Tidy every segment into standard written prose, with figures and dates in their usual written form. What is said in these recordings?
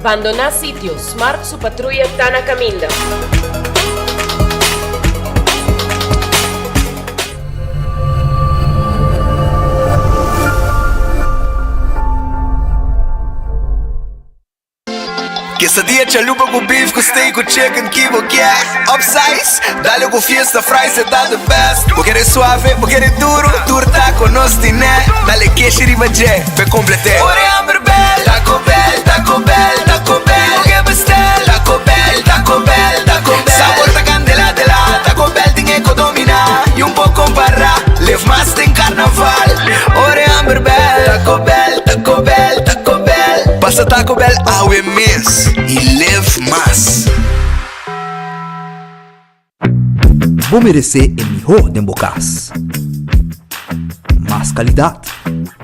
Bandoná sitio, Smart su patruya ta na kaminda. Quesadilla chalupa ku beef ku steak ku chicken ki bo kier Upsize, dale ku fiesta fries e ta the best Bo kere suave, bo kere duro, tur taco nos tine Dale keshi riba dje, p'e complete Ora e hamber bel, Taco Bell, Taco Bell, Taco Bell Bo ke bestel, Taco Bell, Taco Bell, Taco Bell Sabor ta candela dela, Taco Bell tin e ko domina Y un por compara, live mas den carnaval Ora e hamber bel, Taco Bell, Taco Bell, Taco Bell Pasa Taco Bell awe mes y live mas. Bo meresé e mihó den bo kas. Mas kalidat,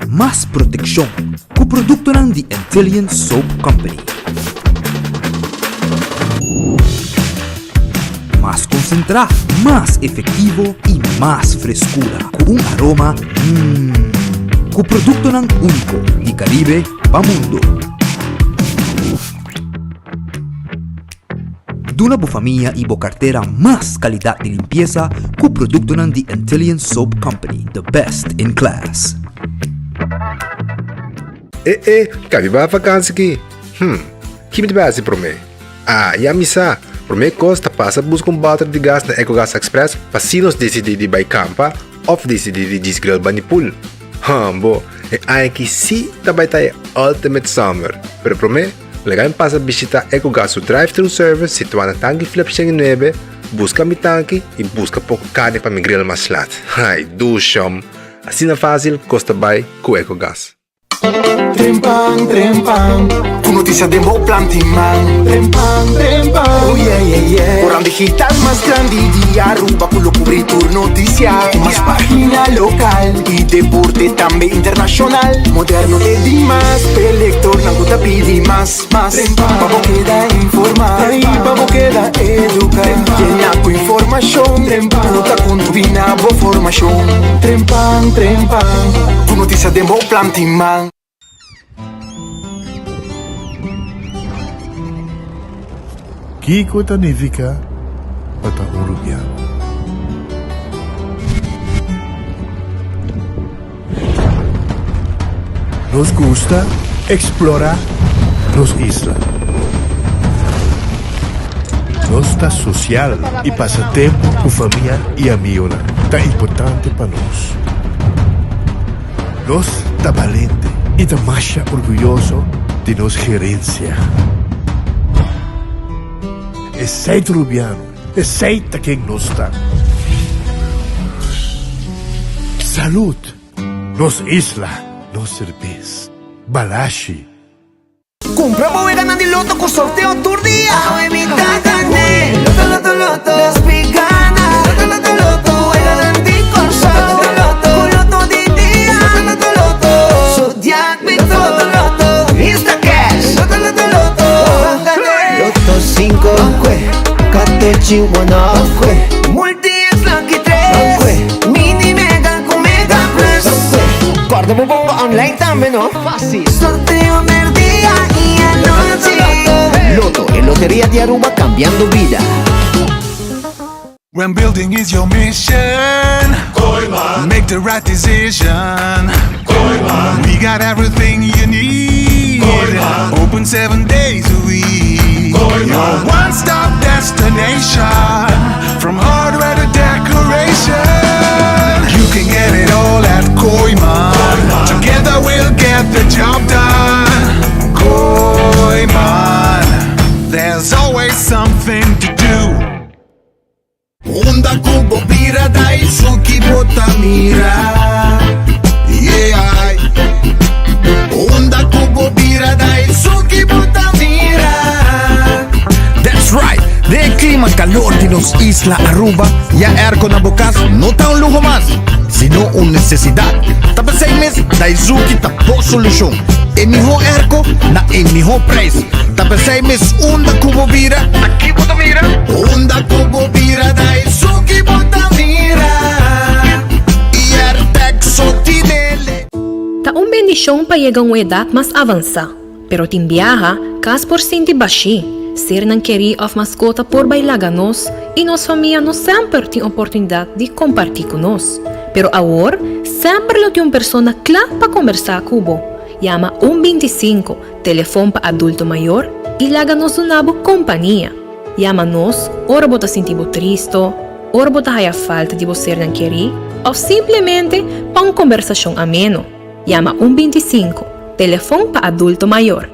mas protekshon ku produktonan di Antillian Soap Company. Mas konsentrá, mas efektivo i mas freskura ku un aroma mmm. Ku produktonan úniko di Karibe pa mundu. Duna bo famia i bo kartera mas kalidat di limpiesa ku produktonan di Antillian Soap Company, the best in class. E e, ka mi bai vakansi ki? Hm, ki mi ta bai hasi promé? Ah, ya mi sa! Promé kos ta pasa buska un bòter di gas na Ecogas Express pa si nos disidí di bai kampa òf disidí di djis grill bani pool. Hòmbo, e aña aki sí ta bai ta e ultimate summer! Pero promé, laga mi pasa bishitá Ecogas su drive-thru service situá na Tanki Flip 109, buska mi tanki i buska poko karni pa mi grill mas lat. Ai, dushòm! Asina fásil kos ta bai ku Ecogas. Trempan, trempan, ku notisia den bo planti man. Trempan, trempan, oh yeah, yeah, yeah. Koran digital mas grandi di Aruba ku lo kubri tur notisia. Ku mas pagina lokal i deporte tambe internashonal. Moderno te dimas, p'e lektornan ku ta pidi mas, mas. Pa bo keda informa i pa bo keda eduka. Yena ku informashon ku ta kontribuí na bo formashon. Trempan, trempan. Ku notisia den bo plan tin man. Kiko ta nifiká pa ta un rubiano? Nos gusta eksplorá nos isla. Nos ta sosial i pasa tempu ku famia i amigonan ta importante pa nos. Nos ta balente i ta masha orguyoso di nos gerensia. Esei ta Rubiano, esei ta ken nos ta. Salud! Nos isla, nos serbes. Balashi. Cumpra bo weganan di loto cu sorteo tur dia. Awe mi ta gane. Loto, loto, loto. Nos pi gana. Loto, loto, loto. Weganan di Corsou. Loto, loto, Cu loto di dia. Loto, loto, loto. Zodiac Victor. Loto, loto, loto. Insta Cash. Loto, loto, loto. Ban gane. Loto cinco. Ban Catechi one off. Multi X Lucky tres. Ban Mini Mega cu Mega Plus. Ban Corda bo bongo online tambe no. Fácil. Sorteo merdia y anochi. Lotto, e loteria di Aruba cambiando bida. When building is your mission, Kooyman. Make the right decision. Kooyman. We got everything you need. Kooyman. Open seven days a week. Kooyman. Your one-stop destination. From hardware to decoration. You can get it all at Kooyman. Kooyman. Together we'll get the job done. Kooyman. There's always something to do. Unda ku bo bira Daisuki bo ta mira Yeah Unda ku bo bira Daisuki bo ta mira That's right! Den e clima calor di nos isla Aruba, ya airco na bo cas no ta un luho mas, sino un necesidad. Ta p'esey mes Daizuki ta bo solucion. E miho airco na e miho prijs. Ta p'esey mes unda cu bo bira, ta ki bo ta mira? Unda cu bo bira Daizuki bo ta mira. Airtec so tinele. Ta un bendishon pa yega un edat mas avansá. Pero tin biaha, kas por sinti bashí. Sernan kerí òf maskota por bai laga nos i nos famia no semper tin oportunidat di kompartí ku nos. Pero awor, semper lo tin un persona kla pa kombersá ku bo. Yama un 25, telefon pa adulto mayor, i laga nos duna bo kompania. Yama nos ora bo ta sinti bo tristo, ora bo ta haya falta di bo sernan kerí òf simplemente pa un kombersashon ameno. Yama un 25, telefon pa adulto mayor.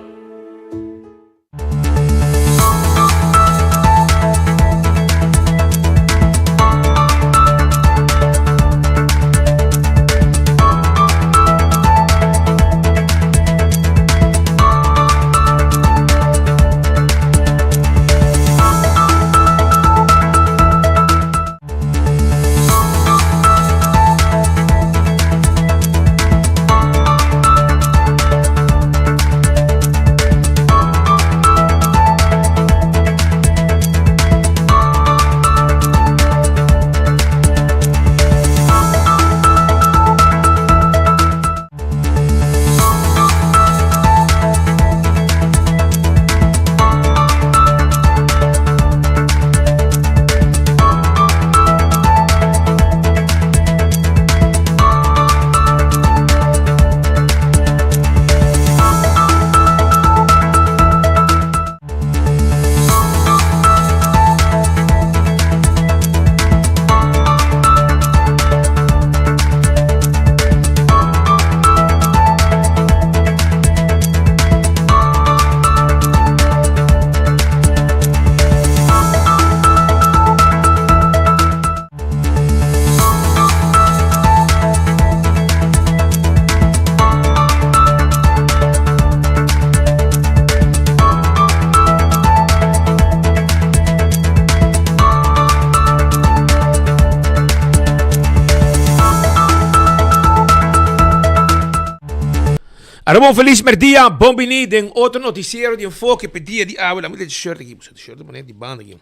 Araba un feliz merdia, bon bini den otro noticiero di Enfoke pe dia di awe. Lami de shirt aki, de shirt pone di banda aki.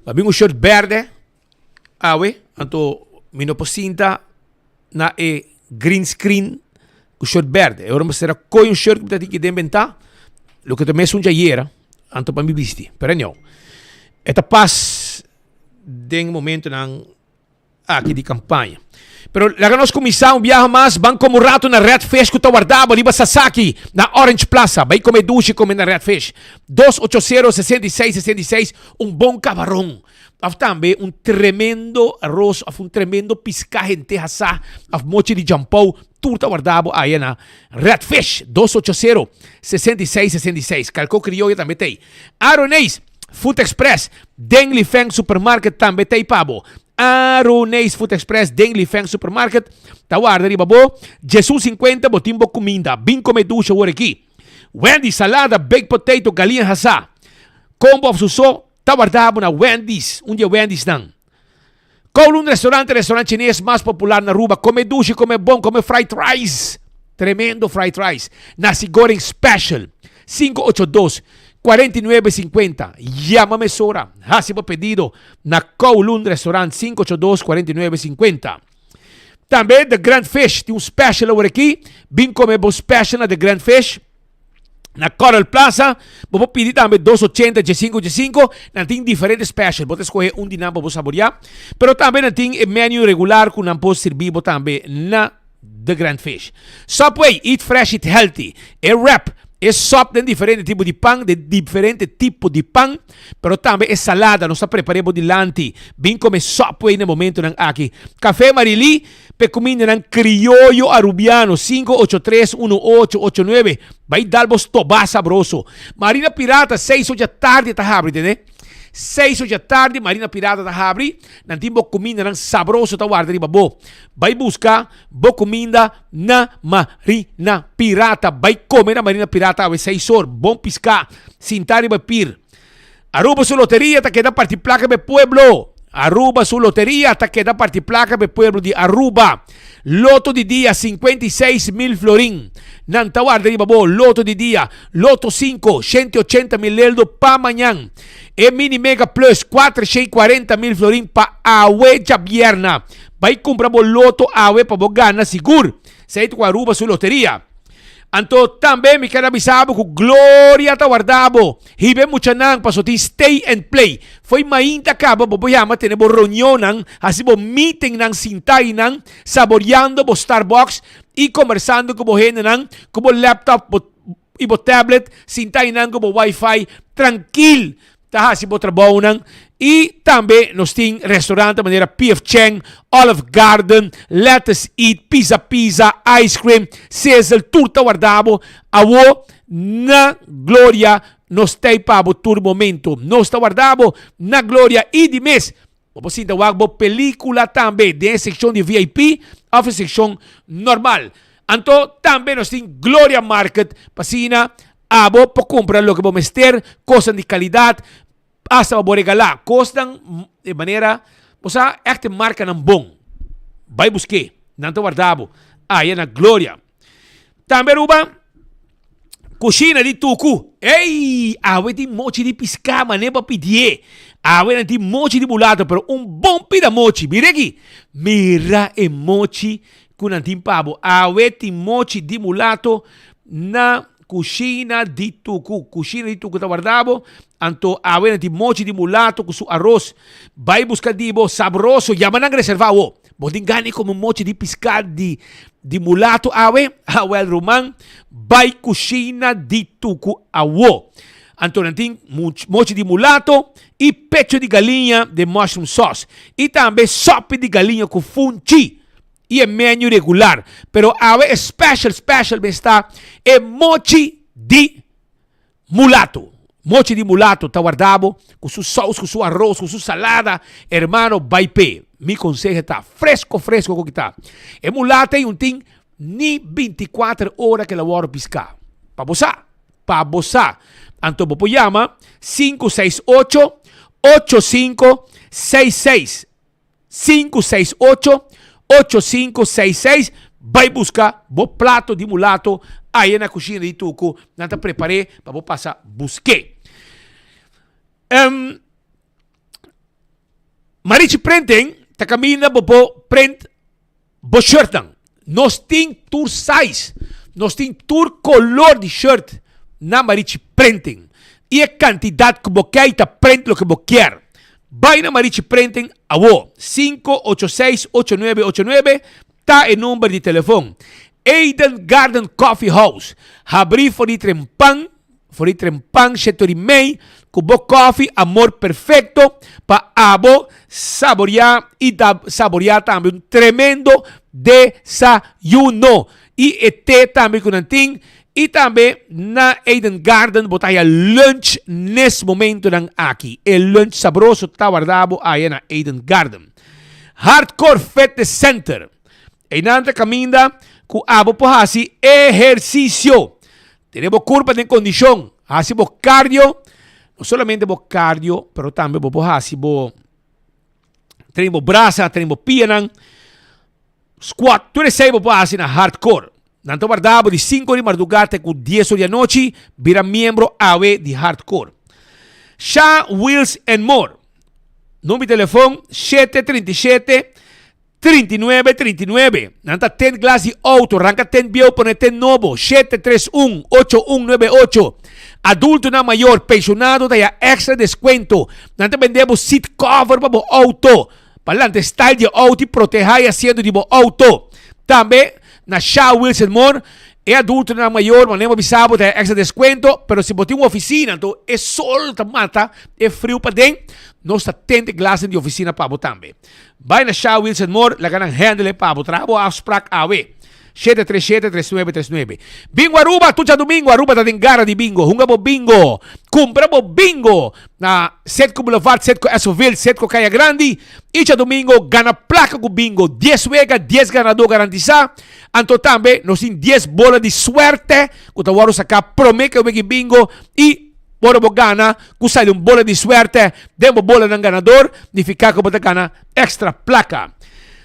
Ma bin un shirt berde awe, anto mi no por sinta na e green screen ku shirt berde. E ora mi sera koy un shirt ku mi ta tin ki den benta, loke ta mesun djayera, anto pa mi bisti. Pero anyhow, e ta pas den momentonan aki di kampaña. Pero laga nos kuminsá un biaha mas, ban kome un ratu na Red Fish ku ta wardá bo riba Sasaki na Orange Plaza. Bai kome dushi kome na Red Fish. Dos ocho sero 66 66 un bon kabaron òf tambe un tremendo aros òf un tremendo piská hente hasá òf mochi di jampou tur ta wardá bo aya na Red Fish. Dos ocho sero 66 66. Kalko krioyo tambe t'ei. Aroneis. Food Express den Lifeng Supermarket tambe ta ei pa bo. Aroneis Food Express den Lifeng Supermarket ta warda riba bo. Djesun 50 bo tin bo kuminda. Bin kome dushi awor aki. Wendy's salada, baked potato, galiña hasá. Kombo òf su so ta warda bo na Wendy's, un di e Wendy'snan. Kowloon Restaurant, e restaurant chines mas popular na Aruba. Come dushi, come bon, come fried rice. Tremendo fried rice. Nasi goreng special. 582 49 50. Yama mesora. Hasi bo pedido na Kowloon Restaurant 582 49 50. Tambe The Grand Fish tin un special awor aki. Bin come bo special na The Grand Fish. Na Coral Plaza, bo por pidi tambe dos ochenta, diesinco, diesinco. Nan tin diferente special. Bo ta escoge un di nan pa bo saborea. Pero tambe nan tin e menu regular cu nan por sirbi bo tambe na The Grand Fish. Subway, eat fresh, eat healthy. E wrap, e sop den diferente tipo di pan, den diferente tipo di pan. Pero tambe e salada, nos ta prepare bo dilanti. Bin come Subway na e momentonan aki. Café Marily. P'e kumindanan krioyo arubiano, sinku ocho tres unu ocho ocho nuebe, bai dal bo stobá sabroso. Marina Pirata seis ocha tardi ta habri, tende? Seis ocha tardi Marina Pirata ta habri, nan tin bo kumindanan sabroso ta warda riba bo. Bai buska bo kuminda na Marina Pirata. Bai kome na Marina Pirata awe seis or, bon piská, sinta riba e pir. Aruba su loteria ta keda parti placa p'e pueblo. Aruba su loteria ta keda parti placa p'e pueblo di Aruba. Loto di dia 56 mil florin. Nan ta warda riba bo. Loto di dia. Loto 5, 180 mil leldo pa mañan. E Mini Mega Plus 440 mil florin pa awe djabierna. Bai kumpra bo loto awe pa bo gana sigur. Esei ta ku Aruba su loteria. Anto tambe mi ker a bisa bo ku Gloria ta warda bo. Hiba e muchanan paso tin stay and play. Fo'i mainta kaba bo por yama tene bo reunionnan, hasi bo meetingnan sinta einan, saboriando bo Starbucks i kombersando ku bo hendenan ku bo laptop bo i bo tablet, sinta einan ku bo wifi trankil. Ta hasi bo trabounan y tambe nos tin restaurante manera PF Chang, Olive Garden, Lettuce Eat, Pizza Pizza, Ice Cream, Sizzle, tur ta warda bo awo na Gloria. Nos ta pa bo tur momento. Nos ta warda bo na Gloria y di mes bo por sinta wak bo pelicula tambe den e seccion di VIP of e seccion normal. Anto tambe nos tin Gloria Market pa asina Abo por cumpra loke bo mester, cosnan di calidad, hasta pa bo regala. Cosnan di manera, bo sa, echt e marcanan bon. Bay busque, nan ta warda bo aya na Gloria. Tambe Aruba, cushina di tucu. Ey! Awe tin mochi di pisca, mane bo a pidié. Awe nan tin mochi di mulato, pero un bon pida mochi. Mira aki, mira e mochi Ku nan tin pa bo. Awe tin mochi di mulato na kushina di tuku. Kushina di tuku ta warda bo. Anto awe nan tin mochi di mulato ku su aros. Bai buska di bo sabroso. Yama nan reserva awo. Bo tin gana di kome mochi di piská di di mulato awe? Awel ruman, bai kushina di tuku awo. Anto nan tin mochi di mulato i pecho di galiña den mushroom sauce. I tambe sopi di galiña ku funchi. y e menu regular. Pero awe e special special mes ta e mochi di mulato. Mochi di mulato ta warda bo cu su saus, cu su arroz, cu su salada. Hermano, bay p'e. Mi conseho ta fresco fresco cu kita. E mulato ey un tin ni binticuater ora cu el a worde pisca. Pa bo sa, pa bo sa. Anto bo por yama 568 8566. 568 8566 Bai buska bo plato di mulato aya na kushina di Tuku. Nan ta prepar'é pa bo pasa busk'é. Um, Marichi Printing ta kaminda bo por print bo shirtnan. Nos tin tur size, nos tin tur color di shirt na Marichi Printing. Y e cantidad cu bo kier y ta print loke bo kier. Bay na Marichi Printing awo. 586-8989 ta e number di telefon. Eden Garden Coffee House. Habri for di trempan. For di trempan shetor i mei ku bo kofi amor perfekto pa abo saboreá i ta saboreá tambe un tremendo desayuno. I e te tambe ku nan tin i tambe na Eden Garden bo ta haya lunch nes momentonan aki. E lunch sabroso ta warda bo aya na Eden Garden. Hardcore Fitness Center. Einan ta kaminda ku abo por hasi ehersisio. Tene bo kurpa den kondishon. Hasi bo kardio. No solamente bo kardio, pero tambe bo por hasi bo train bo brasa, train bo pianan. Squat, tur esei bo por hasi na Hardcore. Nan ta warda bo di sinku di mardugá te ku dies or di anochi. Bira miembro awe di Hardcore. Sha Wheels and More. Number di telefon 737 39 39. Nan ta tent glas di auto, ranka tent bieu pone tent nobo, 731 8198. Adultonan mayor, pensionado ta ya extra descuento. Nan ta bende bo seat cover pa bo auto, pa lanta style di e auto y proteha e asiento di bo auto. Tambe na Sha Wilson Moore, e adultonan mayor, manera bo bisa bo ta ya extra descuento, pero si bo tin un oficina, anto e sol ta mata e friu paden, nos ta tent e glasnan di oficina pa bo tambe. Bai na Sha Wilson Moore, laga nan handle e pa bo. Traha bo afsprak awe. 737-3939. Bingo Aruba, tur djadumingo Aruba ta den gara di bingo. Hunga bo bingo. Kumpra bo bingo na Setco Boulevard, Setco Esoville, Setco Kaya Grandi. I djadumingo gana plaka ku bingo. Dies wega, dies ganadó garantisá. Anto tambe nos tin dies bola di suerte ku ta wòrdu saká promé ku e wega di bingo i Ora bo gana ku sali un bola di suerte den bo bolanan ganador, nifiká ku bo ta gana èkstra plaka.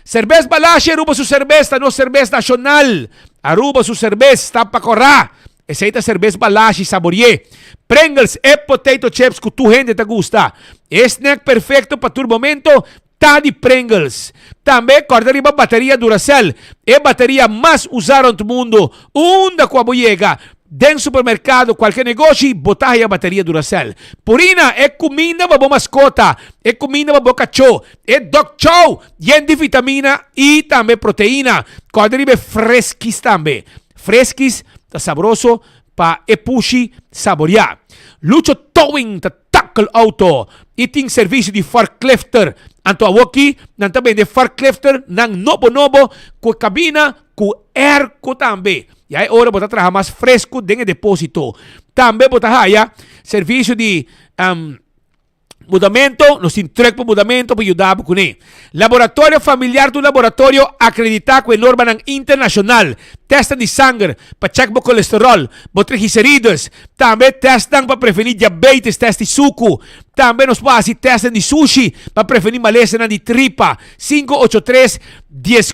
Serbes Balashi Aruba su serbes ta nos serbes nashonal. Aruba su serbes ta pa kòrá. Esei ta serbes Balashi saborié. Pringles e potato chips ku tur hende ta gusta. E snack perfekto pa tur momento. Ta di Pringles. Tambe kòrda riba bateria Duracell, e bateria mas usá rònt mundu. Unda ku abo yega, den supermerkado, kualke negoshi, bo ta haya bateria Duracell. Purina, e kuminda pa bo maskota, e kuminda pa bo kachó, e dog chow, yen di vitamina i tambe proteina. Kòrda riba e Friskies tambe. Friskies ta sabroso pa e pushi saboriá. Lucho Towing ta tackle auto y tin servicio di forklifter. Anto awoki nan ta bende forklifter nan nobo nobo cu e cabina cu airco tambe. Ya e ora bo ta traha mas fresco den e deposito. Tambe bo ta haya servicio di Mudamento, nos tin truck pa mudamento pa yuda bo kuné. Laboratorio Familiar ta un laboratorio akreditá ku e normanan internashonal. Tèstnan di sanger pa chèk bo kolesteròl, bo triglicerides. Tambe tèstnan pa prevení diabetes, tèst di suku. Tambe nos por hasi tèstnan di sushi pa prevení malesanan di tripa. 583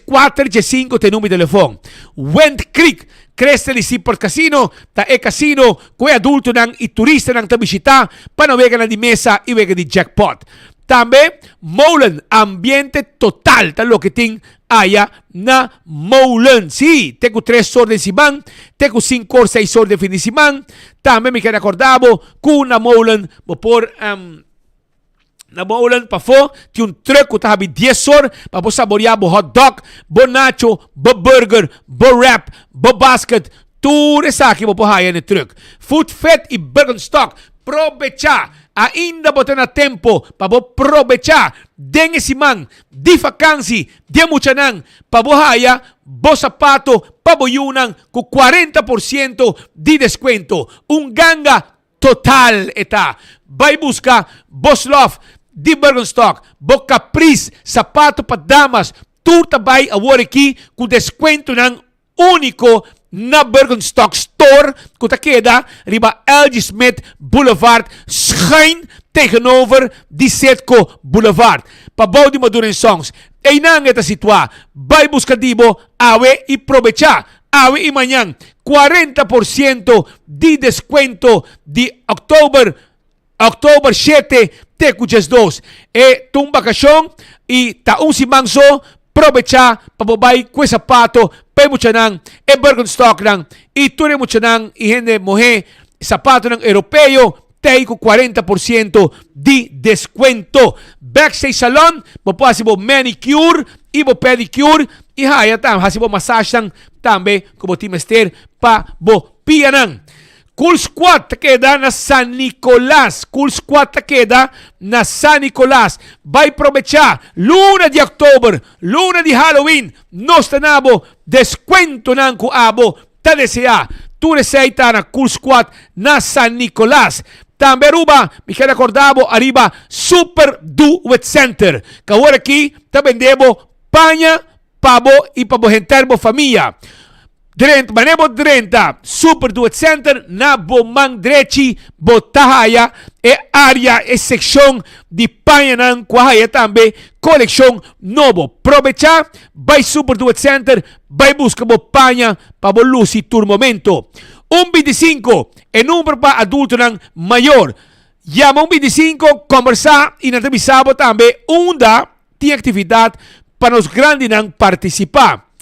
14 15 ta e number di telefòn. Wind Creek Crystal y Seaport Casino ta e casino cu e adultonan y turistanan ta bishita pa nan weganan di mesa y wega di jackpot. Tambe Molen, ambiente total ta loke tin aya na Molen. Si, te cu tres or den siman, te cu cinco or, seis or den fin di siman. Tambe mi kier acorda bo cu na Molen bo por. Na bo oulan pafó tin un truck ku ta habi dies or pa bo saboreá bo hot dog, bo nacho, bo burger, bo wrap, bo basket, tur esaki bo por haya na e truck. Food Fit i Birkenstock, probechá! Ainda bo ta na tempo pa bo probechá den e siman di fakansi di e muchanan pa bo haya bo sapato pa bo yunan ku 40% di deskuento. Un ganga Total e ta. Bai buska bo slof di Birkenstock, bo Capris, sapato pa damas, tur ta bai awor aki ku deskuentonan úniko na Birkenstock Store ku ta keda riba LG Smith Boulevard schuin tegenover di Citgo Boulevard, pabou di Maduro en Sons. Einan e ta situá. Bai buska di bo awe i probechá Awe y mañan 40 por ciento di descuento di october october shete te cu 12. E ta un vacacion y ta un siman so, probecha pa bo bay cu e sapato pa e muchanan, e Birkenstocknan y tur e muchanan y hende muhe, sapatonan europeo t'ey cu 40 por ciento di descuento. Backstage Salon, bo por haci bo manicure y bo pedicure y haya tambe haci bo masagenan tambe cu bo tin mester pa bo pianan. Cool Squad ta keda na San Nicolas. Cool Squad ta keda na San Nicolas. Bay probecha luna di october, luna di Halloween, nos ta na bo descuentonan cu abo ta desea. Tur esey ta na Cool Squad na San Nicolas. Tambe Aruba, mi kier acorda bo ariba Super Do It Center, cu awor aki ta bende bo paña pa bo y pa bo henter bo famia. Drenta, mane bo drenta Super Do It Center na bo man drechi bo ta haya e area, e seccion di pañanan cu a haya tambe coleccion nobo. Probecha, bay Super Do It Center, Bai buska bo paña pa bo lusi tur momento. Un 25, e number pa adultonan mayor. Yama un 25, kombersá i nan ta bisa bo tambe unda tin aktividat pa nos grandinan partisipá.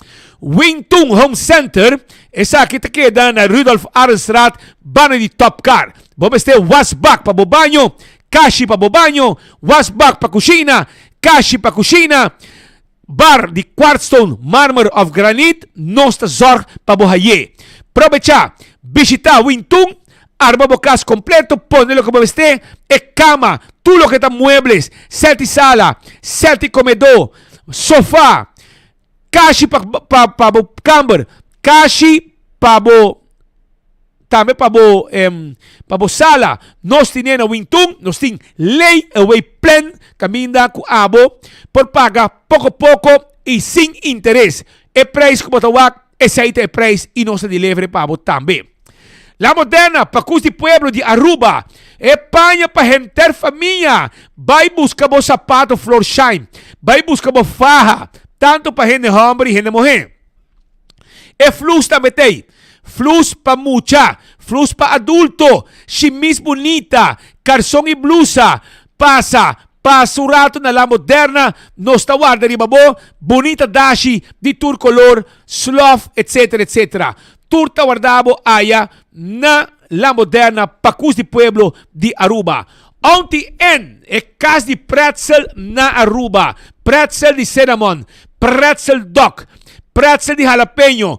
Wing Tun Home Center, esaki ta keda na Rudolf Arendstraat, banda di Top Car. Bo mester wasbak pa bo baño, kashi pa bo baño, wasbak pa kushina, kashi pa kushina. Bar di kwartstone, marmer of granit, nos ta zorg pa bo haye. Probecha, bishita Wintun, arma bo kas kompleto, pone loke bo mester, e kama, tur loke ta muebles, sèt di sala, sèt di komedó, sofa, kashi pa pa pa bo kamber, kashi pa bo. Tambe pa bo pa bo sala nos tine na Wintun nos tin lay away plan kaminda ku abo por paga poko poko i sin interes. E prijs ku bo ta wak esei ta e prijs i nos ta deliver pa bo tambe. La Moderna pakus di pueblo di Aruba e paña pa henter famia bai buska bo sapato Florsheim bai buska bo faha tanto pa hende homber i hende muhe. E flus tambe t'ei. Flus pa mucha, flus pa adulto, shimis bunita, karson i blusa, pasa. Pasa un rato na La Moderna, nos ta warda riba bo, bunita dashi di tur color, slof, etc. Etc. Tur ta warda bo aya na La Moderna, Pacus di Pueblo di Aruba. Auntie Ann, e cas di pretzel na Aruba, pretzel di cinnamon, pretzel dog, pretzel di jalapeño,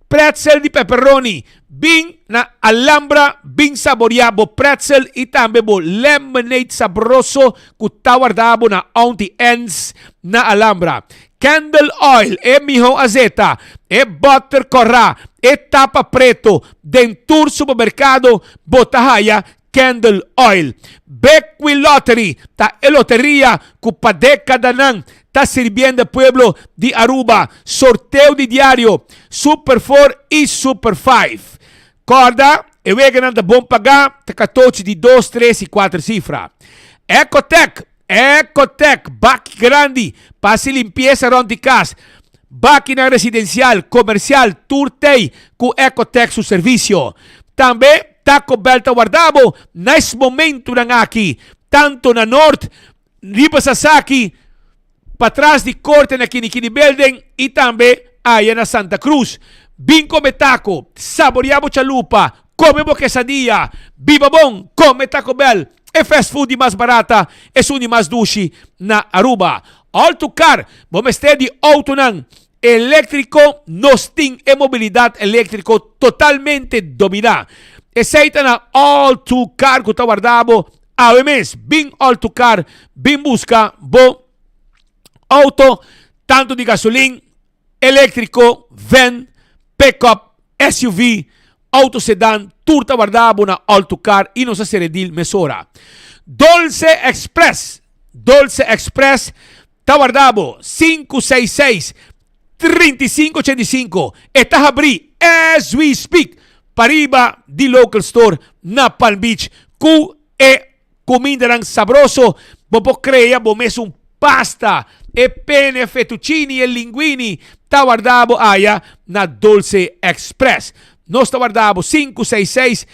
Pretzel di pepperoni, Bin na Alhambra bin saboria bo pretzel y tambe bo lemonade sabroso cu ta warda bo na Auntie Anne's na Alhambra. Candle oil, e miho azeta, e butter cora, e tapa preto, den tur supermercado bo ta haya Candle Oil. Bequi Lottery ta e loteria cu pa decadanan ta sirbiendo e pueblo di Aruba. Sorteo di diario, Super Four y Super Five. Corda, e weganan ta bon paga, ta catochi di dos, tres y cuater cifra. Ecotec, Ecotec, baki grandi pa haci limpieza rond di cas. Bakinan residencial, comercial, tur tey cu Ecotec su servicio. Tambe Taco Bell ta warda bo na es momentonan aki, tanto na Noord, riba Sasaki, patras di Corte na Kinikini Building y tambe aya na Santa Cruz. Bin come taco, saborea bo chalupa, come bo quesadilla, biba bon, come Taco Bell, e fast food di mas barata, esun di mas dushi na Aruba. All to car, bo mester di autonan electrico, nos tin e mobilidad electrico totalmente domina. Esey ta na All to Car cu ta warda bo awe mes. Bin All to Car, bin busca bo auto, tanto di gasolin, Eléktriko, van, pickup, SUV, auto sedan, tur ta warda bo na Alto Car y nos a sere deal mesora. Dolce Express, Dolce Express ta warda bo 566 35 85. E ta habri as we speak pariba di Local Store na Palm Beach cu e Kumindanan sabroso, bo por krea bo mesun pasta. E pene, fettuccini e linguini ta warda bo aya na Dolce Express. Nos ta warda bo 566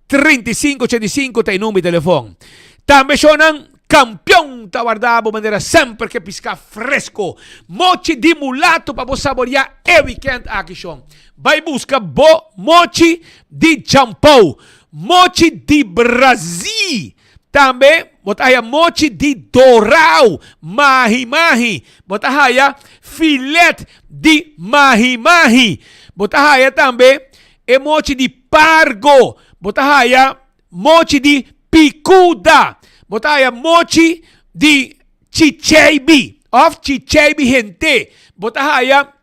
3585 ta e number di telefon. Tambe shownan Kampion ta warda bo manera semper ke piská fresko. Mochi di mulato pa bo saboreá e weekend aki shon. Bai buska bo mochi di Champou. Mochi di Brazil. Tambe bo ta haya mochi di Dorao, mahi mahi. Bo ta haya filet di mahi mahi. Bo ta haya tambe e mochi di Pargo. Bo ta haya mochi di Picuda. Bo ta haya mochi di Chicheibi of Chicheibi hente. Bo ta haya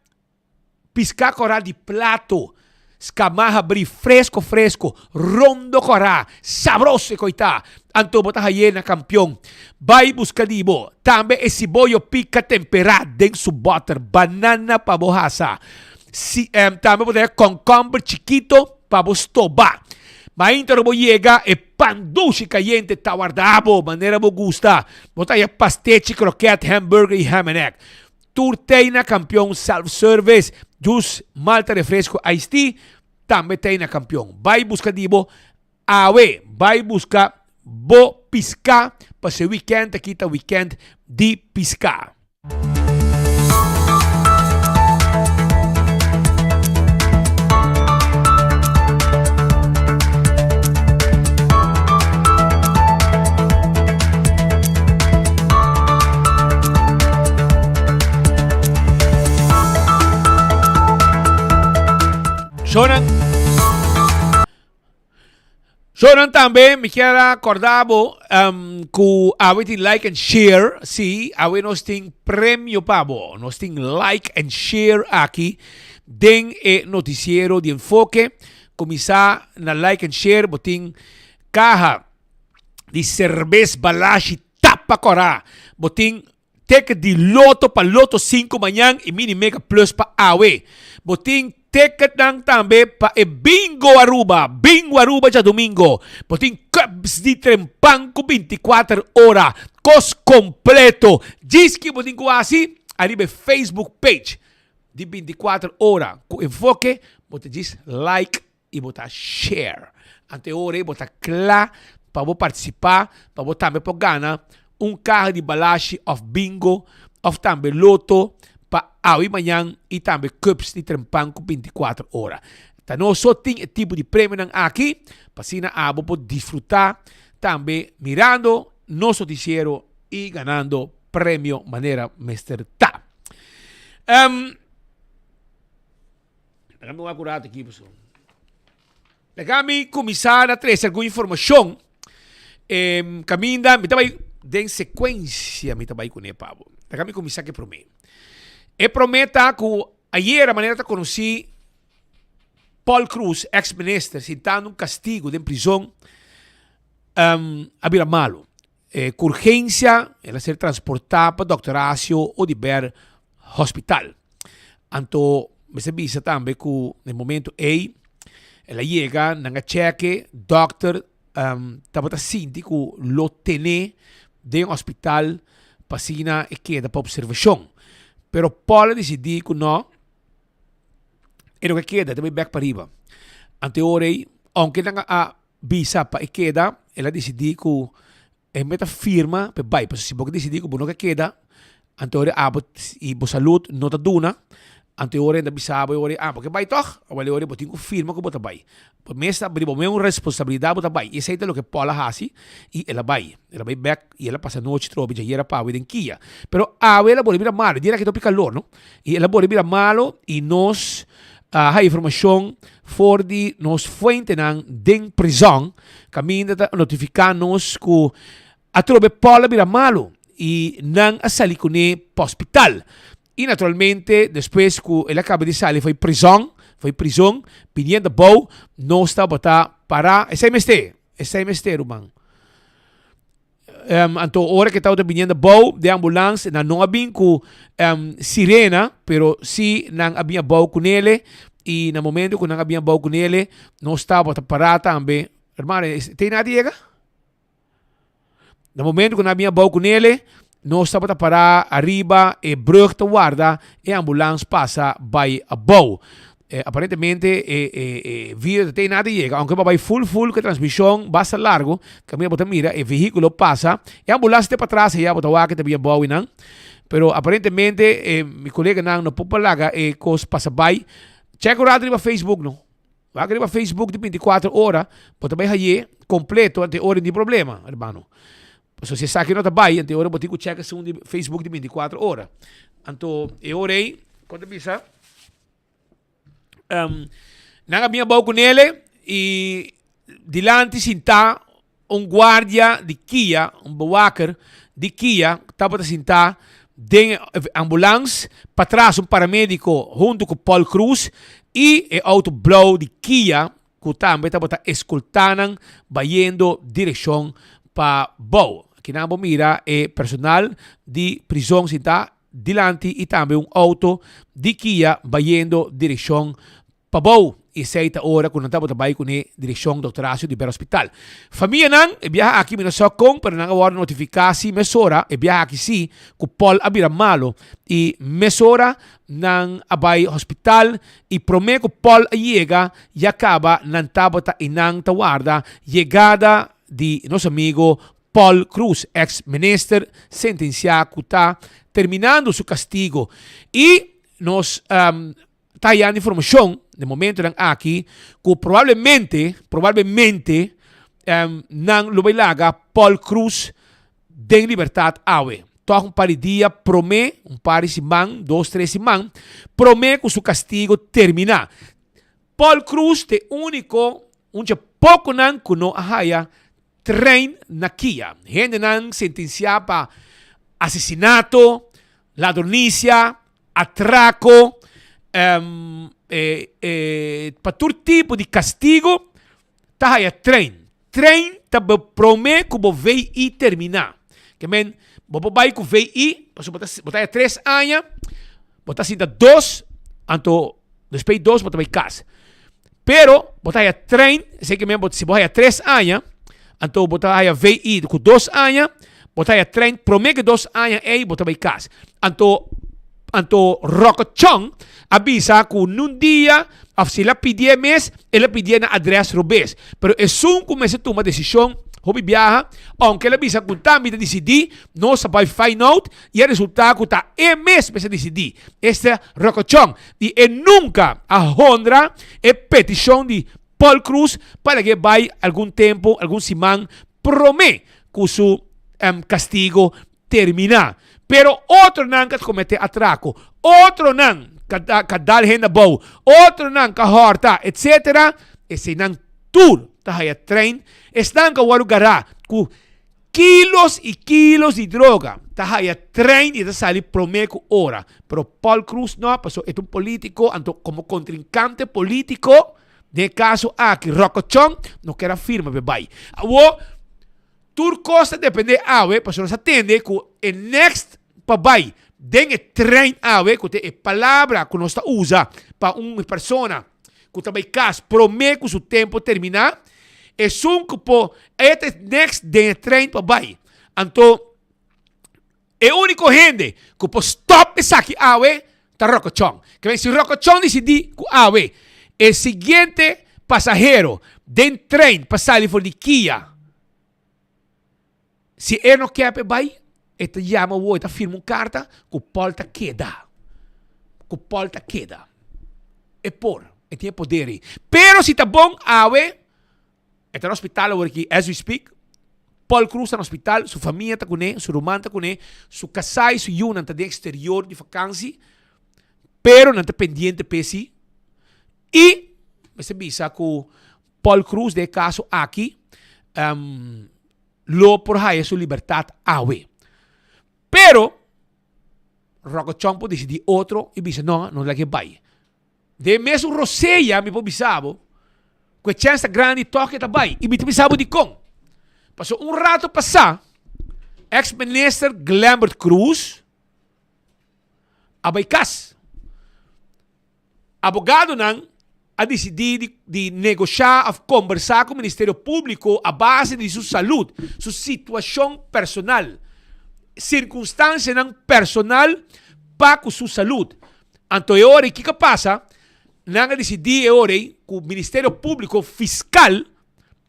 Piská kòrá di plato, skamá habrí, fresko fresko, rondo kòrá, sabroso e koitá. Anto bo ta hay'é na Kampion. Bai buska di bo. Tambe e siboyo pika temperá den su bòter, banana pa bo hasa. Si, tambe bo ta haya kònkòmber chikito pa bo stoba. Mainta ora bo yega, e pan dushi kayente ta warda bo manera bo gusta. Bo ta haya pastechi, krokèt, hamburger i ham and egg. Tur tei na Kampion Self Service, Juice, Malta Refresco, Ice Tea, tambe tei na Kampion. Bai buska di bo awe, bai buska bo piská, pasobra e weekend aki ta weekend di piská. Shonan Shonan tambe mi kier a korda bo um, ku awe tin like and share. Si, awe nos tin premio pa bo. Nos tin like and share aki den e noticiero di Enfoke. Kuminsá na like and share, bo tin kaha di serbes balashi tapa kora. Bo tin ticket di loto pa loto 5 mañan y mini mega plus pa awe. Bo tin ticketnan tambe pa e Bingo Aruba, Bingo Aruba djadumingo. Bo tin cups di trempan ku 24 ora, kos kompleto. Djis ki bo tin ku hasi? Ariba e Facebook page di 24 ora ku Enfoke, bo ta djis like i bo ta share. Anto e ora ei bo ta kla pa bo partisipá, pa bo tambe por gana. un kaha di balashi òf bingo òf tambe loto pa awe mañan i tambe cups di trempan ku bintikuater ora. Ta nos so tin e tipo di premionan aki pa asina abo por disfrutá tambe mirando nos notisiero i ganando premio manera mester ta. Um, Laga mi wak un rato aki paso. Laga mi kuminsá na trese algun informashon. Em, kaminda, mi ta bai den sekuensia mi ta bai kuné pa bo. Laga mi kuminsá ku e promé. E promé ta ku ayera manera ta konosí Paul Croes, ex minister, sintando un kastigo den prizon, em, a bira malu. E ku urgensia el a ser transportá pa Dòkter Horacio Oduber Hospital. Anto mester bisa tambe ku na e momento ei el a yega, nan a chèk'e, dòkter tabata sinti ku lo ten'é den hospital pa asina e keda pa opservashon. Pero Paul a disidí ku nò, e no ke keda, e ta bai bèk pariba. Anto e ora ei, ounke nan a bisa pa e keda, el a disidí ku e meta firma pa e bai. Pasobra si bo ke disidí ku bo no ke keda, anto e ora abo i bo salud no ta duna, anto e ora e ta bisa bo e ora ah bo ke bai tòg? Awor e ora bo tin ku firma ku bo ta bai. Bo mes ta riba bo mes un responsabilidat bo ta bai. I esei ta loke Paul a hasi i el a bai. El a bai bèk i el a pasa nochi trobe djayer a pawe den kia. Pero awe el a bole bira malu. E dia aki ta hopi kalor no. I el a bole bira malu i nos a haya informashon for di nos fuentenan den prizòn kaminda ta notifiká nos ku atrobe Paul a bira malu i nan a sali kuné pa hospital. I naturalmente despues ku el a kaba di sali for e prizòn, for e prizon, biniendo abou, nos tabata pará. Esei mester, esei mester ruman. Anto ora ke tabata biniendo abou den ambulans, nan no a bin ku sirena, pero si nan a bin abou ku nele, i na momento ku nan a bin abou ku nele, nos tabata pará tambe. Hermano, te na yega? Na momento ku nan a bin abou ku nele, nos tabata pará ariba e brug ta warda e ambulans pasa bai abou. Aparentemente e e e video ta tei nada yega, aunke bo a bai full full ku e transmishon basta largu, kaminda bo ta mira e vehíkulo pasa, e ambulans te patras aya bo ta wak ta bin abou einan, pero aparentemente e mi koleganan no por laga e kos pasa bai. Chèk un rato riba Facebook no, wak riba Facebook di binti kuater ora, bo ta bai haye kompleto ante ora di problema, hermano. Pasobra si esaki no ta bai, ante ora bo tin ku chèk esun di Facebook di binti kuater ora. Anto e ora ei, kon ta bisa? Um, nan a bin abou ku nele i dilanti sintá un guardia di kia, un bewaker di kia, tabata sintá den ambulans, patras un paramediko huntu ku Paul Croes i e auto blou di kia ku tambe tabata eskoltá nan bayendo direkshon pa bou. Akinan bo mira e personal di prizon sintá dilanti i tambe un auto di Kia bayendo direkshon pabou. Esei ta ora ku nan tabata bai kuné direkshon Dòkter Horacio di Bera Hospital. Famianan, e biaha aki mi no sa kon, pero nan a wòrdu notifiká si mesora, e biaha aki si, ku Paul a bira malu. I mesora nan a bai hospital i promé ku Paul a yega ya kaba nan tabata i nan ta warda yegada di nos amigo Paul Croes, ex minister sentencia cu ta terminando su castigo y nos ta hayando informacion den momentonan aki cu probablemente, probablemente nan lo bay laga Paul Croes den libertad awe. Toch un par di dia prome, un par di siman, dos, tres siman, prome cu su castigo termina. Paul Croes ta e unico, un dje poconan cu no a haya Trein na kia. Hendenan sentensiá pa asesinato, ladronisia, atrako, pa tur tipo di kastigo ta haya trein. Trein ta bo promé ku bo VI terminá. Ke men, bo por bai ku VI, pasobra bo ta bo ta haya tres aña, bo ta sinta dos, anto despues di dos bo ta bai kas. Pero bo ta haya trein, esei ke men bo si bo haya tres aña, anto bo ta haya VI ku dos aña, bo ta haya trein promé ku dos aña ei bo ta bai kas. Anto anto Rocco Chong a bisa ku nun dia òf si el a pidié mes, el a pidié na adrès robes. Pero esun ku mester tuma desishon. Hopi biaha, aunke el a bisa ku ta mi ta disidí, nos a bai find out i a resultá ku ta e mes mester disidí. Esta rokochon di e nunka a honra e petishon di Paul Croes pa lag'é bai algun tempu, algun siman promé ku su kastigo terminá. Pero otronan ka kometé atrako, otronan ka dal hende abou, otronan ka hòrta, etsetera, eseinan tur ta haya trein. Esnan ka wòrdu gará ku kilos i kilos di droga ta haya trein i ta sali promé ku ora. Pero Paul Croes no, pasobra e ta un polítiko, anto komo kontrinkante polítiko, den e kaso aki Rocco Chong no ker a firma pa e bai. Awor. Tur kos ta depende awe pasobra nos a tende ku e next pa bai den e trein awe ku ta e palabra ku nos ta usa pa un persona ku ta bai kas prome ku su tempo termina, esun ku por e ta e next den e trein pa bai. Anto E úniko hende ku por stòp esaki awe ta Rokochon. Ke si Rokochon disidí ku awe e siguiente pasahero den trein pa sali for di Kia, si e no ke pa e bai, e ta yama awor, e ta firma un karta ku Paul ta keda. Ku Paul ta keda. E por, e tin e poder ei. Pero si ta bon awe. E ta na hospital awor aki as we speak. Paul Croes ta na hospital, su famia ta kuné, su ruman ta kuné, su kasá i su yunan ta den exterior di vakansi, pero nan ta pendiente p'e si. I mester bisa ku Paul Croes den e kaso aki lo por haya su libertat awe. Pero Rocco Chong por disidí otro i bisa no, no laga e bai. Den mesun rosea mi por bisa bo ku e chèns ta grandi tòg e ta bai. I mi ta bisa bo dikon. Pasobra un rato pasá eks minister Glenbert Croes a bai kas. Abogadonan a disidí di di negoshá òf kombersá ku Ministerio Públiko a base di su salud, su situashon personal, sirkunstansianan personal pa ku su salud. Anto e ora ei kiko a pasa? Nan a disidí e ora ei ku Ministerio Públiko Fiskal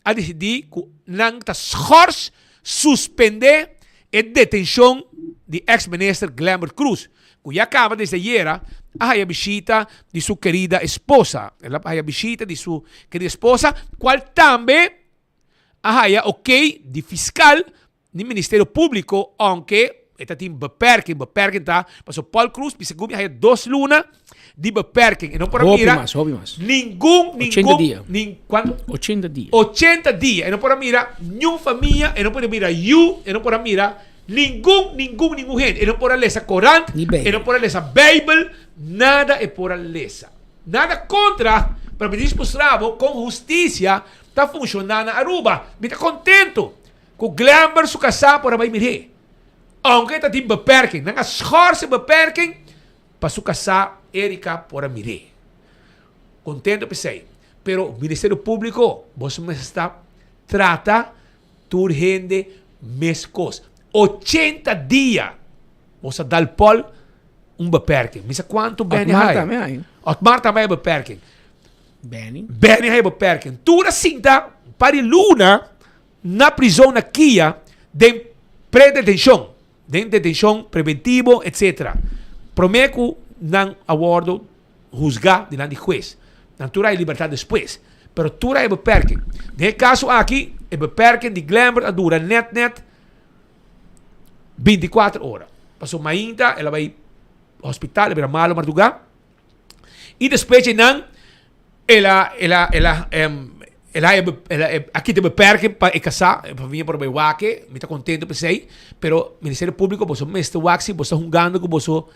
a disidí ku nan ta schors suspendé e detenshon di eks minister Glenbert Croes, ku ya kaba desde ayera a haya bishita di su kerida esposa. El a haya bishita di su kerida esposa, kual tambe a haya okey di fiskal Di Ministerio Publico aunke e ta tin beperking, beperking ta pasobra Paul Croes bisa cu mi haya dos luna di beperking e no por a Hopi mira mas, hopi mas. ningun, Ochenta ningun, dia. nin, cuanto? Ochenta dia. Ochenta dia, e no por a mira niun famia, e no por a mira yu, e no por a mira ningun, ningun, ningun hende, e no por a lesa corant, Ni Bijbel. e no por a lesa Bijbel, nada e por a lesa. Nada contra, pero mi dis mustra bo con husticia ta funciona na Aruba. Mi ta contento. Ku Glenber su kasá por a bai mir'é. Ounke ta tin beperking, nan a schors e beperking pa su kasá Erika por a mir'é. Kontento p'esei. Pero Ministerio Públiko, boso mester ta trata tur hende meskos. 80 dia boso a dal Paul un beperking. Mi sa kuantu Benny Otmar haya. tambe haya. Otmar tambe haya beperking. Benny. Benny haya beperking. Tur a sinta un par di luna Na prizon na kia den pre-detencion, den detencion preventivo etc. Prome cu nan a wordo huzga dilanti di huez. Nan tur a hay libertad despues, pero tur a hay beperking. Den e caso aki, e beperking di Glenbert a dura net net 24 ora. Pasobra mainta el a bay hospital, el a bira malo marduga. Y despues dje nan el a el a el a el a el a a kita beperking pa e kasá, e famia por bai wak e, mi ta kontento p'esei, pero Ministerio Públiko boso mester wak si boso ta hungando ku boso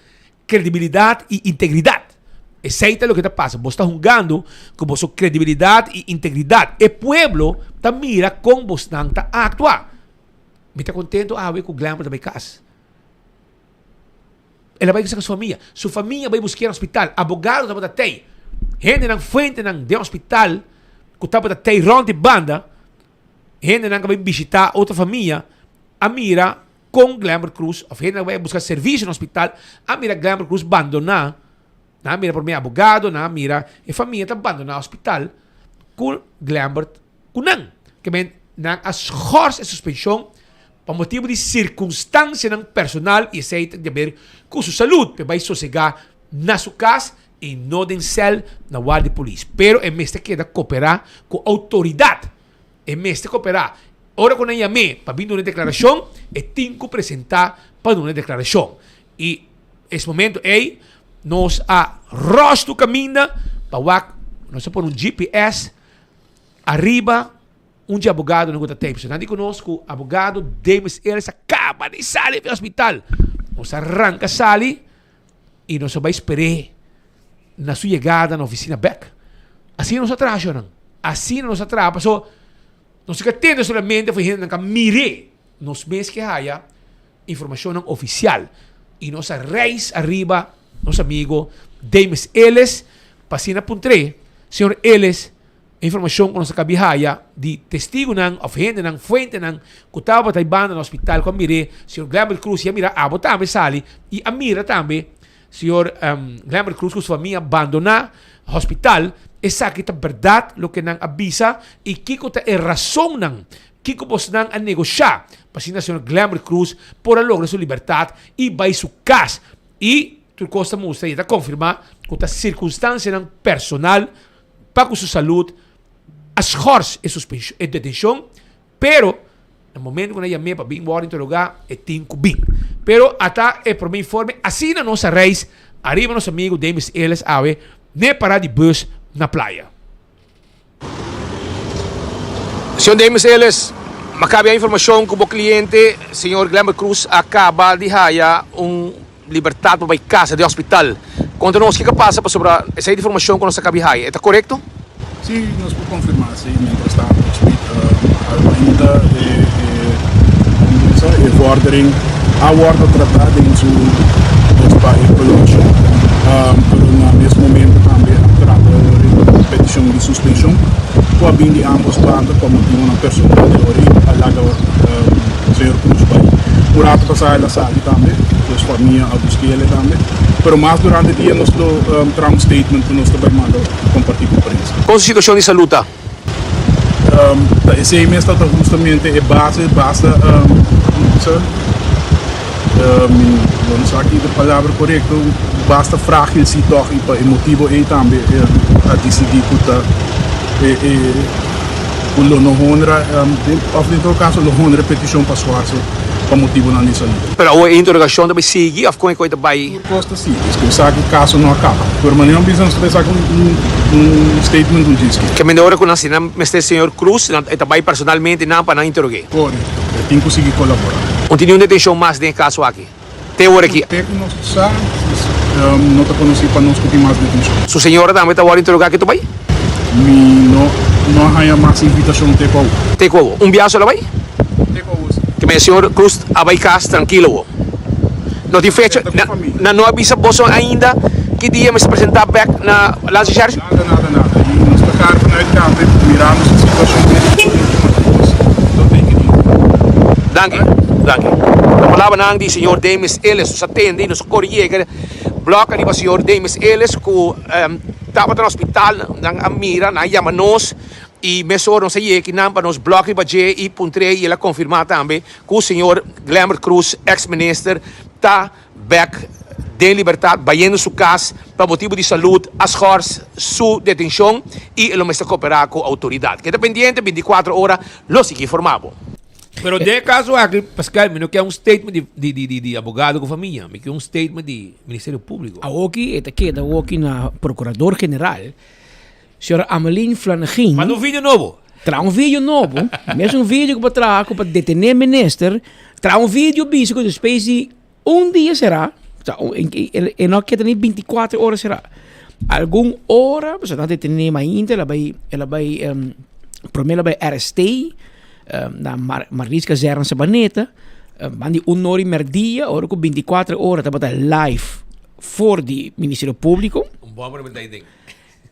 kredibilidat i integridat. Esei ta loke ta pasa, boso ta hungando ku boso kredibilidat i integridat. E pueblo ta mira kon bosnan ta aktua. Mi ta kontento awe ku Glenbert ta bai kas. El a bai buska su famia. Su famia bai busk'é na hospital. Abogado tabata tei. Hendenan, fuentenan den hospital ku tabata tei rònt di banda, hendenan ku a bai bishitá otro famia, a mira kon Glenbert Croes, òf hendenan ku bai buska servisio na hospital, a mira Glenbert Croes bandoná. Nan a mira promé abogado, nan a mira e famia ta bandoná hospital ku Glenbert ku nan. Ke men. Nan a schors e suspenshon pa motibu di sirkunstansianan personal i esei ta di haber ku su salud p'e bai sosegá na su kas i no den sèl na warda di polis. Pero e mester keda koperá ku outoridat. E mester koperá. Ora ku nan yam'é pa bin duna e deklarashon, e tin ku presentá pa duna e deklarashon. I es momento ei nos a ròs tur kaminda pa wak, nos a pone un GPS ariba un dje abogadonan ku ta tei. Pasobra nan di ku nos ku abogado Davis Ellis a kaba di sali di hospital. Nos a ranka sali i nos a bai sper'é na su yegada na ofisina bèk. Asina nos a traha shornan. Asina nos a traha pasobra nos no ka tende solamente for hendenan ka mir'é. Nos mes ke haya informashonnan ofisial i nos a reis ariba nos amigo Davis Ellis pa asina puntr'é, Señor Ellis, E informashon ku nos a kabi haya di testigunan òf hendenan, fuentenan ku tabata e banda na hospital ku a mir'é, señor Glenbert Cruz i a mira abo tambe sali i a mira tambe señor Glenbert Cruz ku su famia bandoná hospital, esaki ta bèrdat loke nan a bisa i kiko ta e rasonnan kiko bosnan a negoshá pa asina señor Glenbert Cruz por a logra su libertat i bai su kas i tur kos ta mustra i e ta konfirmá ku ta sirkunstansianan personal pa cu su salud a schors e suspension e detencion pero na momento cu nan yam'e pa bin worde interroga e tin cu bin pero ata e prome informe asina nos a reis ariba nos amigo Demis Ellis awe n'e para di bus na playa. Señor Demis Ellis, m'a caba e informacion cu bo cliente señor Glenbert Cruz a caba di haya un Libertad pa bai casa di hospital. Conta nos kiko a pasa pasobra esei di informacion cu nos a cabi haya. E ta corecto? Si, nos por confirma si. Mientras tanto Speed algo ainda e e vordering a wordo trata den su pa e prolongacion pero na mes momento tambe a trata e peticion di suspension cu a bin di ambos banda pa motibonan personal di ori a laga Señor Cruz bai. Un rato pasá el a sali tambe, dus famia a busk'el tambe. Pero mas durante dia nos lo traha un statement ku nos ta bai manda kompartí ku prensa. Kon su situashon di salú ta? Ta esei mes ta ta hustamente e base, basta bisa, mi lo no sa ki ta e palabra korekto, basta frágil si tòg i pa e motibu ei tambe a disidí ku ta e. Ku lo no honra, òf den todo kaso lo honra e petishon pa swarso pa motibunan di salú. Pero awor e interogashon ta bai sigui òf kon e koi ta bai? Tur kos ta sigui, es ku esaki kaso no a kaba. Pero manera un bisa nos ta bai saka un statement un djiski. Ke mende ora ku nan si nan mester señor Cruz nan e ta bai personalmente nan pa nan interog'é. Korekto, e tin ku sigui kolaborá. Un tin niun detenshon mas den e kaso aki? Te ora ki. Te ku nos sa, no ta konosí pa nos ku tin mas detenshon. Su señora tambe ta wòrdu interogá ke tu bai? Mi no no a haña mas invitashon te ku awor. Te ku awor. Un biaha so el a bai? Te ku awor si. Ke men señor Cruz a bai kas trankilo awor. No tin fecha? E ta ku famia. Nan no a bisa boso ainda ki dia mester presentá bèk na Landsrecherche? Nada, nada, nada. I nos ta kar vanuit Kampe mirando su situashon médiko i tuma tur kos lo teken in kuenta. Danki, danki. Ta palabranan di señor Demis Ellis. Nos a tende i nos a kore yega blòk ariba señor Demis Ellis ku tabata na hospital. Nan a mira, nan a yama nos i mesora nos a yega kinan pa nos blòk riba dje i puntr'é i el a konfirmá tambe ku señor Glenbert Croes, eks minister, ta bek den libertad bayendo su cas pa motibo di salud a schors su detencion y e lo mester coopera cu autoridad. Keda pendiente, 24 ora lo sigui informa bo. Pero den e caso aki, Pascal, mi no kier un statement di di di di di abogado cu famia, mi kier un statement di Ministerio Publico. Awoki e ta keda awoki na Procurador General, Señora Ameline Flanegin. Manda un video nobo. Traha un video nobo, mes un video cu pa traha cu pa detene minister, traha un video bisa cu despues di un dia será, e no keda ni binticuatro ora será, algun ora pasobra nan detene mainta el a bay el a bay prome el a bay RST na Marlies Kazerne Sabaneta, banda di un ora y merdia ora cu binticuatro ora tabata live for di Ministerio Publico. Un bomber mester ta den.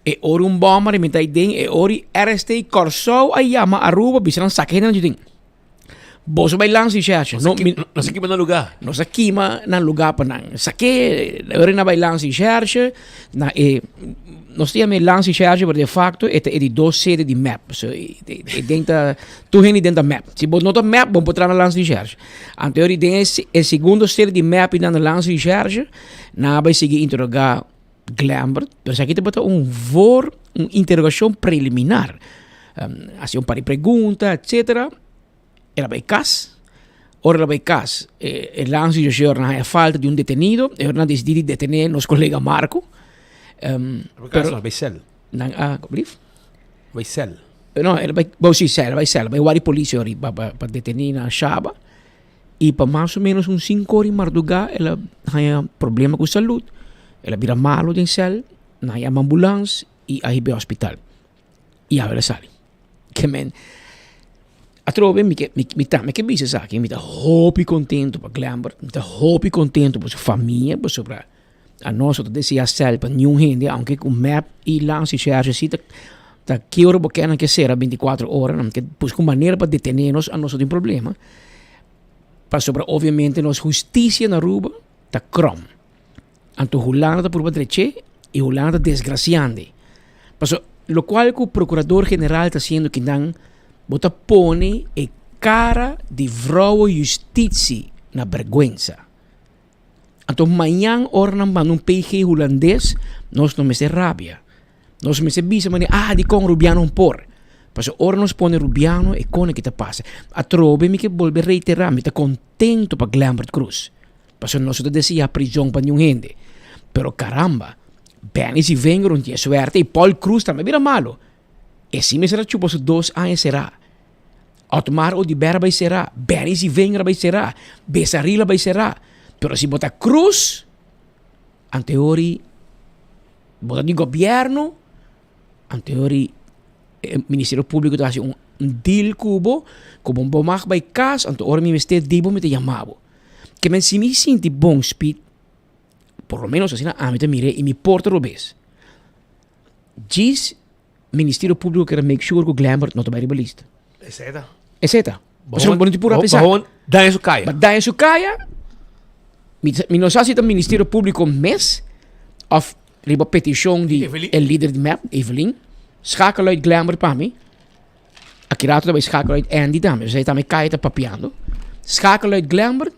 E ora un bòm a remintá ei den, e ora i RST Kòrsou a yama Aruba bisa nan saka hende nan djudin. Boso bai landsrecherche. No, mi, nos a kima nan lugá. Nos a kima nan lugá pa nan. Saké, ora nan bai landsrecherche, na e, nos ta yama e landsrecherche, pero de facto e ta e di dos sede di mep. So, e, e den ta, tur hende den ta mep. Si bo no ta mep, bo no por traha na landsrecherche. Anto ora den e, e segundo sede di mep nan na landsrecherche, nan a bai sigui interogá Glambert, pero esaki tabata un voor, un interogashon preliminar. Um, hasi un par di pregunta, etcetera. El a bai kas. Ora el a bai kas, e, e landsregisseur nan haña falta di un detenido. E ora nan desidí di detené nos kolega Marco. Um, pero, no, bai sel. Nan a, brief? Bai sel. No, el bai, bo si, sel, bai sel. Bai wari politie ori pa, pa, pa detení na Shaba. I pa mas o menos un sinku ora di mardugá el a haña problema ku salud. El a bira malu den sel, nan a yama ambulans i a hib'é hospital. I awe el a sali. Ke men, atrobe mi ke mi mi tambe ke bisa esaki, mi ta hopi kontentu pa Glenbert, mi ta hopi kontentu pa su famia pasobra anos no ta desea sel pa niun hende aunke ku mep i lansi shèrshe si ta ta ki ora bo ke nan ke sera bintikuater ora nan ke buska un manera pa detene nos anos no tin problema pasobra obviamente nos hustisia na Aruba ta krom. Anto Hulanda ta purba dreché y Hulanda ta desgraciande. Paso locual cu Procurador General ta haciendo kinan bo ta pone e cara di vrouwe justitie na berguensa. Anto mañan ora nan manda un PG Hulandes nos no mester rabia. Nos mester bisa manera ah dikon Rubiano un por. Paso ora nos pone Rubiano e kone ki ta pasa. Atrobe mi ke bolbe reitera mi ta contento pa Glenbert Croes. Pasobra nos no ta desea prizon pa niun hende. Pero caramba, Benny Sivenger un tin e suerte y Paul Croes tambe a bira malo. E si mester a chupa su dos aña será. Otmar Oduber a bay será, Benny Sivenger a bay será, Besaril a bay será. Pero si bo ta Croes, anteori bo ta di gobierno, anteori e Ministerio Publico ta haci un deal cu bo, cu bo mag bay cas, anto ora mi mester di bo mi ta yama bo. Ke men si mi sinti bon speed, por lo menos asina ami ta mir'é i mi por ta robes. Djis Ministerio Públiko kere make sure ku Glenbert no ta bai riba lista. Esei ta. Esei ta. Pasobra bo no tin puru a pensá. Bo daña su kaya. Bo daña su kaya. Mi, mi no sa si ta Ministerio Públiko mes òf riba petishon di e lider di mep, Evelyn. Schakel uit Glenbert pa mi. Aki rato ta bai schakel uit Andy tambe, dus hij tambe kai ta papiando. Schakel uit Glenbert,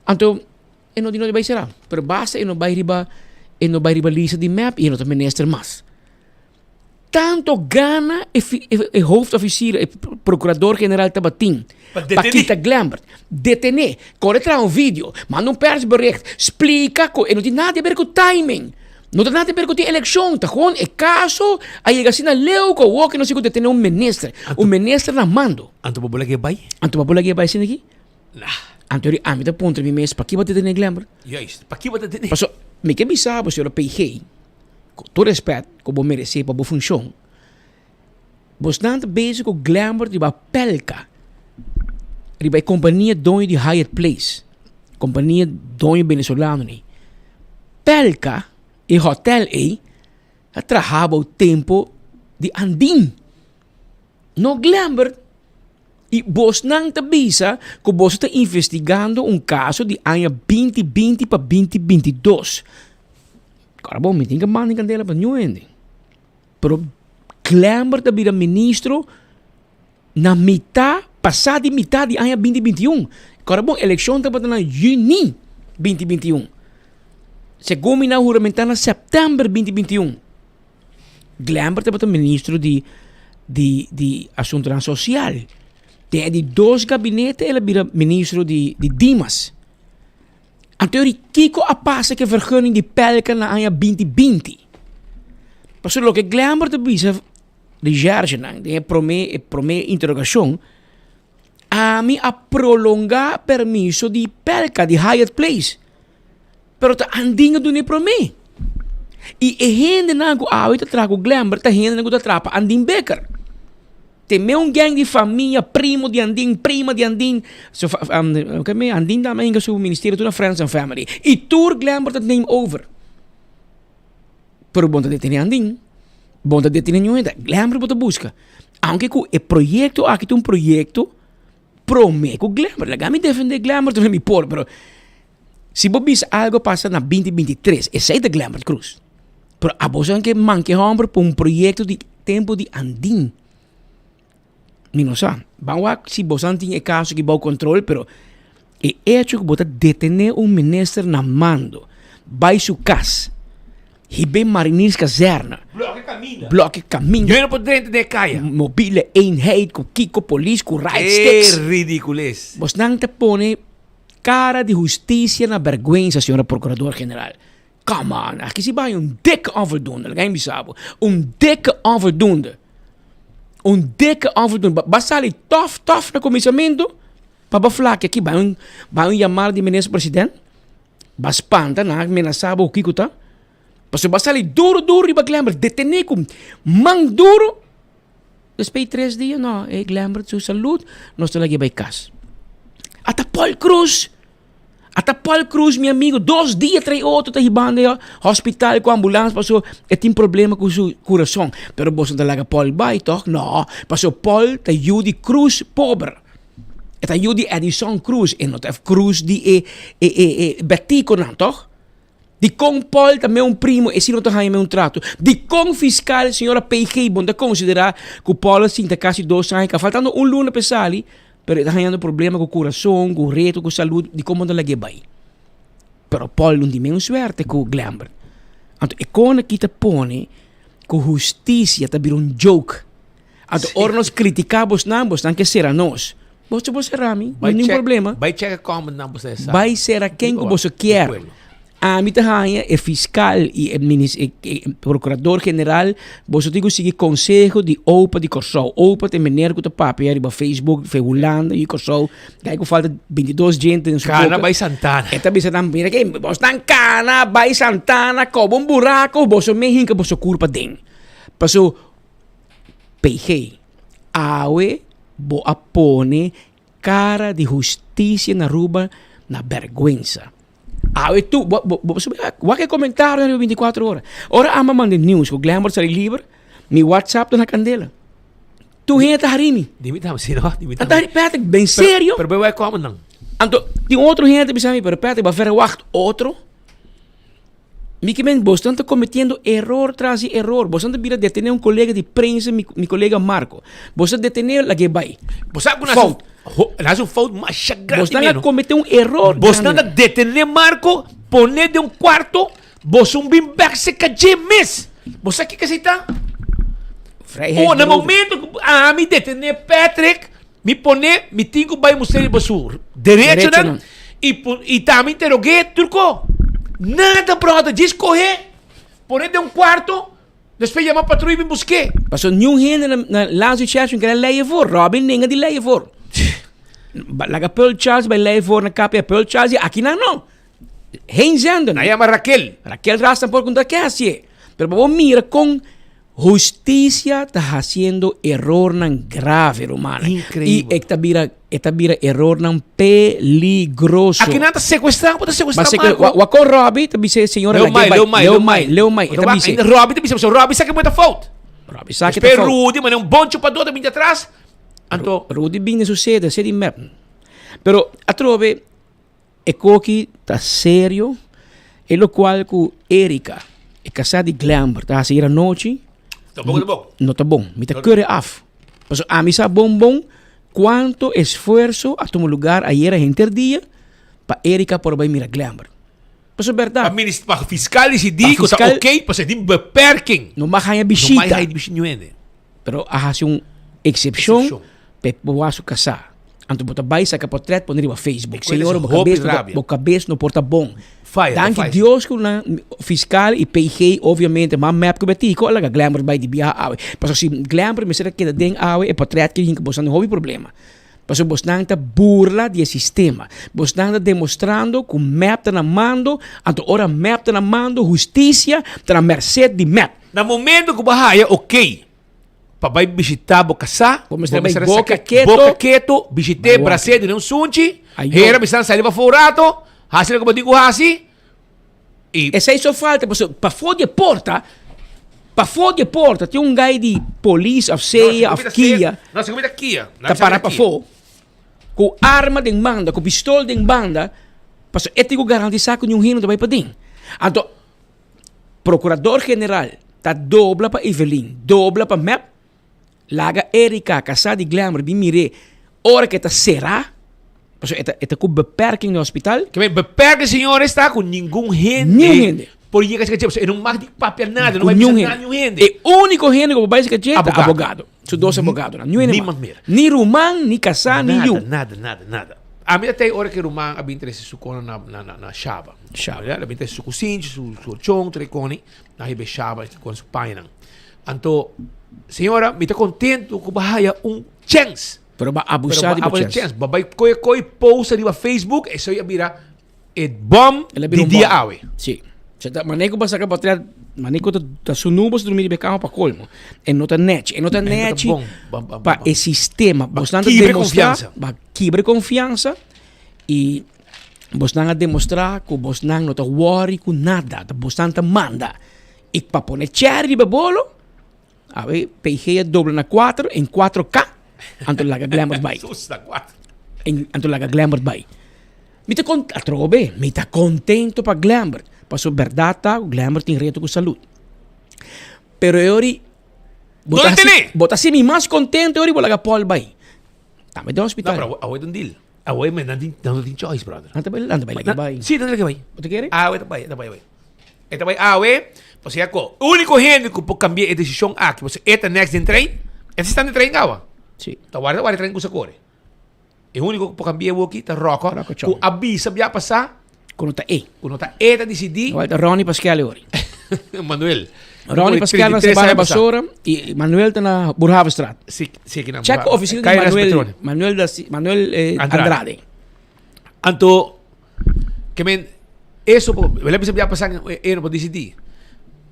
anto e no di no di bai sera. Pero basta e no bai riba, e no bai riba lista di mep y e no ta minister mas. Tanto gana e, e, e hoofdofficier, e procurador general tabatin Pa pa detene. kita Glenbert. Detene, kore traha un video, manda un persbericht, splika ku e no tin nada di haber ku timing. No ta nada di haber ku tin elekshon, ta gewoon e kaso a yega asina leu ku awor ke nos tin ku detene un minister, un minister na mando. Anto bo por lag'é bai? Anto bo por lag'é bai asina aki? Nah. Anto ri ami ta puntra mi mes, paki bo ta detene Glenbert? Juist, paki bo ta detene? Paso, mi ke bisa bo, señor PG, ku tur respet ku bo meresé pa bo funshon, Bosnan ta bezig ku Glenbert riba Pelka, riba e kompania doño di Hyatt Place, kompania doño venezolano ni. Pelka, e hotel ei, a traha bou tempo di Andin, no Glenbert. I bosnan ta bisa ku boso ta investigando un kaso di aña binti binti pa binti 22. Kòrda bon, mi tin ke manda e kandela pa niun hende. Pero Glenbert a bira ministro na mitá, pasá di mitá di aña binti 21. Kòrda bon, elekshon tabata na yüni binti 21. Segun mi nan huramentá na sèptèmber binti 21. Glenbert tabata ministro di di di asuntunan sosial. Den e di dos gabinete el a bira ministro di di Dimas. Anto yori kiko a pasa ku e vergunning di Pelican na aña binti binti? Pasobra loke Glenbert a bisa recherchenan den e prome e prome interogashon, ami a prolongá permiso di Pelka di Hyatt Place, pero ta Andin a duna e prome. I e hendenan ku awe ta traha ku Glenbert ta hendenan ku ta traha pa Andin Bikker. Te me un gang di famia, primo di Andin, prima di Andin. So, um, ke me Andin dame inga su ministerio tur na friends and family. I tur Glenbert ta neem over. Pero bon ta detene Andin. Bon ta detene niun hende. Glenbert bo ta buska. Aunke ku e proyecto aki ta un proyecto. Prome ku Glenbert. Laga mi defende Glenbert tambe mi por, pero si bo bisa algo pasa na binti binti tres, esei ta Glenbert Cruz. Pero abo sa ke manke homber pa un proyecto di tempo di andin. Mi no sa. Ban wak si bosan tin e kaso aki bou kontrol, pero e echo ku bo ta detené un minister na mando, bai su kas, hib'é Marinierskazerne, Bloke kaminda. bloke kaminda, Yo no por drenta den e kaya. mobiele eenheid ku kiko polis ku right sticks. E ridicules. Bosnan ta pone kara di hustisia na bèrgwensa, señora Procurador General. Come on, aki si bai un dikke onvoldoende, laga mi bisa bo. Un dikke onvoldoende. Un dikke onvoldoende. Ba sali tof tof na kuminsamentu, pa bo flaki aki bai un bai un yamada di minister president, ba spanta nan a menasa bo kiko ta. Pasobra ba sali duro duro riba Glenbert, detene ku man duro, despues di tres dia no, e Glenbert su salud nos ta lag'e bai kas. Ata Paul Croes. Ata Paul Croes mi amigo dos dia tras otro ta hibando e hospital cu ambulance paso e tin problema cu su curason. Pero boso ta laga Paul bay toch? No, paso Paul ta yu di Croes pober. E ta yu di Edison Croes, e no ta Croes di e e e e Beticonan toch? Dikon Paul ta me un primo e si no ta haña me un trato? Dikon fiscal señora PG bon ta considera cu Paul a sinta casi dos aña ca faltando un luna pa e sali pero e ta hañando problema cu curason, cu reto, cu salud, dikon bon ta lag'e bay? Pero Paul no tin me un suerte cu Glenbert. Anto e con aki ta pone cu husticia ta bira un joke. Anto ora nos critica bosnan, bosnan ke cera nos. Boso por cera mi, no tin problema. Bai check e comment nan boso sa. Bai cera ken ku boso kier. Ami ta haña e fiscal y e minis e procurador general boso tin ku sigui conseho di opa di Kòrsou. Opa ta e meneer ku ta papia riba Facebook fe Hulanda y Kòrsou. Kai ku falta 22 djente den su boka. Kana bai Santana. E ta bisa nan mira ke bos nan kana bai Santana koba un buraco boso me hinka boso kurpa den. Paso PG, Awe bo a pone cara di husticia na Aruba na berguensa. Awe tu, bo, bo, bo, wak e comentario riba 24 ora. Ora ama manda news cu Glenbert sali liber, mi WhatsApp ta na candela. Tu hende ta hari mi. Di mi tambe, si no, di mi tambe. Anta Patrick, ben serio? Pero, pero bai komen dan. Anto, tin otro hende ta bisa mi, pero Patrick, ba verwacht otro? Mi ke men bosnan ta kometiendo eror tras di eror. Bosnan ta bira detené un kolega di prensa, mi, mi kolega Marco. Bos ta detené, lag'é bai. Bo sa ku nan Fout. ho, nan hasi un fout masha grandi Bosnan a meno. kometé un eror Bosnan ta grandi. detené Marco, poné den un kuarto, boso un bin bèk serka dje mes. Bo sa kiko esei ta? Oh, na Vrijheidsberoving. momento ku ami detené Patrick, Mi pone, mi tin ku bai mustra riba su derechonan Derechonan. i pu- i tambe interog'é turko. Nada brother, djis kohe, pone den un kuarto, despues yama patruya bin busk'é. Paso niun hende na, na Lazo Church kere lei ervoor. Robin nenga di lei ervoor. Ba- Laga Pearl Charles bai lei ervoor na KPA. Pearl Charles di aki nan no. Geen zender. Nan yama Raquel. Raquel Ras tampoco no ta ke hasié. Pero pa bo mira kon Husticia ta haciendo erornan grave, rumannan. Increíble. Y e ta bira, e ta bira erornan peligroso. Aki nan ta secuestra, bo ta secuestra Ba secu- Marco. wa, wa con Robbie ta bisa e señora Leo la Mai, bai- Leo Mai, Leo Mai, Leo Mai, e ta Wa- bisa. Robbie ta bisa, so Robbie sa ke bo ta fout. Robbie sa ke ta Despues fout. Rudy, mane un bon chupador ta binti atras. Anto, Rudy bini su sede, sede mep. Pero atrobe E koki ta serio, e lokual ku Erika, e kasá di Glenbert, ta hasi ayer anochi, Ta bon, ta bon. no ta bon. Mi ta kere af. Pasobra ami sa bon bon kuantu esfuerso a tuma lugar ayer henter dia pa Erika por bai mira Glenbert. Pasobra Pa bèrdat. minis, pa fiskal disidí Pa ku ta fiskal- oké, pasobra tin beperking. No mag haña No mag bishita. haña bishita niun hende. Pero a hasi un eksepshon Eksepshon. pa e por su kasá. Anto bo ta bai saka portret pone riba Facebook. E kuenta Señor, es bo hopi kabes no ta, rabia. bo kabes no por ta bon. Faya, ta Danki faya. Dios ku nan fiskal i PG obviamente mas mep ku Betico a laga Glenbert bai di biaha awe. Pasobra si Glenbert mester a keda den awe e portret ke hinka bosnan den hopi problema. Pasobra bosnan ta burla di e sistema. Bosnan ta demostrando ku mep ta na mando, anto ora mep ta na mando hustisia ta na merced di mep. Na momento ku bo haya oké pa bai bishitá bo kasá, Bo mester bai mester boka saka keto. boka keto, bishit'é, Bai wak. bras'é, dun'é un sunchi, Ayo. hera bisnan sali pafó un rato, hasi loke bo tin ku hasi, i Esei so falta, pasobra pafó di e porta, pafó di e porta tin un gai di polis of No, sea segun of mi ta sea- kia No, segun mi ta kia. ta para pafó. Ku arma den banda, ku pistol den banda, pasobra e tin ku garantisá ku niun hende no ta bai paden. Anto Procurador General ta dobla pa Evelyn, dobla pa mep, laga Erika, kasá di Glenbert, bin mir'é ora ku e ta será, pasobra e ta e ta ku beperking den hospital. Ke men beperking señores ta ku ningun hende Niun hende. por yega serka dje, pasobra e no mag di papia nada, no Ku bai niun bisa nada hende. niun hende. E úniko hende ku por bai serka dje ta Abogado. abogado. Su dos abogadonan. Niun hende Niemand mas. meer. Ni ruman, ni kasá, ni yu. Nada, nada, nada, nada. Ami ta tei ora ku e ruman a bin trese su kona na na na na Shaba. Shaba. El a bin trese su kusinchi, su su orchon, tur e koni, nan a hiba e Shaba kon su pañanan. Anto, señora, mi ta kontentu ku bo a haya un chèns. Pero bo a abusá di bo chèns. Bo a bai koe koe post riba Facebook, esei a bira e bòm di dia awe. Sí. Sa ta manera ku bo a saka potret, manera ku ta sunu bo sa drumi riba e kama pa kolmo. E no ta nèchi. E no ta nèchi pa e sistema. Bosnan ta demostrá, bo a kibra e konfiansa i bosnan a demostrá ku bosnan no ta wòri ku nada. Ta bosnan ta manda. I pa pone chèri riba e bolo, awe PG a dobla na kuater en kuatro K, anto laga Glenbert bai. Anto laga Glenbert bai. Mi ta con, atrobe, mi ta contento pa Glenbert, pasobra berdad ta cu Glenbert tin reto cu salud. Pero e ori, bo ta haci, bo ta haci mi mas contento e ori bo laga Paul bai. Tambe den hospital. No, pero awe ta un deal. Awe men nan tin, nan no tin choice, brother. Nan ta bai, nan ta bai laga bai. Si, nan ta laga bai. Bo ta kere? Awe ta bai, ta bai awe. E ta bai awe, pasobra ya cu unico hende cu por cambia e decision aki, pasobra e ta next den trein, e ta sinta den trein awa. Si. Ta warda warda e trein cusa core. E único ku por kambia awoki ta Rocco, Rocco Chong. ku a bisa bia pasá Ku no ta e. ku no ta e ta disidí. Igual ta Ronnie Pascal e ori. Manuel. Ronnie Pascal na 33 Sabana aña pasá. Basora y Manuel ta na Boerhavestraat. Sí, sí, aki na Check Boerhave. oficina di Calle Las Manuel, Petrone. Manuel, da, Si- Manuel eh, Andrade. Andrade. Anto, ke men, eso, po, wel a bisa bia pasá e e no por disidí.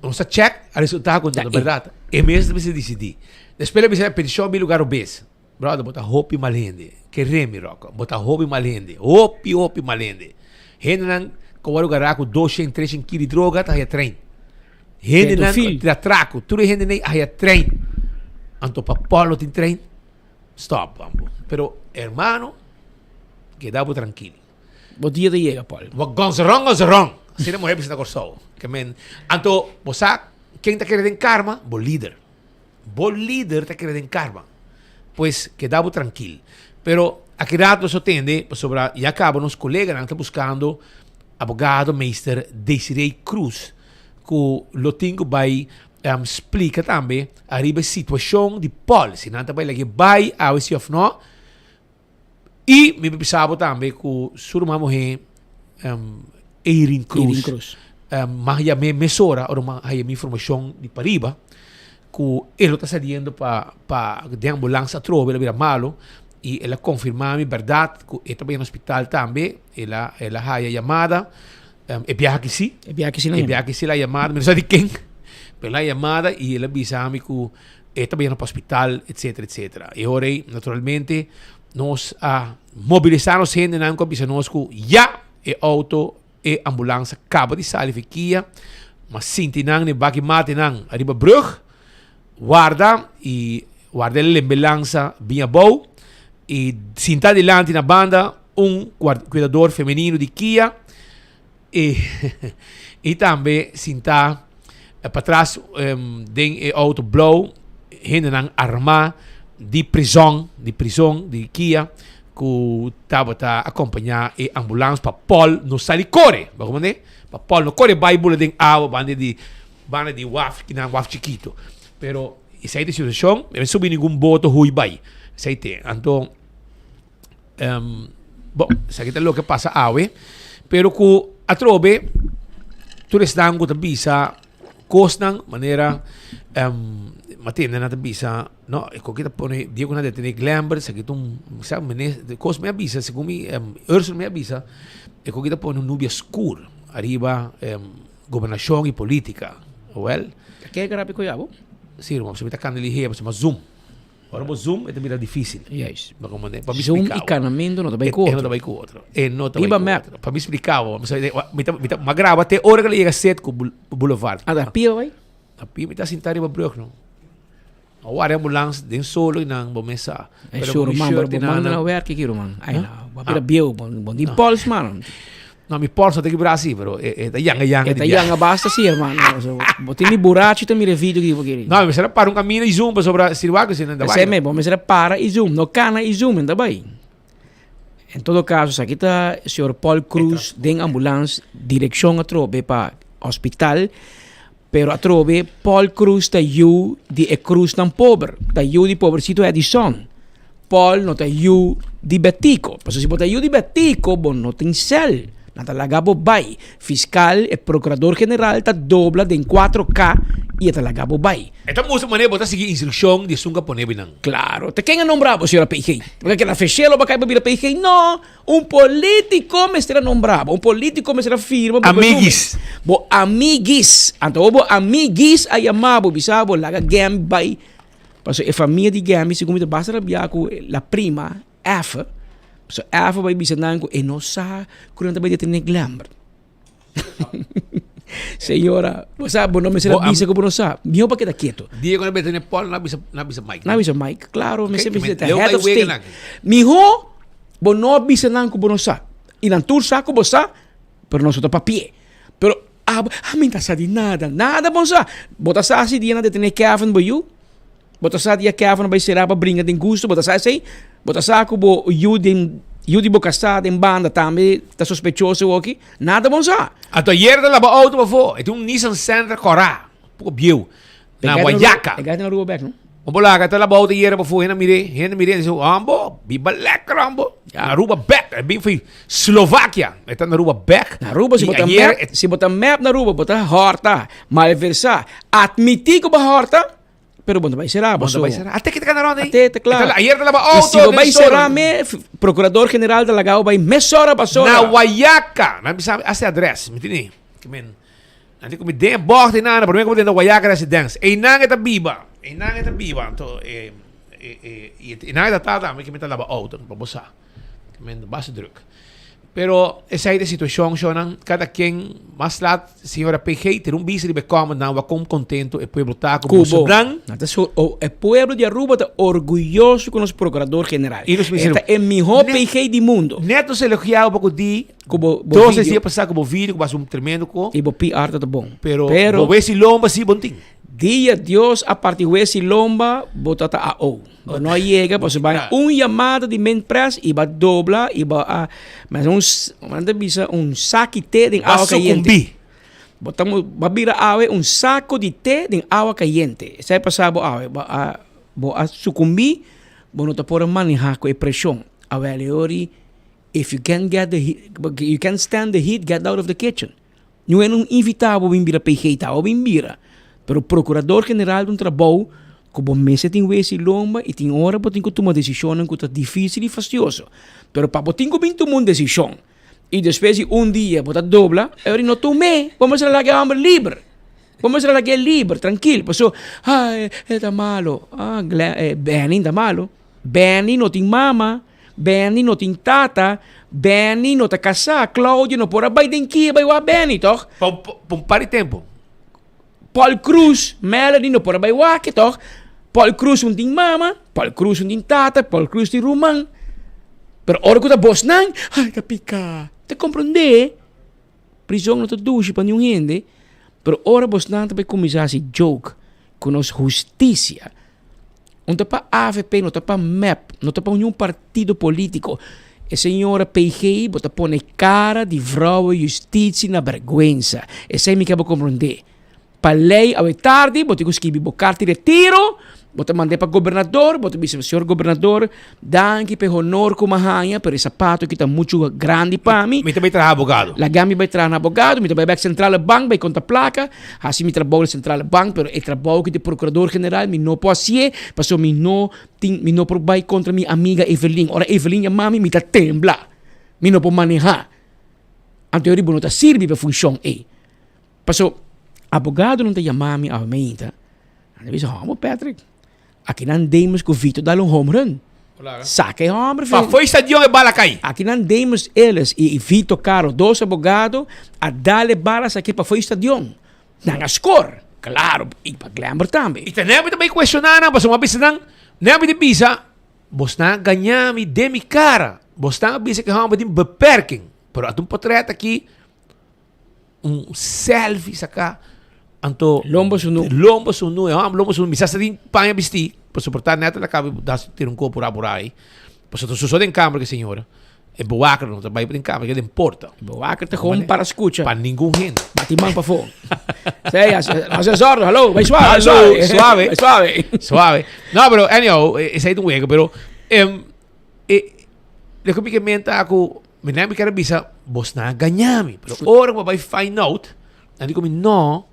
Nos ta check, a resultá ku Ta no e. bèrdat. E mes ta mester disidí. Despues el a bisa petishon mi lugar robes. Brother, bo ta hopi mal hende. Kere mi, Rocco. Bo ta hopi mal hende. Hopi, hopi mal hende. Hendenan ku wòrdu gará ku doshen, treshen kilo di droga ta haya trein. Hendenan ku tira atrako, tur e hendenan ei a haya trein. Anto pa Paul no tin trein? Stop, bambo. Pero, hermano, keda bo trankil. Bo dia ta yega, Paul. What goes wrong, goes wrong. Asina muher bisa na Kòrsou. Ke men, anto, bo sa ken ta kere den karma? Bo lider. Bo lider ta kere den karma. Pues keda bo trankil. Pero aki rato nos a tende pasobra ya kaba nos koleganan ta buskando abogado meester Desiree Cruz ku lo tin ku bai splika tambe ariba e situashon di Paul. Si nan ta bai lag'é bai awe si òf no. I mi bisa bo tambe ku su ruman muhé Eirin Cruz. Eirin Cruz. M'a yam'é mesora ora m'a haya mi informashon di pariba ku e lo ta saliendo pa pa den ambulans atrobe el a bira malo i el a konfirmá mi bèrdat ku e ta bai na hospital tambe el a el a haya yamada e biaha aki si E biaha aki si e biaha aki si el a yamada mi no sa di ken pero el a yamada i el a bisa mi ku E ta bayendo pa hospital, etcetera, etcetera. E ora ei, naturalmente, nos a mobilisá nos hendenan ku a bisa nos ku ya e outo, e ambulansa kaba di sali fi kia, ma sinti nan den baki mate nan ariba brug, warda i warda e lembelansa bin abou i sinta dilanti na banda un kuidador femenino di kia, E i tambe sintá patras den e outo blou hendenan armá di prizòn, di prizon di Kia ku tabata akompañá e ambulans pa Paul no sali kore. Bo komprendé? Pa Paul no kore bai bula den awa banda di banda di waf kinan waf chikito. Pero esei ta e situashon, e no subi ningun boto hui bai. Esei te. Anto. Bon, esaki ta loke pasa awe, pero ku atrobe tur esnan ku ta bisa kosnan manera mi a tende nan ta bisa no e koki ta pone dia ku nan detene Glenbert esaki ta un sa mene kos mi a bisa segun mi Ursel mi a bisa e koki ta pone un nubia skur ariba gobernashon i politika wel. Ke grabi ku yabo? Si ruman pasobra mi ta kanda lihe pasobra mi a zoom. Ora bo zoom e ta bira dificil. Juist. Bo comprende? Pa mi Zoom splica y canamento no ta bay cu E otro. no ta bay cu otro. E no ta bay Riba cu map. otro. Pa mi splica bo, mi ta, mi ta, mi a graba te ora cu el a yega set cu Boulevard. Ah, ta pia bay? Ta pia mi ta sinta riba brug no. A wari ambulans den solo y nan bo mes sa. Ay sure ruman, pero bo manda na werk aki ruman. Ay no, bo a bira bieu, bo tin pols man. No, mi pols no ta kibra asi, pero e ta yanga yanga E ta yanga basta si hermano. Bo tin di burachi ta mira e video aki bo kere. No, mi mester a para un camino y zoom pasobra si wak si nan ta bai. Esei me, bo mester a para y zoom, no cana y zoom, nan ta bai. En todo caso, esaki ta señor Paul Croes den ambulans direccion atrobe pa hospital. Pero atrobe Paul Croes ta yu di e Croesnan pober, ta yu di pobrecito Edison. Paul no ta yu di Betico, pasobra si bo ta yu di Betico bo no tin sel, nan ta laga bo bai. Fiscal, e procurador general ta dobla den 4K y e ta laga bo bai. E ta mustra manera bo ta sigui instruccion di esun ku a pone binan. Claro, ta ken a nombra bo, señora PG? Bo ta keda feshel o bo a kai pa bira PG? No! Un politico mester a nombra bo, un politico mester a firma bo Amiguis. Bo amiguis. Anto bo amiguis a yama bo, bisa bo laga Gemmy bai. Pasobra e famia di Gemmy segun mi ta basta rabia cu la prima Effe. Pasobra Effe bai bisa nan cu e no sa cu nan ta bai detene Glenbert. Señora, bo sa, bo no mester a bisa ku bo no sa. Mihó pa keda keto. Dia ku nan mete den pòl, nan bisa, nan bisa Mike. Nan bisa Mike, klaro, mester bisa ta head of state. Mihó bo no a bisa nan ku bo no sa. I nan tur sa ku bo sa, pero nos no ta papia. Pero abo, ami no ta sa di nada, nada bo no sa. Bo ta sa si dia nan detené Kevin bo yu? Bo ta sa dia Kevin a bai será pa bringa den gusto? Bo ta sa esei? Bo ta sa ku bo yu den yu di bo kasá den banda tambe ta sospechoso awoki? Nada bon sa. Anto ayer ta laba auto pafó. E tin un Nissan Sentra kòrá, poko bieu, na Guayaca. E gai ta na Aruba bèk, no? Un bolaga ta laba auto ayer pafó, hende a mir'é, hende a mir'é, hende a bisa, Ambo, biba lèker ambo. Na Aruba bèk, e bin for Slovakia, e ta na Aruba bèk. Na Aruba si bo ta mep, si bo ta mep na Aruba, bo ta hòrta, malversá, atmití ku bo a hòrta. Pero bo no bai será, bo no bai será. Ate kita kana ronda ahí. Ate, ta kla. Ayer ta laba auto. Y si bo bai será me, procurador general ta laga bo bai mesora basora. Na Guayaca. Nan bisa hace adres, mi tini. Ke men. Nan di ku mi den e bocht ei nan, prome ku bo den Guayaca residence. Einan e ta biba. Einan e ta biba. Anto e e e einan e ta tata mi ke mi ta laba auto, pa bo sa. Ke men basta druk. Pero esei ta e situacion shownan, cada ken mas laat señora PG tira un bista riba e comment nan wak con contento e pueblo ta cu boso Cubo. nan. Nan ta su o e pueblo di Aruba ta orguyoso cu nos procurador general. Y nos E mester ta e miho Net PG di mundo. Net nos elogia bo cu di Cu bo bo dos video. dia pasa cu bo video cu basa un tremendo co. Y bo PR ta ta bon. Pero Pero bo wesi lomba si bon tin. Dia Dios a parti wesi lomba bo ta ta AO. Bo no a yega pasobra bai un yamada di Minpres y ba dobla y bo a mas un nan ta bisa un saki te den awa cayente. Bo ta bo a bira awe un saco di te den awa cayente. Esei a pasa bo awe. Bo a bo a sucumbi bo no ta por a maneha cu e presion. Awel e ori if you can't get the heat you can't stand the heat get out of the kitchen. Ñu e no invitá bo bin bira PG, ta bo bin bira. Pero Procurador General ta un trabou cu bo mester tin wes y lomba y tin ora bo tin cu tuma decisionnan cu ta dificil y fastioso. Pero pa bo tin cu bin tuma un decision y despues di un dia bo ta dobla, e ora no tum'é, bo mester a laga e homber liber. Bo mester a lag'é liber, trankil. Paso, ay, e ta malo. Ah, Benny ta malo. Benny no tin mama. Benny no tin tata, Benny no ta kasá, Claudio no por a bai den kia bai wak Benny, tòg? Pa un par di tempu. Paul Croes, Melanie no por a bai wak e, tòg? Paul Croes un tin mama, Paul Croes un tin tata, Paul Croes tin ruman. Pero ora ku ta bosnan, ay ta piká. Ta komprondé, prizon no ta dushi pa niun hende, pero ora bosnan ta bai kuminsá hasi joke ku nos hustisia, No ta pa avp, no ta pa mep, no ta pa niun partido politico. E señora PG bo ta pone cara di vrouwen justitie na berguensa. Esey mi ke bo comprende. Pa ley awe tardi bo tin cu skibi bo carta di retiro, bo ta mande pa gobernador, bo ta bisa señor gobernador danki pa e honor cu mi a haya pero e sapato aki ta mucho grandi pa mi. Mi ta bay traha abogado. Laga mi bay traha na abogado, mi ta bay bek Centrale Bank bay conta placa. Hasi mi trabou na Centrale Bank, pero e trabou aki di Procurador General mi no por hasié, pasobra mi no tin, mi no por bai kontra mi amiga Evelyn. Ora Evelyn yama mi, mi ta tembla. Mi no por manehá. Anto yori bo no ta sirbi pa e funshon ei. Pasobra abogadonan ta yama mi awe meinta, nan ta bisa, Hòmber Patrick, Akinan Demus ku Vito dal un home run. Saka e homber Pa fo'i stadion e bala kai. Akinan Demus Ellis i Vito Caro, dos abogado, a dal e bala sak'é pa fo'i stadion. Nan a skor. Claro, y pa Glenbert tambe. Y ta nan ta bay cuestiona nan, pasobra mi a bisa nan, nan a bisa, bosnan a gaña mi den mi cara, bosnan a bisa cu e homber tin beperking, pero ata un potret aki, un selfie saca, anto Lombo sunu. Lombo sunu, e homber lombo sunu, mi sa sa tin paña bisti, pasobra por ta net a caba di tira un copo por ahí, pasobra ta sucede den camber cu e señora. E bewaker no ta bai den kamer, keda den porta. E bewaker ta gewoon para skucha. Pa ningun hende. Bati man pafó. Sí, hace sordo, hallo, bai suave, bai suave. Suave. Bai suave. Suave. No, pero anyhow, esei ta un wega, pero em, e, loke mi ke menta ku mi nan mi kere bisa, bos nan a gaña mi. Pero ora ku bo bai find out, nan di ku mi no,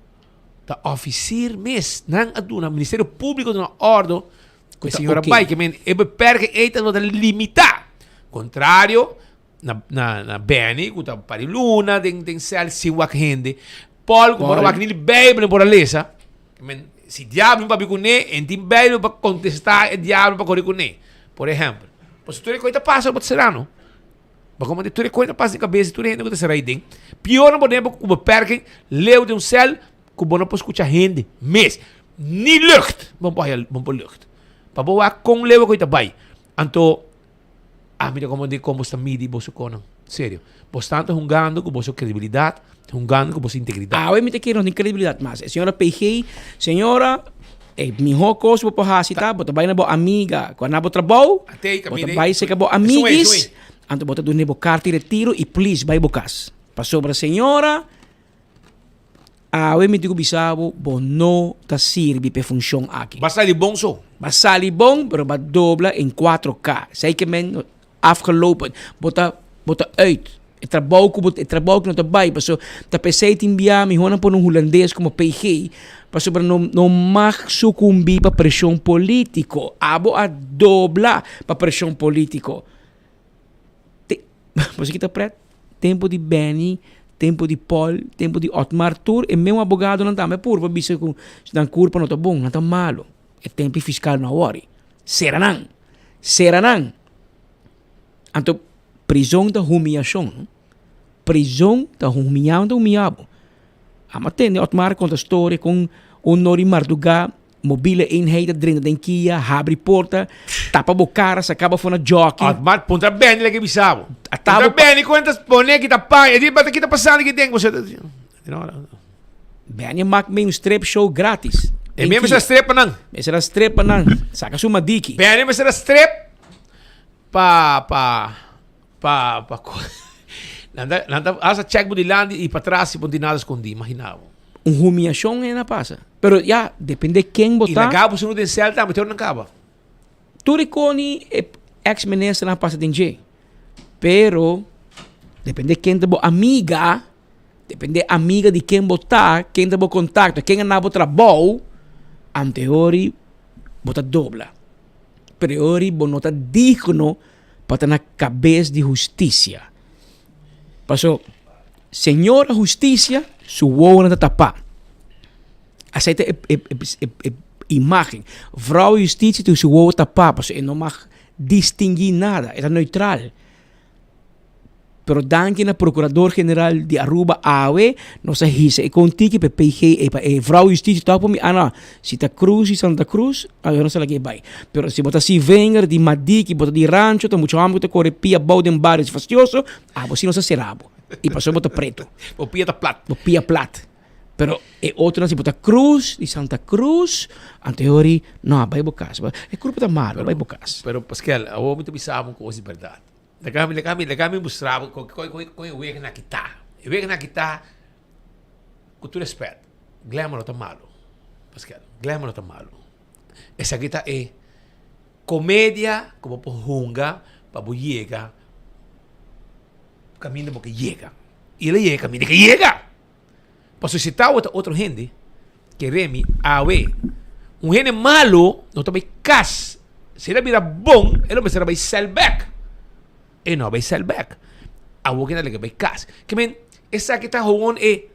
ta officier mes. Nan a duna, Ministerio Público a duna ordo Ku e señora bai, ke men e beperking ei ta ta limitá. Kontrario na na na Benny ku ta pari luna den den sèl sin wak hende. Paul ku por a wak ni Bijbel por a lesa. Men si diablo papia kuné en tin Bijbel pa kontestá e diablo pa kore kuné. Por ehèmpel. Pasobra tur e kos ta pasa bo ta sera no. Bo komo tur e kos ta pasa den kabes di tur hende ku ta sera ei den. Pior nan por tempu ku beperking leu den un sèl ku bo no por skucha hende mes. Ni lucht, bo por haya, bo por lucht. Pa bo wak kon leu ku ta bai. Anto, ami ta komo di kon bo sta midi boso konan. Serio. Bo stan ta hungando ku boso kredibilidat, hungando ku boso integridat. Awe mi ta kere no tin kredibilidat mas. E señora PG, señora, e mihó kos bo por hasi ta, bo ta bai na bo amiga ku a na bo trabou, bo ta bai serka bo amiguis, anto bo ta duna bo karta di retiro i please bai bo kas. Pasobra señora. Awe mi tin ku bisa bo, bo no ta sirbi pa e funshon aki. Ba sali bon so. Ba sali bon, pero ba dobla en 4K. Esei ke men afgelopen. Bo ta, bo ta uit. E trabou ku bo, e trabou ku no ta bai, paso ta p'esei tin bia mihó nan pone un hulandes komo PG, pasobra no, no mag sukumbí pa preshon polítiko. Abo a dobla pa preshon polítiko. Te, bo sa ki ta pret? Tempu di Benny, tempu di Paul, tempu di Otmar, tur e meun abogadonan tambe a purba bisa ku nan kurpa no ta bon, nan ta malu. E tempu e fiskal no a wòri. Sera nan! Sera nan! Anto prizon ta humiashon, no? Prizon ta humiá, ta humiá bo. Amo a tende Otmar konta storia kon un nori mardugá Mobile eenheid a drenta den kia, habri porta, tapa bo cara, saca bo for na jockey. Otmar, puntra Benny leke bisa bo. Ata Puntra bo pa- Benny kon ta pone kita paña. E di, but kita pasando ki den? Bo Benny a mak mee un strip show gratis. E mi mester a strip pa nan. Mester a strip pa nan. Saca su madiki. Benny mester a strip pa pa pa pa nan ta nan ta hasta check bo dilanti y patras si bo no tin nada escondi, imagina bo. Un humiashon e na pasa. Pero ya, depende ken bo Y ta. laga bo sunu den cel tambe te ora nan caba. Tur e koni e ex ministernan a pasa den dje. Pero depende ken ta bo amiga, depende amiga di ken bo ta, ken ta bo contacto, ken a na bo trabou, anteori bo ta dobla. Pero e ori bo no ta digno pa ta na kabes di hustisia. Paso, Señor hustisia su wowonan ta tapá. Asei ta e e e e imágen. Vrou hustisia tin su wowo tapá, paso e no mag distinguí nada, e ta neutral. Pero danki na Procurador General di Aruba awe nos a hisa e kontiki pa e PG e pa e Vrouw Justitie tok pa mi ah no si ta Cruz di Santa Cruz awe nos a laga e bai pero si bo ta Sivenger di Madiki bo ta di Rancho ta mucho homber ku ta kore pia abou den bario fastioso abo si nos a sera bo y pasobra bo ta preto Bo pia ta plat. Bo pia plat pero e otronan si bo ta Cruz di Santa Cruz anto e ori no bai bo kas e kurpa ta malo bai bo kas. Pero Paskel awor mi ta bisa bo un kos di berdad. Laga mi, laga mi, laga mi mustra bo kon, kon, kon, kon e weganan aki ta. E weganan aki ta, ku tur respet, Glamour no ta malu, Pascal. Glamour no ta malu. Esaki ta e komedia ku bo por hunga pa bo yega kaminda bo ke yega. I el a yega kaminda ke yega. Pasobra si tabata otro hende, kere mi awe. Un hende malo no ta bai kas. Si el a bira bon, el lo mester a bai sèl bèk. E no a bai sèl bèk. Awor ke nan a bai kas. Ke men, esaki ta gewoon e,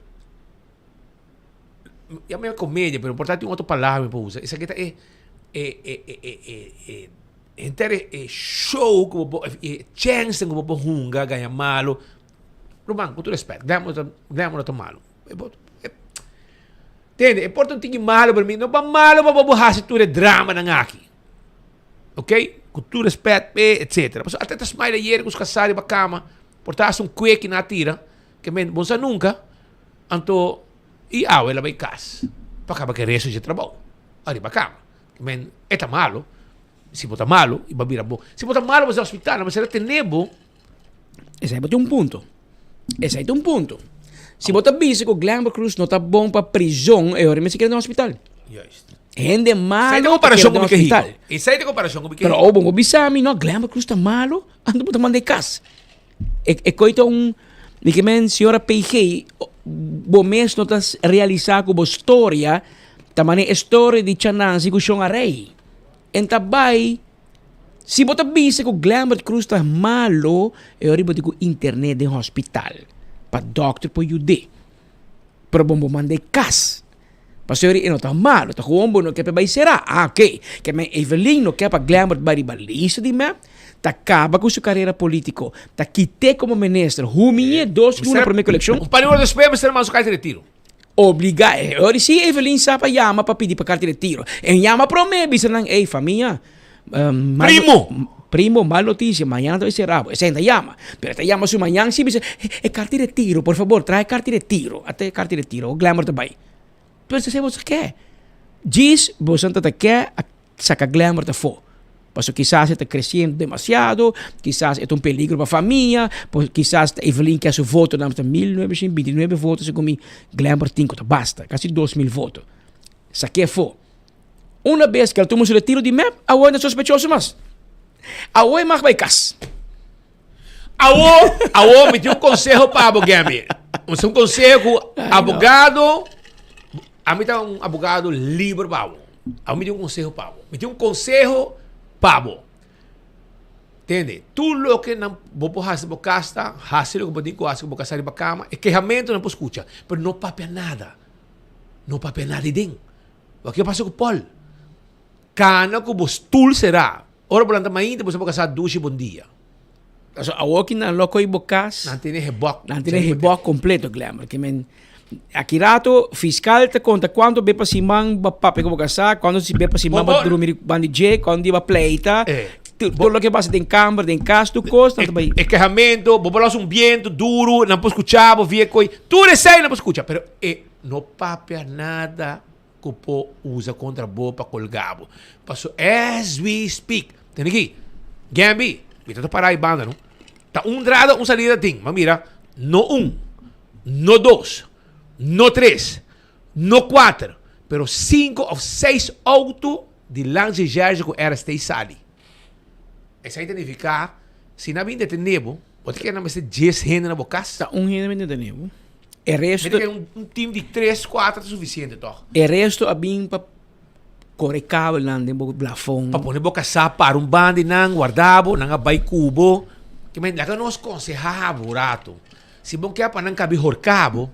ya mi a komedia, pero por ta tin otro palabra mi por usa. Esaki ta e, e, e, e, e, e, e henter e show ku bo por, e chèns ku bo por hunga gaña malo. Ruman, ku tur respet, Glamour ta, Glamour no ta malu. Tende, e por ta un tiki malo pero mi no pa malo pa bo bo hasi tur e dramanan aki. Ok? Ku tur respet p'e, etcetera. Pasobra ata ta smile ayer ku su kasá riba kama, por ta hasta un kweki nan a tira, ke men bo no sa nunka, anto i awe el a bai kas pa kaba ku e resto dje trabou ariba kama. Ke men e ta malo, si bo ta malo i bo a bira bo. Si bo ta malo bo sa hospital, nan mester a tene bo. Esei bo tin un punto. Esei ta un punto. Si bo ta bisa ku Glenbrook Cruz no ta bon pa prizon, e ora mester keda den hospital. Juist. Hende malo ta comparacion ku hospital. Esei ta comparacion ku mi ke. Pero bo bo bisa mi no, Glenbrook Cruz ta malo, anto bo ta manda e kas. E e koi ta un mi ke men señora PG, bo mes no ta realisa ku bo storia ta manera e storia di Cha Nancy ku Shon Arey. En ta bai Si bo ta bisa ku Glembert Cruz ta malo, e ora bo tin ku internet den hospital pa dokter por yud'é. Pero bo bo mand'é kas. Pasobra e no ta malo, ta gewoon bo no ke pa e bai será. Ah oke, ke men Evelyn no ke pa Glembert bai riba lista di mep, ta kaba ku su karera politiko, ta kit'é komo minister, humi'é dos luna promé ku elekshon. Un par di ora despues mester a manda su karta di retiro. Obligá e ora si Evelyn sa pa yama pa pidi pa karta di retiro. E yama promé bisa nan, ey famia, mal Primo! Primo, mal notisia, mañana ta bay sera bo. Esei ta yama. Pero e ta yama su mañan si bisa, e karta di retiro, por fabor, trae e karta di retiro. Ata e karta di retiro, o Glenmore ta bay. Pero esei bo sa ke. Djis boso ta ta ke a Saca Glenbert afó. Pasobra kisas e ta creciendo demasiado, kisas e ta un peligro pa famia, kisas ta Evelyn ke su votonan ta 1929 voto segun mi, Glenbert tin cu ta basta, casi 2000 voto. Saque afó. Una bes cu el tuma su retiro di mep, awor e no ta sospechoso mas. Awor e mag bay cas. Awor, awor mi tin un conseho pa bo, Gammy. Un conseho cu abogado, ami ta un abogado liber pa bo. Awor mi tin un konseho pa bo. Mi tin un konseho pa bo. Tende, tur loke nan bo por hasi bo kas ta, hasi loke bo tin ku hasi ku bo kasá riba kama, e kehamentu nan por skucha, pero no papia nada. No papia nada ei den. Wak ke pasa ku Paul? Kana ku bo stul será. Ora bo lanta mainta bo sa bo kasá dushi bon dia. Pasobra awor ki nan lo koy bo kas. Nan tene hebok. Nan tene hebok kompleto, Glenn. Ke men aki rato fiskal ta konta kuantu be pa siman bo a papia ku bo kasá, kuantu si be pa siman bo a drumi banda di dje, kuantu dia bo a pleita. Tur loke pasa den kamber, den kas, tur kos nan ta bai. E kehamentu, bo por los un bientu duru, nan por skucha bo via koy. Tur esei nan por skucha, pero e no papia nada. Ku por usa kontra bo pa kolgá bo. Paso as we speak, tene aki, Gambi, mi ta ta pará ei banda no. Ta un entrada, un salida tin. Ma mira, no un, no dos, no tres, no kuater, pero sinku òf seis outo di Lange Jersey ku RST sali. Esei ta nifiká, si nan bin detené bo, bo ta kere nan mester dies hende na bo kas? Ta un hende bin detené bo. E resto. Mira ke un team di tres, kuater ta sufisiente tòg. E resto a bin pa kore kabelnan den bo blafon. Pa pone bo kasá para un banda di nan, warda bo, nan a bai ku bo. Ke men laga nos konsehá bo un ratu. Si bo ke pa nan kabi horká bo,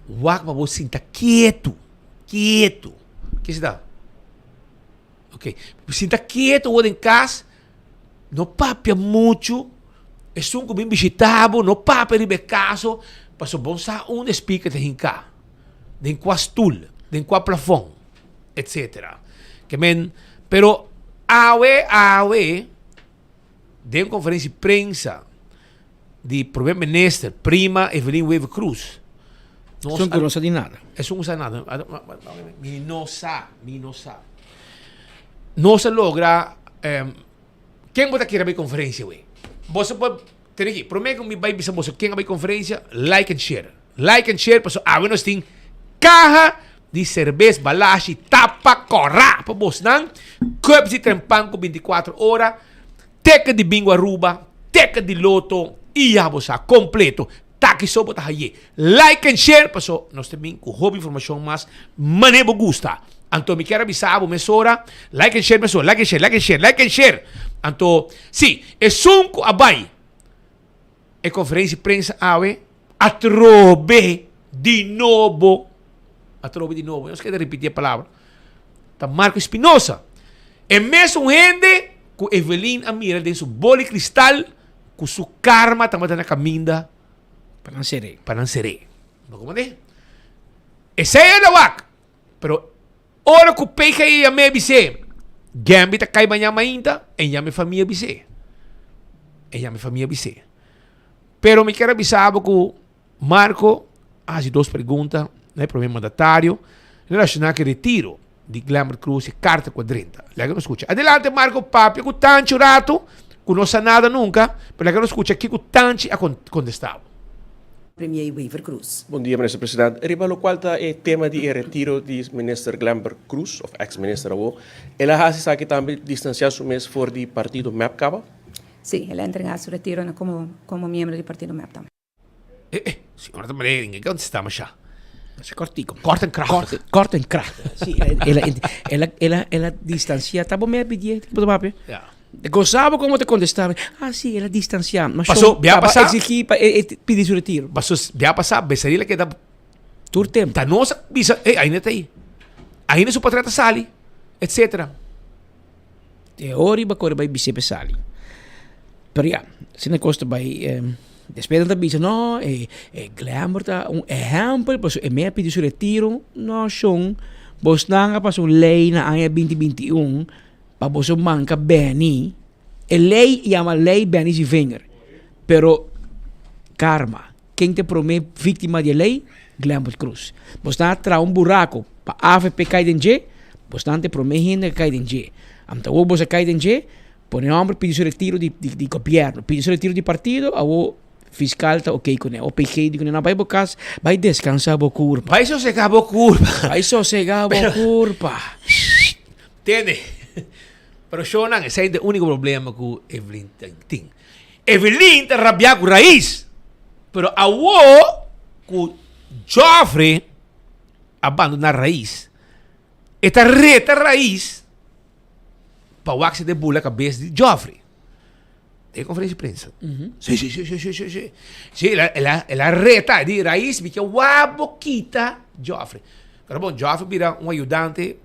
wak pa bo sinta ketu, ketu. Ke si ta? Ok, sinta ketu awor den kas. No papia muchu, esun ku bin bishita bo no papia riba e kaso, pasobra bo sa unda e speaker ta hinká, den kua stul, den kua plafon, etsetera. Ke men, pero awe awe den konferensia di prensa di Prome Minister Prima Evelyn Wever Croes, Esun ku no sa di nada. Esun ku sa nada. Mi no sa, mi no sa. Nos a logra Ken bo ta kere bai conferencia wey? Boso por tene aki. Prome ku mi bai bisa boso ken a bai conferencia, like and share. Like and share paso awe nos tin kaha di serbes balashi tapa kora pa bosnan. Cups di trempan ku 24 ora, ticket di bingo Aruba, ticket di loto y ya bo sa completo. Taki so bo ta haye. Like and share paso nos ta bin ku hopi informashon mas mane bo gusta. Anto mi kier a bisa bo mesora like and share mesora like and share like and share like and share. Anto si esun ku a bai e konferensia di prensa awe atrobe di nobo atrobe di nobo nos keda ripiti e palabra ta Marco Espinosa e mesun hende ku Evelyn a mira den su boli kristal Ku su karma tabata na kaminda Pa nan ser'é. Pa nan ser'é. Bo komprendé? Esei a da wak. Pero ora ku PGI yam'é bis'é, Gembi ta kai mañan mainta, en yam'é famia bis'é. En yam'é famia bis'é. Pero mi kier a bisa bo ku Marco a hasi dos pregunta na e prome mandatario relashoná ku e retiro di Glenbert Croes e karta ku a drenta. Laga nos skucha. Adelante Marco papia ku Tanchi un ratu ku no sa nada nunka, pero laga nos skucha kiko Tanchi a kontestá bo. Premier Wever Croes. Bon dia Minister President. Riba locual ta e tema di e retiro di Minister Glenbert Croes, of ex minister awo, el a haci esaki tambe distancia su mes for di partido mep caba? Si, el a entrega su retiro na como como miembro di partido mep tambe. Eh, eh, señora ta manera den ke contesta masha. Masha cortico. Kort en krachtig. Kort, kort en krachtig. Sí, el a, el a, el a, el a distancia. Ta bo me pidi, bo ta papia? Ja. Gozaba como te contestaba. Ah, sí, el a distancia. Ma Paso, shon, bia taba pasa- exigí pa e, e pidi su retiro. Paso, bia pasa, Becerril a keda Tur tempo. Ta nos a bisa, hey, ainda ta ahí. Ainda su portret a sali, etcétera. E ora iba kore bai bis'é pa e sali. Pero ya, asina kos ta bai. Despues nan ta bisa, no, e e Glenbert ta un ehèmpel pasobra e mei a pidi su retiro. No, shon, bosnan a pasa un lei na aña binti binti i un pa boso manka Benny. E lei yama lei Benny Zievinger. Pero karma, ken ta e promé víktima di e lei? Glenbert Croes. Bosnan a traha un buraco pa avp cay den dje, bosnan ta e prome hende cu cay den dje. Anta awor bos a cay den dje, pone homber pidi su retiro di di gobierno, pidi su retiro di partido, awor fiscal ta ok cune, OPG di cune, no bay bo cas, bay descansa bo curpa. Bay sosega bo curpa. Bay sosega bo curpa. Tende, pero shownan esey ta e unico problema cu Evelyn tin. Evelyn ta rabia cu Raiz. Pero awo cu Joffrey a bandona Raiz, e ta reta Raiz pa wak si ta bula cabes di Joffrey. Den conferencia di prensa. Si, si, si, si, si, si, si. Si, el a, el a, el a reta di Raiz, mi ke wak bo kita Joffrey. Pero bon, Joffrey bira un ayudante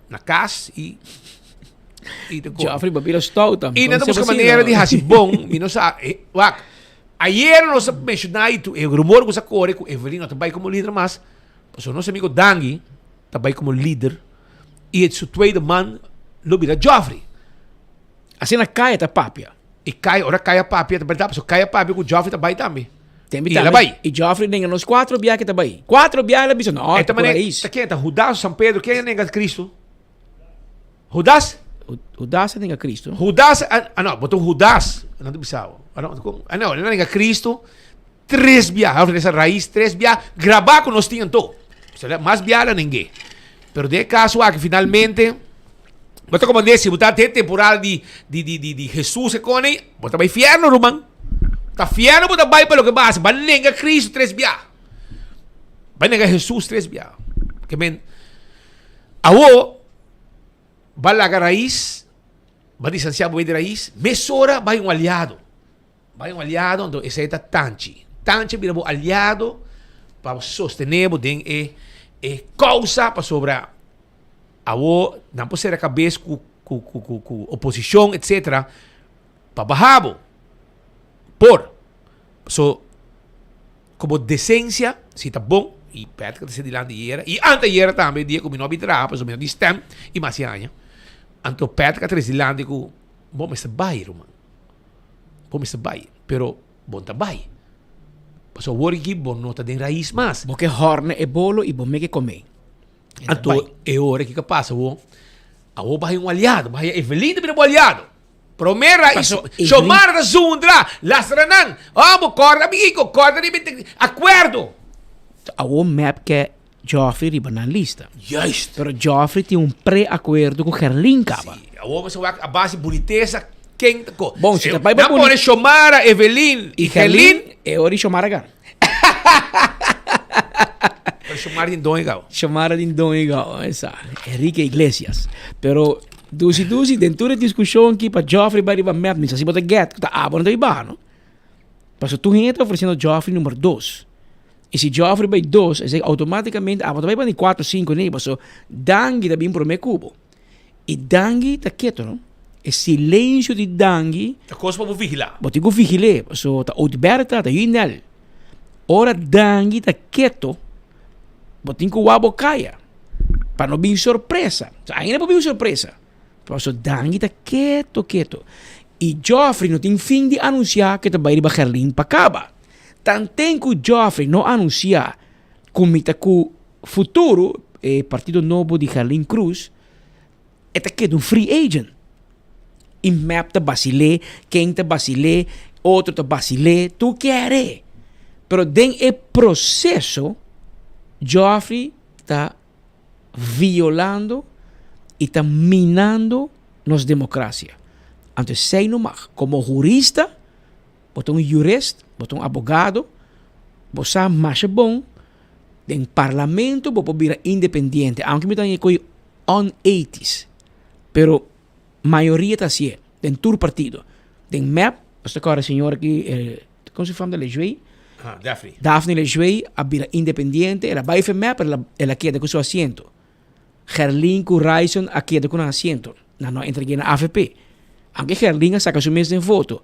na cas y y te Joffrey ba bira stout tambe. Y nan ta busca manera di haci bon, mi no sa, eh, wak, ayer nos a menciona y tu, e rumor cu sa core cu Evelyn no ta bay como lider mas, pasobra nos amigo Dangui ta bay como lider y su tweede man lo bira Joffrey. Asina Kaya ta papia. Y Kaya, ora Kaya papia ta berdad, pasobra Kaya papia cu Joffrey ta bay tambe. Tembe Y el a tambe. bay. Y Joffrey nenga nos cuatro biaha ke ta bay. Cuatro biaha el a bisa, no, E ta ta por manera, rais. ta ken? Ta Judas o San Pedro? Ken a nenga Cristo? Judas? Judas a nenga Cristo. Judas, a, ah no, bo ta un Judas. Nan ta bisa bo. Ah no, con? Ah no, el a nenga Cristo tres biaha, of esa rais tres biaha, grabá cu nos tin anto. Osea, mas biaha el a neng'é. Pero den e caso aki finalmente, bo ta como deci, bo ta den temporada di, di, di, di, di Jesus e cone, bo ta bay fierno, ruman. Ta fierno bo ta bay pa loke bo haci, bo a nenga Cristo tres biaha. Bo a nenga Jesus tres biaha. Ke men, awo, bo a laga rais, bo a distancia bo di rais, mesora bay un aliado. Bai un aliado, anto esei ta Tanchi. Tanchi a bira bo aliado pa sostene bo den e e kousa pasobra awo nan por sera kabes ku ku ku ku ku oposishon etcetera pa baha bo. Por. So ku bo desensia si ta bon i Patrick ta ser dilanti ayera i ante ayera tambe dia ku mi no a bin traha pasobra mi no tin stem i mas e aña. Anto Patrick a trese dilanti ku bo mester bai ruman. Bo mester bai, pero bo no ta bai. Pasobra awor aki bo no ta den rais mas. Bo ke hòrna e bolo i bo meke komé. E ta Anto bai. e ora kiko a pasa awor? Awor bo haya un aliado, bo haya Evelyn ta bira bo aliado. Promé rais, Paso Evelyn. Xiomara ta zundra, lastra nan. Oh, bo kòrda mi kiko, kòrda riba e akuerdo. Awor mep ke Geoffrey riba nan lista. Juist. Pero Geoffrey tin un pre-akuerdo ku Gerlin kaba. Sí, awor bo wak a base bunitesa ken ta ko. Bon, si ta bai pa Nan pone Xiomara, Evelyn i i Gerlin. E ora di Xiomara gana. Pero Xiomara tin don e gao. Xiomara tin don e gao, esa. Enrique Iglesias. Pero dusi dusi den tur e diskushon aki pa Geoffrey bai riba mep, mi sa si bo ta get ku ta abo no ta riba no. Pasobra tur hende ta ofresiendo Geoffrey number dos. I si Geoffrey bai dos, esei automaticamente abo ta bai pa di cuatro, cinco nei, paso Dangui ta bin prome cu bo. I Dangui ta keto, no? E silencio di Dangui. Ta cos pa bo vigila. Bo tin cu vigil'é, paso ta Oudberta, ta Yunel. Ora Dangui ta keto, bo tin cu wak bo caya. Pa no bin sorpresa. So, ainda por bin sorpresa. Paso Dangui ta keto keto. I Geoffrey no tin fin di anunsiá ku e ta bai riba Gerlin pa kaba. Tanten ku Geoffrey no anunsiá ku mi ta ku Futuro, e partido nobo di Gerlin Cruz, e ta keda un free agent. I mep ta basil'é, ken ta basil'é, otro ta basil'é, tur kere. Pero den e proseso Geoffrey ta violando i ta minando nos demokrasia. Anto esei no mag. Komo hurista, bo ta un jurist, bo ta un abogado, bo sa masha bon den parlamento bo por bira independiente, aunke mi ta haña koe onethisch, pero mayoria ta hasié den tur partido. Den mep, nos ta kòrda e señor aki, kon su fam ta Lejuey? Ah, Daphne. Daphne Lejuey a bira independiente, el a bai for mep, pero el a keda ku su asiento. Gerlin ku Ryson a keda ku nan asiento. Nan no a entreg'é na avp. Aunke Gerlin a saka su mes den voto,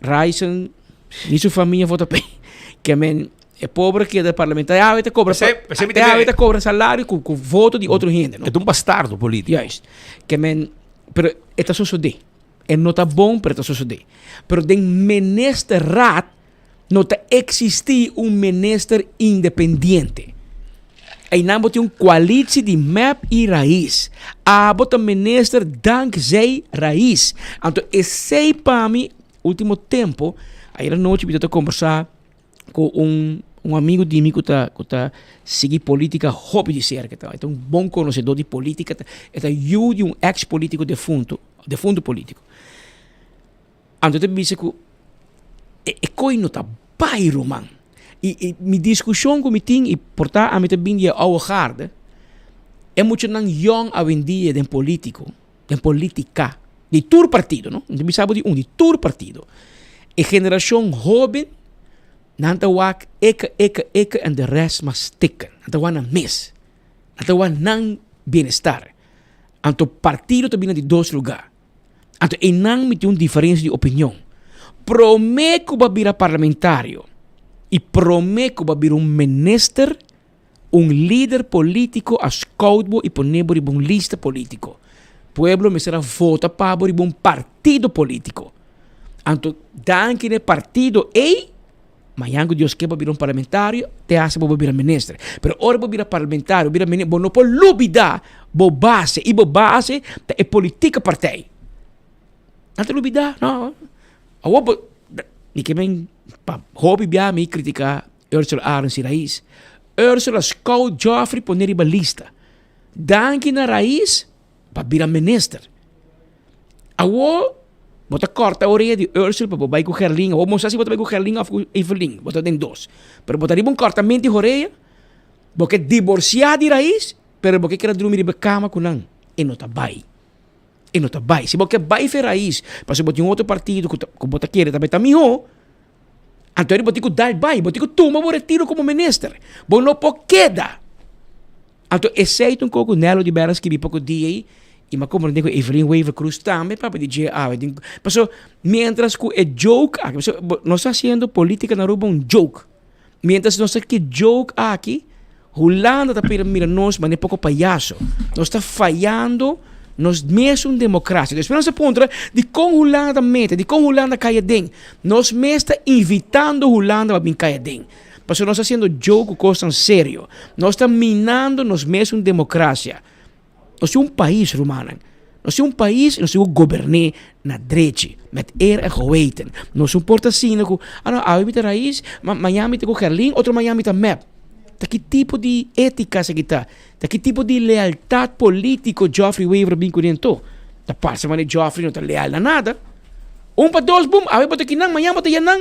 Ryson ni su famia vota p'e. Ke men e pobre keda parlamentario awe ta kobra P'esei mi te awe ta kobra salario ku ku voto di otro hende, no? E ta un bastardo politico. Juist. Ke men, pero e ta sosodé. E no ta bon, pero e ta sosodé. Pero den ministerraad no ta eksistí un minister independiente. Einan bo tin un koalitsie di mep i Raiz. Abo ta minister dankzij Raiz. Anto esei pa mi ultimo tempo, ayer anochi mi ta kombersá ku un un amigo di mi ku ta ku ta sigui politika hopi di serka. E ta un bon konosedó di politika, e ta yu di un eks politiko defunto, defunto politiko. Anto ta bisa ku e e koi no ta bai ruman. I i mi diskushon ku mi tin i por ta ami ta bin di e oude garde, e muchanan yòn awendia den politiko, den politika, di tur partido no, mi ta bisa bo di un, di tur partido. E generashon hoben nan ta wak eke eke eke en de rest mas stikken. Nan ta wak nan mes, nan ta wak nan bienestar. Anto partido ta bini di dos lugá. Anto einan mi tin un diferensia di opinion. Promé ku bo a bira parlamentario i promé ku bo a bira un minister, un lider polítiko a scout bo i pone bo riba un lista polítiko. Pueblo mester a vota pa bo riba un partido polítiko. Anto danki na e partido ei, mañan ku Dios ke bo a bira un parlamentario, te hasta bo por bira minister. Pero ora bo bira parlamentario, bira minister, bo no por lubida bo base i bo base ta e politieke partij. Nan ta lubida, no. Awor bo, mi ke men pa hopi bia mi kritika Ursula Arends i Raiz. Ursula scout Geoffrey pone riba lista. Danki na Raiz pa bira minister. Awor bo ta kòrta orea di Ursel pa bo bai ku Gerlin. Awor bo no sa si bo ta bai ku Gerlin òf ku Evelyn. Bo ta den dos. Pero bo ta riba un kòrtamento di orea, bo ke diborsiá di rais, pero bo ke keda drumi riba e kama ku nan. E no ta bai. E no ta bai. Si bo ke bai for e rais, pasobra bo tin otro partido ku ta ku bo ta kere ta bai ta mihó, anto bo tin ku dal bai. Bo tin ku tuma bo retiro komo minister. Bo no por keda. Anto esei ta un kos ku Nelo di bera skibi poko dia ei i mi a komprende ku Evelyn Wever Croes tambe papia di dje awe. Paso mientras ku e joke aki, paso nos ta hasiendo politica na Aruba un joke. Mientras nos ta ki joke aki, Hulanda ta pira mira nos manera poko payaso. Nos ta fayando nos mesun democracia. Despues nos ta puntra dikon Hulanda ta mete, dikon Hulanda kai aden. Nos mes ta invitando Hulanda pa bin kai aden. Pasobra nos ta haciendo joke cu cosnan serio. Nos ta minando nos mesun democracia. Nos tin un pais, rumannan. Nos tin un pais y nos tin cu goberné na drechi, met eer en geweten. Nos no por ta asina cu, ah no, awe mi ta Raiz, ma mañan mi ta cu Gerlin, otro mañan mi ta mep. Ta ki tipo di etica esaki ta? Ta ki tipo di lealtad politico Geoffrey Wever a bin cu den anto? Ta parce manera Geoffrey no ta leal na nada. Un pa dos, bum, awe bo ta kinan, mañan bo ta yanan.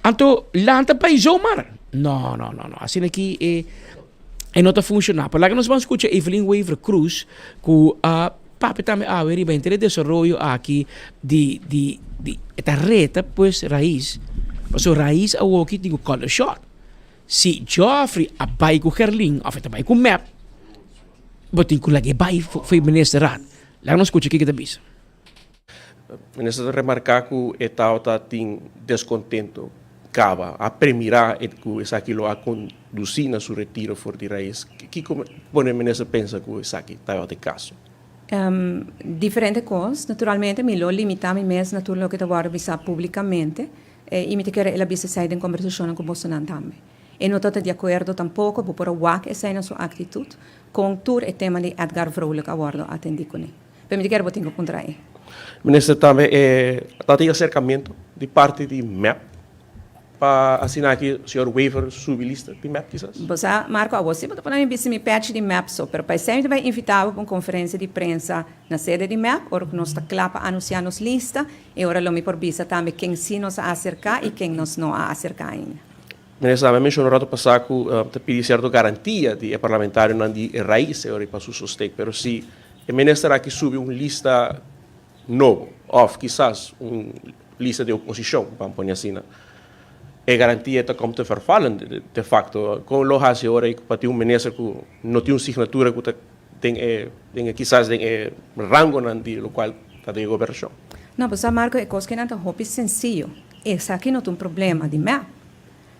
Anto lanta pa e zomaar. No, no, no, no. Asina ki e, e no ta funciona. Pero laga nos ban scucha Evelyn Wever Croes cu a papia tambe awe riba henter e desaroyo aki di, di, di, e ta reta pues Raiz. Pasobra Raiz awoki tin cu call the shot. Si Geoffrey a bay cu Gerlin of e ta bay cu mep, bo tin cu laga e bay for e ministerraad. Laga nos scucha kico e ta bisa. Minister ta remarca cu e tabata tin descontento. kaba, a premirá e ku esaki lo a kondusí na su retiro for di Raiz. Kiko pone minister pensa ku esaki tabata e kaso? Diferente kos. Naturalmente mi lo limitá mi mes na tur loke ta wòrdu bisá públikamente i mi ta kere el a bisa esei den kombersashonnan ku bosonan tambe. E no ta ta di akuerdo tampoko, bo por a wak esei na su aktitut kon tur e tema di Edgar Vrolijk a wòrdu atendí kuné. Pero mi ta kere bo tin ku puntra e. Minister tambe e ta tin aserkamentu di parti di mep pa asina aki señor Wever subi lista di mep kisas? Bo sa Marco awor si bo ta pone mi bisti mi pechi di mep so pero pa esei mi ta bai invita bo pa un conferencia di prensa na sede di mep ora ku nos ta kla pa anuncia nos lista e ora lo mi por bisa tambe ken si nos a aserka y ken nos no a aserka ainda. Minister tambe a menciona un rato pasa ku ta pidi cierto garantia di e parlamentarionan di e Raiz e ora pa su sosten pero si E minister aki subi un lista nobo of kisas un lista di oposicion, ban pone asina. E garantia ta kom te vervallen de facto. Kon lo haci ora pa tin un minister cu no tin un signatura cu ta den e den e kisas den e rangonan di locual ta den e gobernacion? No, bo sa Marco, e cos kinan ta hopi senciyo. Esaki no ta un problema di mep.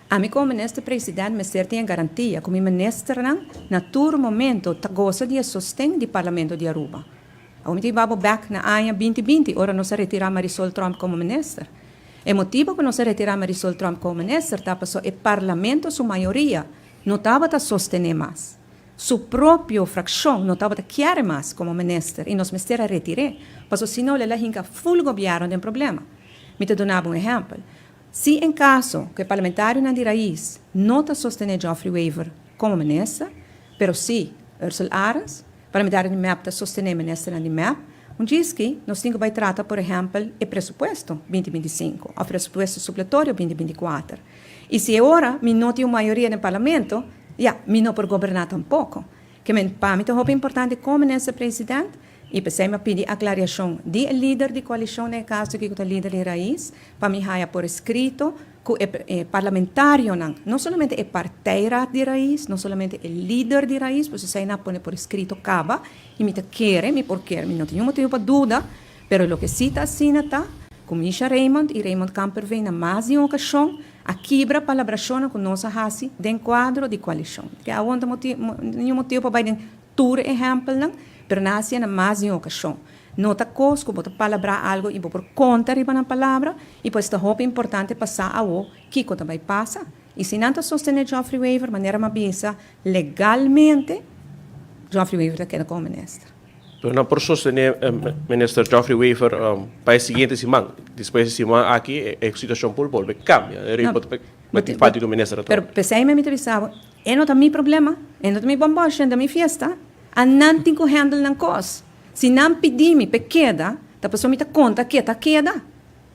Ami komo Minister President mester tin e garantia ku mi ministernan na tur momento ta gosa di e sosten di Parlamento di Aruba. Awor mi ta hiba bo bek na aña binti binti ora nos a retira Marisol Tromp komo minister. E motibo ku nos a retira Marisol Tromp komo minister ta paso e Parlamento su mayoria no tabata sostene mas. Su propio frakshon no tabata kier e mas komo minister i nos mester a retir'é paso si no lo el a hinka ful gobièrnu den problema. Mi ta duna bo un ehèmpel. Si en caso cu e parlamentarionan di Raiz no ta sostene Geoffrey Wever como minister, pero si Ursell Arends, parlamentario di mep ta sostene ministernan di mep, un djiski nos tin cu bay trata por ehempel e presupuesto binti 25 of presupuesto supletorio binti 24. Y si e ora mi no tin un mayoria den parlamento, ya, mi no por goberna tampoco. Ke men pa mi ta hopi importante como minister president y p'esey mi a pidi aclariacion di e lider di coalicion den e caso aki cu ta lider di Raiz pa mi haya por escrito cu e parlamentarionan, no solamente e partijraad di Raiz, no solamente e lider di Raiz, pues esey nan a pone por escrito caba y mi ta kere, mi por kere, mi no tin niun motibo pa duda, pero loke si ta asina ta cu Misha Raymond y Raymond Kamperveen na mas di un ocasion A kibra palabrashonnan ku nos a hasi den kuadro di koalishon. Ke awor no ta niun motibu pa bai den tur e ehèmpelnan, pero nan a hasié na mas di un okashon. No ta kos ku bo ta palabrá algu i bo por konta riba nan palabra, i pues ta hopi importante pa sa awor kiko ta bai pasa. I si nan ta sostené Geoffrey Wever, manera mi a bisa, legalmente Geoffrey Wever ta keda komo minister. Pero nan por sostené Minister Geoffrey Wever pa e siguiente siman. Despues e siman aki e situacion por bolbe cambia. E rei por tin falta di un minister atrobe. Pero p'esei mi ta bisa bo, e no ta mi problema, e no ta mi bomboshi, e no ta mi fiesta. A nan tin cu handle nan cos. Si nan pidi mi p'e keda, ta pasobra mi ta conta ke ta keda.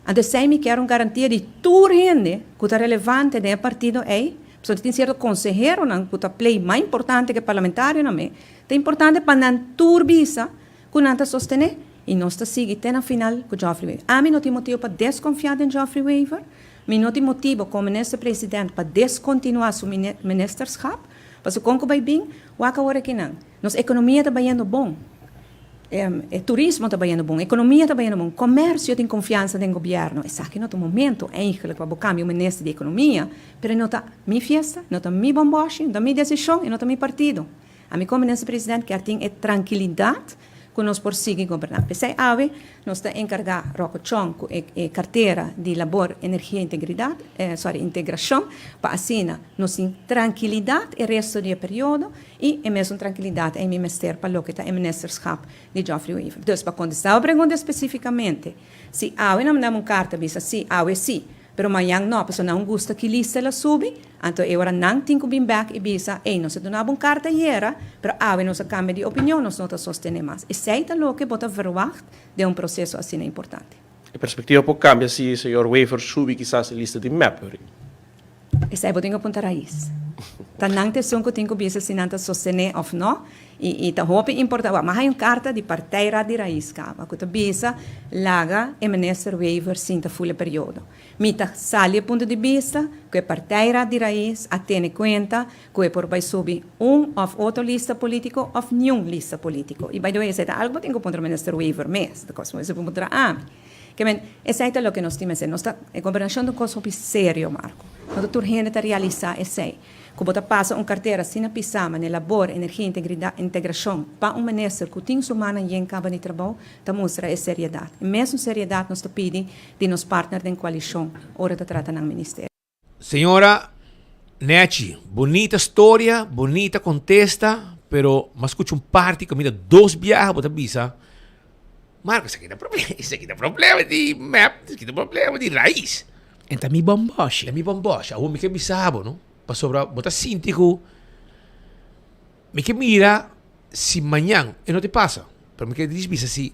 Anto esei mi kier un garantia di tur hende cu ta relevante den e partido ei, pasobra tin cierto conseheronan cu ta play mas importante cu e parlamentarionan me, ta importante pa nan tur bisa cu nan ta sostene y nos ta sigui te na final cu Geoffrey Wever. Ami no tin motibo pa desconfia den Geoffrey Wever, mi no tin motibo como minister president pa descontinua su ministerschap, pasobra con cu bay bin, wak awor akinan, nos economia ta bayendo bon. E turismo ta bayendo bon, economia ta bayendo bon, comercio tin confiansa den gobierno. Esaki no ta un momento eigenlijk pa bo cambia un minister di economia, pero e no ta mi fiesta, no ta mi bomboshi, no ta mi decision y no ta mi partido. Ami como minister president kier tin e trankilidad cu nos por sigui goberna. P'esey awe nos ta encarga Rocco Chong cu e cartera di Labor, Energia, Integridad, sorry, Integracion, pa asina nos tin trankilidad e resto di e periodo I e mesun trankilidat ei mi mester pa loke ta e ministerschap di Geoffrey Wever. Dus pa kontestá bo pregunta spesífikamente, si awe nan manda mi un karta bisa sí, awe sí, pero mañan no, pasobra nan un gusta ki lista el a subi, anto e ora nan tin ku bin bèk i bisa, ey, nos a duna bo un karta ayera, pero awe nos a kambia di opinion, nos no ta sostené mas. Esei ta loke bo ta verwagt den un proseso asina importante. E perspektiva por kambia si señor Wever subi kisas e lista di mep. Esei bo tin ku punta rais. Ta nan ta esun ku tin ku bisa si nan ta sostené òf no. I i ta hopi importa wak. Ma hay un karta di Partijraad di Raiz kaba ku ta bisa laga e minister Wever sinta ful e periodo. Mi ta sali e punto di bista ku e Partijraad di Raiz a tene kuenta ku e por bai subi un òf otro lista polítiko òf niun lista polítiko. I by the way esei ta algu bo tin ku puntra minister Wever mes, ta kos bo puntra ami. Ke men, esei ta loke nos tin mester. Nos ta, e gobernashon ta un kos hopi serio, Marco. No ta tur hende ta realisá esei. Ku bo ta pasa un kartera asina pisá manera labor, energia, integridat, integrashon pa un minister ku tin su mannan yen kaba di trabou, ta mustra e seriedat. E mesun seriedat nos ta pidi di nos partner den koalishon ora ta trata nan ministerio. Señora Nechi, bunita storia, bunita contesta, pero m'a scucha un parti caminda dos biaha bo ta bisa, Marco, esaki ta problema, esaki ta problema di mep, esaki ta problema di raiz. En ta mi bomboshi. Ta mi bomboshi. Awor mi ke bisa bo, no? Pasobra bo ta sinti ku mi ke mira si mañan, e no te pasa, pero mi ke dis bisa si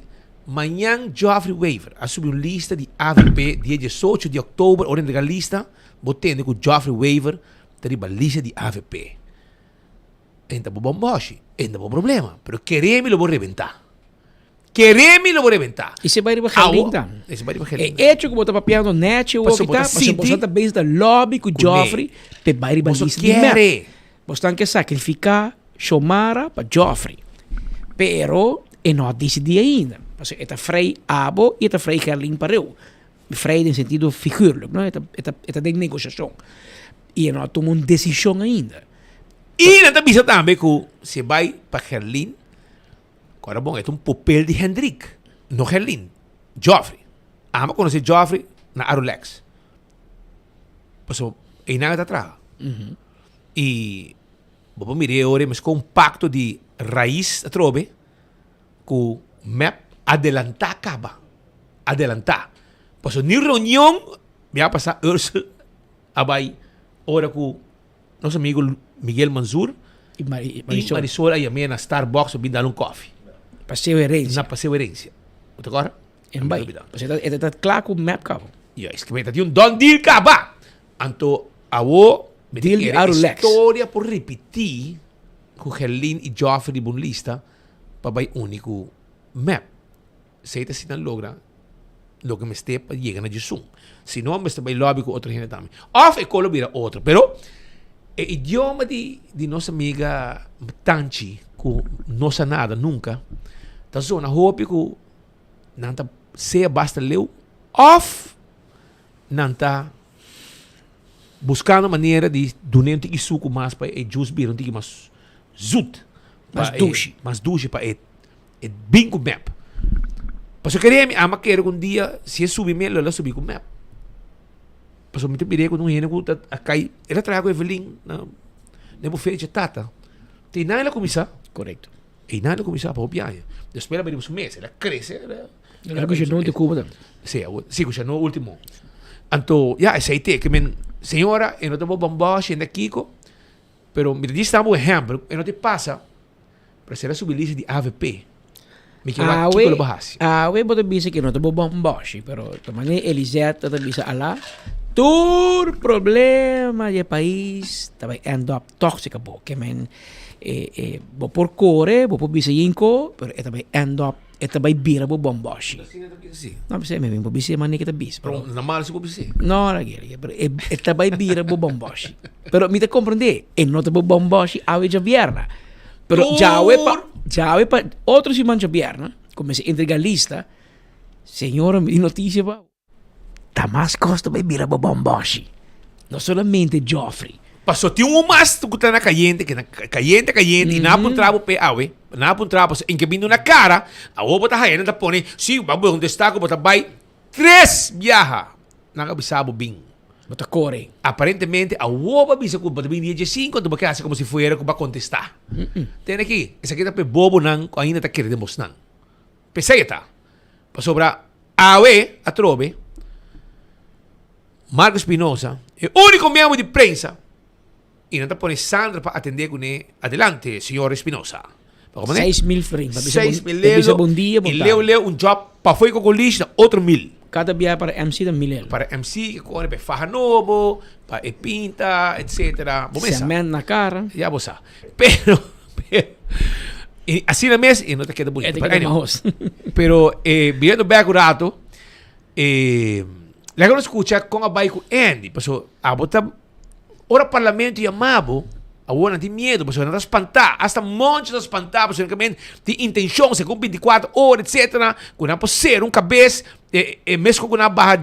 mañan Geoffrey Wever a subi un lista di avp dia diesocho di oktober ora entrega lista, bo tende ku Geoffrey Wever ta riba lista di avp. En ta bo bomboshi, en ta bo problema, pero kere mi lo bo rebenta. Kere mi lo bo rebenta. I se bai riba Gerlin ta. E se bai riba Gerlin. E hecho ku bo ta papiando nechi awor Pasobra bo kita, ta pasobra sinti boso ta bezig ta lobby ku ku Geoffrey ne. pe bai riba Boso lista di mep. kere. Boso tan ke sacrifica Xiomara pa Geoffrey. Pero e no a dicidi ainda. Pasobra e ta frei abo i e ta frei Gerlin pareu. Frei den sentido figuurlijk, no? E ta, e ta, e ta den negociacion. I e no a tuma un decision ainda. I nan ta bisa tambe ku si e bai pa Gerlin, Ora bon, e ta un pupil di Hendrik, no Gerlin, Geoffrey. Amo conoce Geoffrey na Arulex. Paso, einan e ta traha. I bo por mira e ora e mesco un pacto di raiz atrobe cu mep adelanta caba. Adelanta. Paso ni reunion mi a pasa Ursel a bay ora cu Nos amigo Miguel Manzur y Marisol, Marisol a yam'é na Starbucks pa bin dal un koffie. Paseo Herencia. Na Paseo Herencia. Bo ta kòrda? En bai. Pasobra e ta kla ku map kaba. Ja, es ke ta tin un done deal kaba. Anto awo mi ta kere e storia por ripití ku Gerlin i Geoffrey riba un lista pa bai uni ku map. Esei ta si nan logra loke mester pa yega na djesun. Si no, mester bai lobby ku otro hende tambe. Òf e kolo bira otro. Pero e idioma di di nos amiga Tanchi ku no sa nada nunka, ta zona hopi ku nan ta sea basta leu òf nan ta buskando manera di dun'é un tiki suku mas pa e jus bira un tiki mas zut. Mas dushi. Mas dushi pa e E bin ku mep. Pasobra kere mi ama kere ku un dia si e subi mi lo el a subi ku mep. Pasobra mi ta mir'é ku un hende ku ta a kai el a traha ku Evelyn na na e bufete dje tata. Te einan el a kuminsá. Korekto. Einan el a kuminsá pa hopi aña. Despues el a bini pa su mes, el a krese. El a El a kusha note Cuba tambe. Si, si kusha no ultimo. Anto ya esei te ke men señora e no ta bo bòmbòshi e no ta kiko pero mi ta djis dabo un ehèmpel e no te pasa. Pero sera subi lista di avp. Mi ke wak kiko lo bo hasi. Awe bo ta bisa ke no ta bo bomboshi, pero ta mane Elisette ta bisa ala, tur problema di e pais ta bai end up tog si ka bo. Ke men e e bo por kore, bo por bisa yinko, pero e ta bai end up, e ta bai bira bo bomboshi. Asina ta bisa si. No bisa mi bo bisa e mane ke ta bisa. Pero na malo si bo bisa si. No, no kere, pero e e ta bai bira bo bomboshi. Pero mi ta komprende, e no ta bo bomboshi awe djabièrnè. Pero djawe pa, djawe pa otro siman djabièrnè, ku mester entrega lista, señora mi tin notisia pa bo, ta mas kos ta bai bira bo bòmbòshi. No solamente Geoffrey. Paso tin un mas ku ta na kayente, ke na kayente kayente i nan a puntra bo p'e awe, nan a puntra bo pasobra en ke bini una kara, awor bo ta haya nan ta pone, si bo a kontestá ku bo ta bai tres biaha, nan a bisa bo bin. Bo ta kore. Aparentemente awor bo a bisa ku bo ta bin dia diesinko anto bo ke hasi komo si fuera ku bo a kontestá. Tende aki, esaki ta pa e bobonan ku ainda ta kere den bosnan. P'esei e ta. Pasobra awe atrobe Marco Espinosa, e úniko miembro di prensa, I nan ta pone Sandra pa atendé kuné. Adelante, señor Espinosa. Pa komo ne? 6000 florin. Pa bisa Seis bon, mil pa bisa lelo. bon dia, bon I leu tarde. leu un job pafó i kokolish na otro mil. Kada biaha para MC ta mil lelo. Para MC ke kore pa e faha nobo, pa e pinta, etcetera. Bo mesa. Cement na kara. Ya bo sa. Pero, pero. Y asina mes y no ta keda bonito. E ta keda mahos. Pero eh, biriendo bek un rato, eh, laga nos scucha con a bai cu Andy. Paso, abo ta, ora parlamento yama bo, awor nan tin miedo, paso nan ta spantá. Hasta Moncho ta spantá, paso nan tin intencion, segun 24 ora, etcetera, cu nan por cera un cabes, eh, eh, mesco cu nan a baha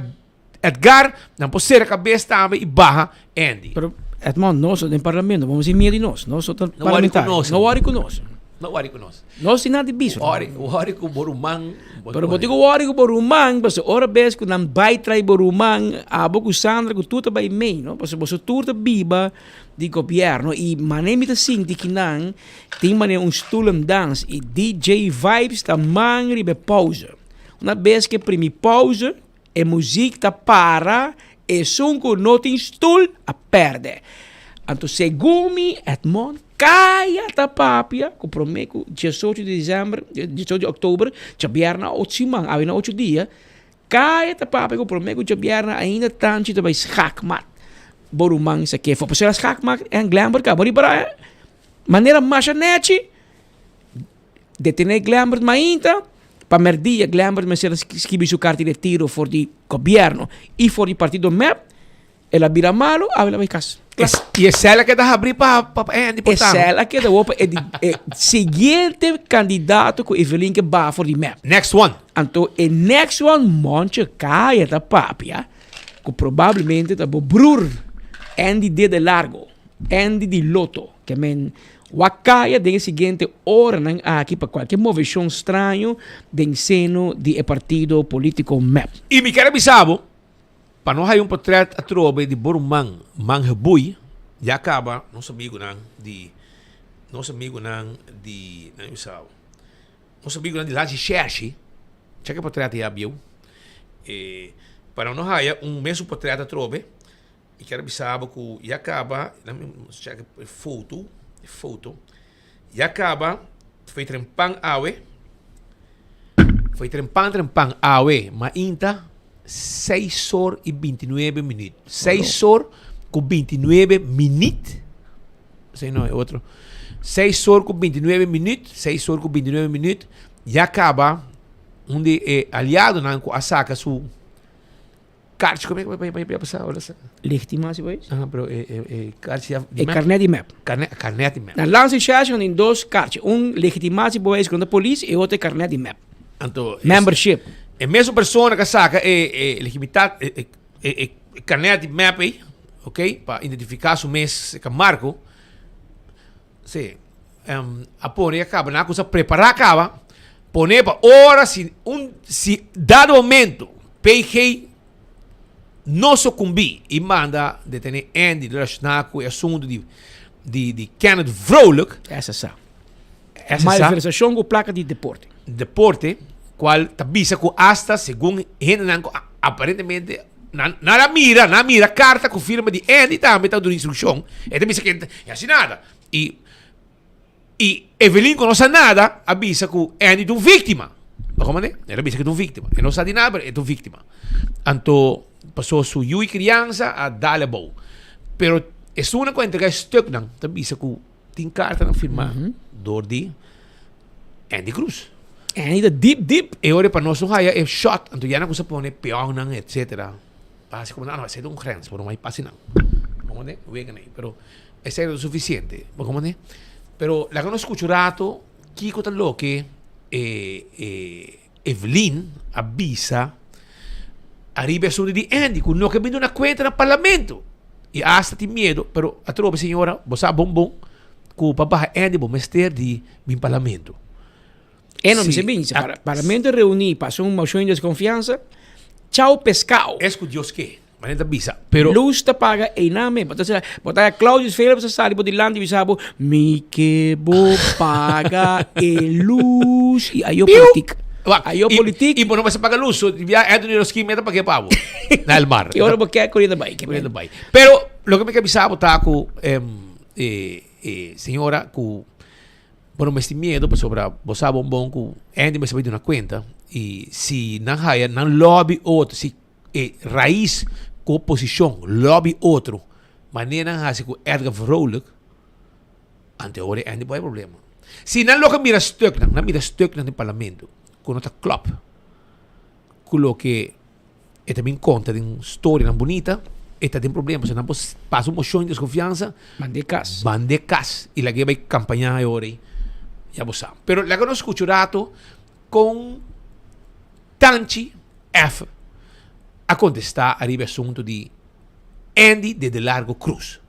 Edgar, nan por cera cabes tambe y baha Andy. Pero Edmond, nos den parlamento, bo sin miedo di nos. Nos ta No worry cu parlamentario. nos. No worry cu nos. No worry cu nos. Nos tin nada di bisa. Worry, worry cu bo ruman. Pero bo tin cu worry cu bo ruman, pasobra ora bes cu nan bay trae bo ruman, abo cu Sandra cu tur ta bay mee, no? Pasobra boso tur ta biba di gobierno y mane mi ta sinti ki nan tin mane un stoelendans y DJ Vibes ta man riba e pauze. Una bes cu e primi pauze, E muziek ta para, esun ku no tin stul a pèrdè. Anto segun mi Edmond Kaya ta papia ku promé ku diesocho di desèmber, diesocho di òktober, djabièrnè ocho siman, awe na ocho dia, Kaya ta papia ku promé ku djabièrnè ainda Tanchi ta bai schaakmat. Bo ruman sa ke for. Pasobra schaakmat en Glenbert kaba riba manera masha nèchi. Detené Glembert mainta, pa merdia Glembert mester a skibi su karta di retiro for di gobièrnu i for di partido mep, el a bira malu, awe el a bai kas. Kla. I e sèl a keda habrí pa pa Andy E por ta. sèl a keda wou pa e di e siguiente kandidato ku Evelyn ke baha for di mep. Next one. Anto e next one Monche Kaya ta papia ku probablemente ta bo brur Andy Dede Largo, Andy di Lotto, ke men Wak kaya den e siguiente oranan aki pa kualke moveshon straño den seno di e partido politiko mep. I mi ker a bisa bo, pa no haya un potret atrobe di bo ruman Mangebui, ya kaba nos amigunan di, nos amigunan di, nan bisa bo, nos amigunan di Lachi Shershi, chek e potret ya bieu, e pa no haya un mesun potret atrobe. Mi kier bisa bo ku ya kaba, lami check e foto, e foto. Ya kaba, foi trempan awe, foi trempan trempan awe, mainta seis or i bintinuebe minuut. Seis or ku bintinuebe minuut, esei no e otro. Seis or ku bintinuebe minuut, seis or ku bintinuebe minuut, ya kaba un di e aliadonan ku a saka su Karchi come come come come pasa ora sa. Legitimatie pues? Ah, pero e e e karchi ya E carnet di map. Carnet carnet di map. Na landsrecherche tin dos karchi, un legitimatiebewijs ku ta polis e otro e carnet di map. Anto Membership. E mesun persona ka saka e e legimitat e e e carnet di map ei, ok, pa identifica su mes ka Marco. Sí. Um, a pone a caba, na cosa prepara caba, pone pa ora si un si dado momento PG no sucumbi y manda detene Andy relaciona cu e asunto di di di Kenneth Vrolijk. Esa sa. Esa sa. Malversacion cu placa di deporte. Deporte, cual ta bisa cu hasta segun hendenan cu aparentemente Nan nan a mira, nan a mira karta ku firma di Andy tambe ta duna instrukshon. E ta bisa ku e hasi nada. I i Evelyn ku no sa nada a bisa ku Andy ta un víktima. Bo komprende? El a bisa ku e ta un víktima. E no sa di nada pero e ta un víktima. Anto paso su yu i kriansa a dal abou. Pero esunnan ku a entrega e stuknan ta bisa ku Tin kartanan firmá dor di Andy Cruz. Andy ta deep deep. E ora pa nos no haya e shot, anto ya nan kusa pone peonnan etcetera. Pa hasi komo nan, no, esei ta un grens, bo no bai pasa nan. Bo komprende? Wega nei. Pero esei no ta sufisiente. Bo komprende? Pero laga nos skucha un rato kiko ta loke e e Evelyn a bisa ariba e asuntu di Andy ku no ke bin duna kuenta na parlamento i asta tin miedo pero atrobe señora bo sa bon bon ku pa baha Andy bo mester di bin parlamento. E no mester bin, si parlamento reuni pasa un mocion di desconfiansa, chao pescao. Es ku Dios ke. Manera ta bisa, pero. Luz ta paga einan men. Bo ta sera, bo ta Claudius Philips ta sali bo dilanti i bisa bo, Mi ke bo paga e luz. I ayo politik. Wak, Ayo i, politik. i bo no mester paga luz, so di bia Anthony Roskin meta pag'é pa bo. Na el mar. Ki ora bo ke koriendo bai. Koriendo bai. Pero loke mi ke bisa bo ta ku em, e, e señora ku bo no mester miedo pasobra bo sa bon bon ku Andy mester bai duna kuenta i si nan haya nan lobby otro si E rais ku oposishon lobby otro manera nan hasi ku Edgar Vrolijk, ante ora e Andy por hay problema. Si nan loke mira stuknan, nan mira stuknan den parlamento ku no ta klòp ku loke e ta bin konta den storianan bunita, e ta den problema. Pasobra nan por pasa un moshon di deskonfiansa, Mand'é kas. Mand'é kas i lag'é bai kampañá e ora ei. Ya bo sa. Pero laga nos skucha un rato kon Tanchi F. a kontestá ariba e asuntu di Andy de Delargo Cruz.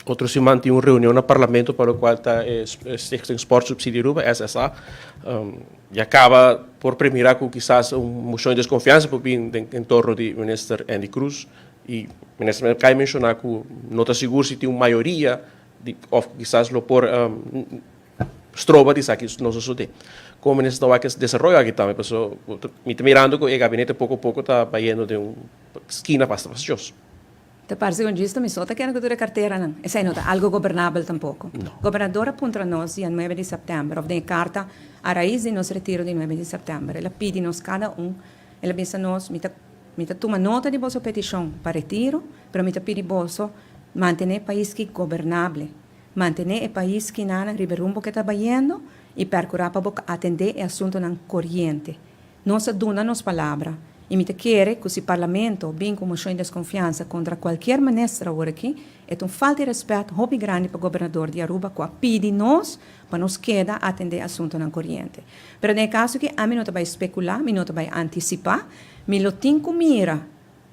Otro siman tin un reunion na Parlamento pa locual ta e Stichting Sportsubsidie Aruba, SSA. Ya caba por premira cu kisas un mocion di desconfiansa por bin den entorno di Minister Endy Croes y Minister a cay menciona cu no ta sigur si tin un mayoria di of kisas lo por stroba di esaki no sosode. Como Minister ta wak es desaroyo aki tambe paso mi ta mirando cu e gabinete poco poco ta bayendo den un skina basta fastioso. Ta parse ku djis ta mi so ta kere ku tur e karteranan. Esei no ta algu gobernabel tampoko. Gobernador a puntra nos dia nuebe di sèptèmber òf den e karta a rais di nos retiro di nuebe di sèptèmber. El a pidi nos kada un, el a bisa nos, Mi ta mi ta tuma nota di boso petishon pa retiro, pero mi ta pidi boso mantené e pais ki gobernable, mantené e pais kinanan riba e rumbo ke ta bayendo i pèrkurá pa bo atendé e asuntunan koriente. Nos a duna nos palabra y mi ta kere cu si Parlamento bin cu mocion di desconfiansa contra cualkier minister awor aki, e ta un falta di respet hopi grandi pa Gobernador di Aruba cu a pidi nos pa nos keda atende asuntonan coriente. Pero den e caso aki ami no ta bay specula, mi no ta bay anticipa, mi lo tin cu mira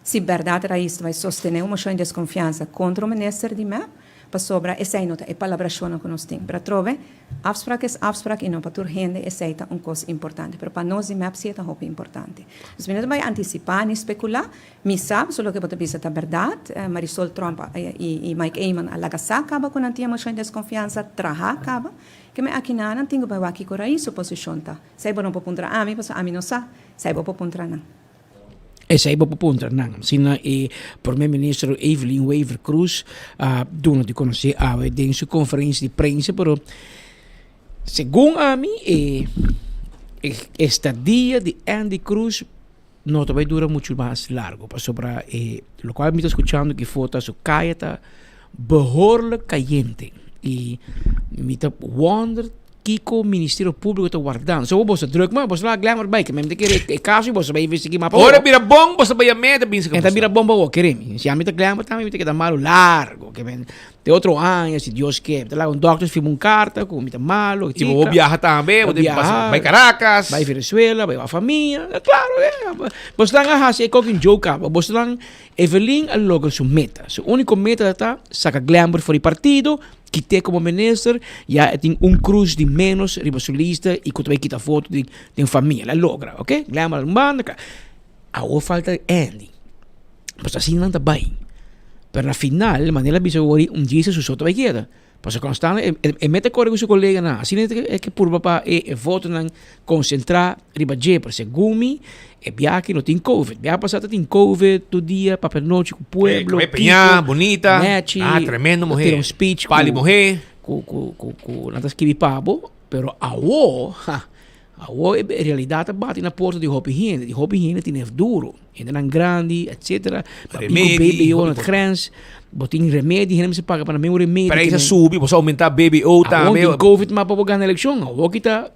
Si berdad Raiz ta bai sostene un mocion di desconfiansa contra un minister di mep, pasobra esey no ta e palabracionnan cu nos tin. Pero atrobe, afspraak es afspraak y no pa tur hende esey ta un cos importante. Pero pa nos di mep si e ta hopi importante. Dus mi no ta bai anticipa ni specula. Mi sa pasobra loke bo ta bisa ta berdad. Marisol Tromp y Mike Eman a laga sa caba cu nan tin e mocion di desconfiansa traha caba. Ke men aki nan tin cu bai wak kico Raiz su posicion ta. Esey bo no por puntra ami pasobra ami no sa. Esey bo por puntra nan. Esei bo por puntra nan. Asina e Prome Minister Evelyn Wever Croes a duna di conoce awe den su conferencia di prensa, pero segun ami e estadia di Andy Croes no ta bay dura mucho mas largo, pasobra e locual mi ta scuchando ki for ta su caya ta behoorlijk cayente y mi ta wonder Kiko Ministerio Públiko ta wardando? So boso druk man, boso laga Glamour bai, ke men ta kere e kaso i boso bai investigá mas pa Ora bira bon, boso bai yam'é, ta binse ku E ta bira bon pa bo, kere mi. Si ami ta Glamour tambe mi ta keda malu largo, ke men te otro aña, si Dios ke, mi ta laga un dòkter firma un karta ku mi ta malu, I bo biaha tambe, bo ta pasa bai Caracas. Bai Venezuela, bai wak famia, klaro, eh. Boso nan a hasi e koki un joke kaba, boso nan, Evelyn a logra su meta. Su úniko meta ta saka Glamour for di partido, Kit'é komo minister, ya e tin un krus di ménos riba su lista i ku ta bai kita foto di den famia. El a logra, oke? Glamour un banda ka. Awor falta Andy. Pasobra asina nan ta bai. Pero na final, manera el a bisa awor un djis su so ta bai keda. Pasobra Constance e e mete kore ku su koleganan. Asina e ke purba pa e e votonan konsentrá riba dje. Pero segun mi e biaha aki no tin covid. Biaha pasá ta tin covid tur dia, papia nochi ku pueblo, Kab'é peñá, kiko, bunita. nechi, Ah, tremendo ta muhé. tira un speech Pali ku muhé. ku ku ku ku nan ta skibi pa bo. Pero awo, ha, awo e realidat a bati na porta di hopi hende. Di hopi hende tin hef duro. Hendenan grandi, etcetera. Papia ku Remedi, BBO hopi na kos. grens. Bo tin remedi, hende mester paga pa nan mesmo remedi. Prijs a subi, bo sa oumentá BBO Awor tambe. tin covid mas pa bo gana elekshon. Awor ki ta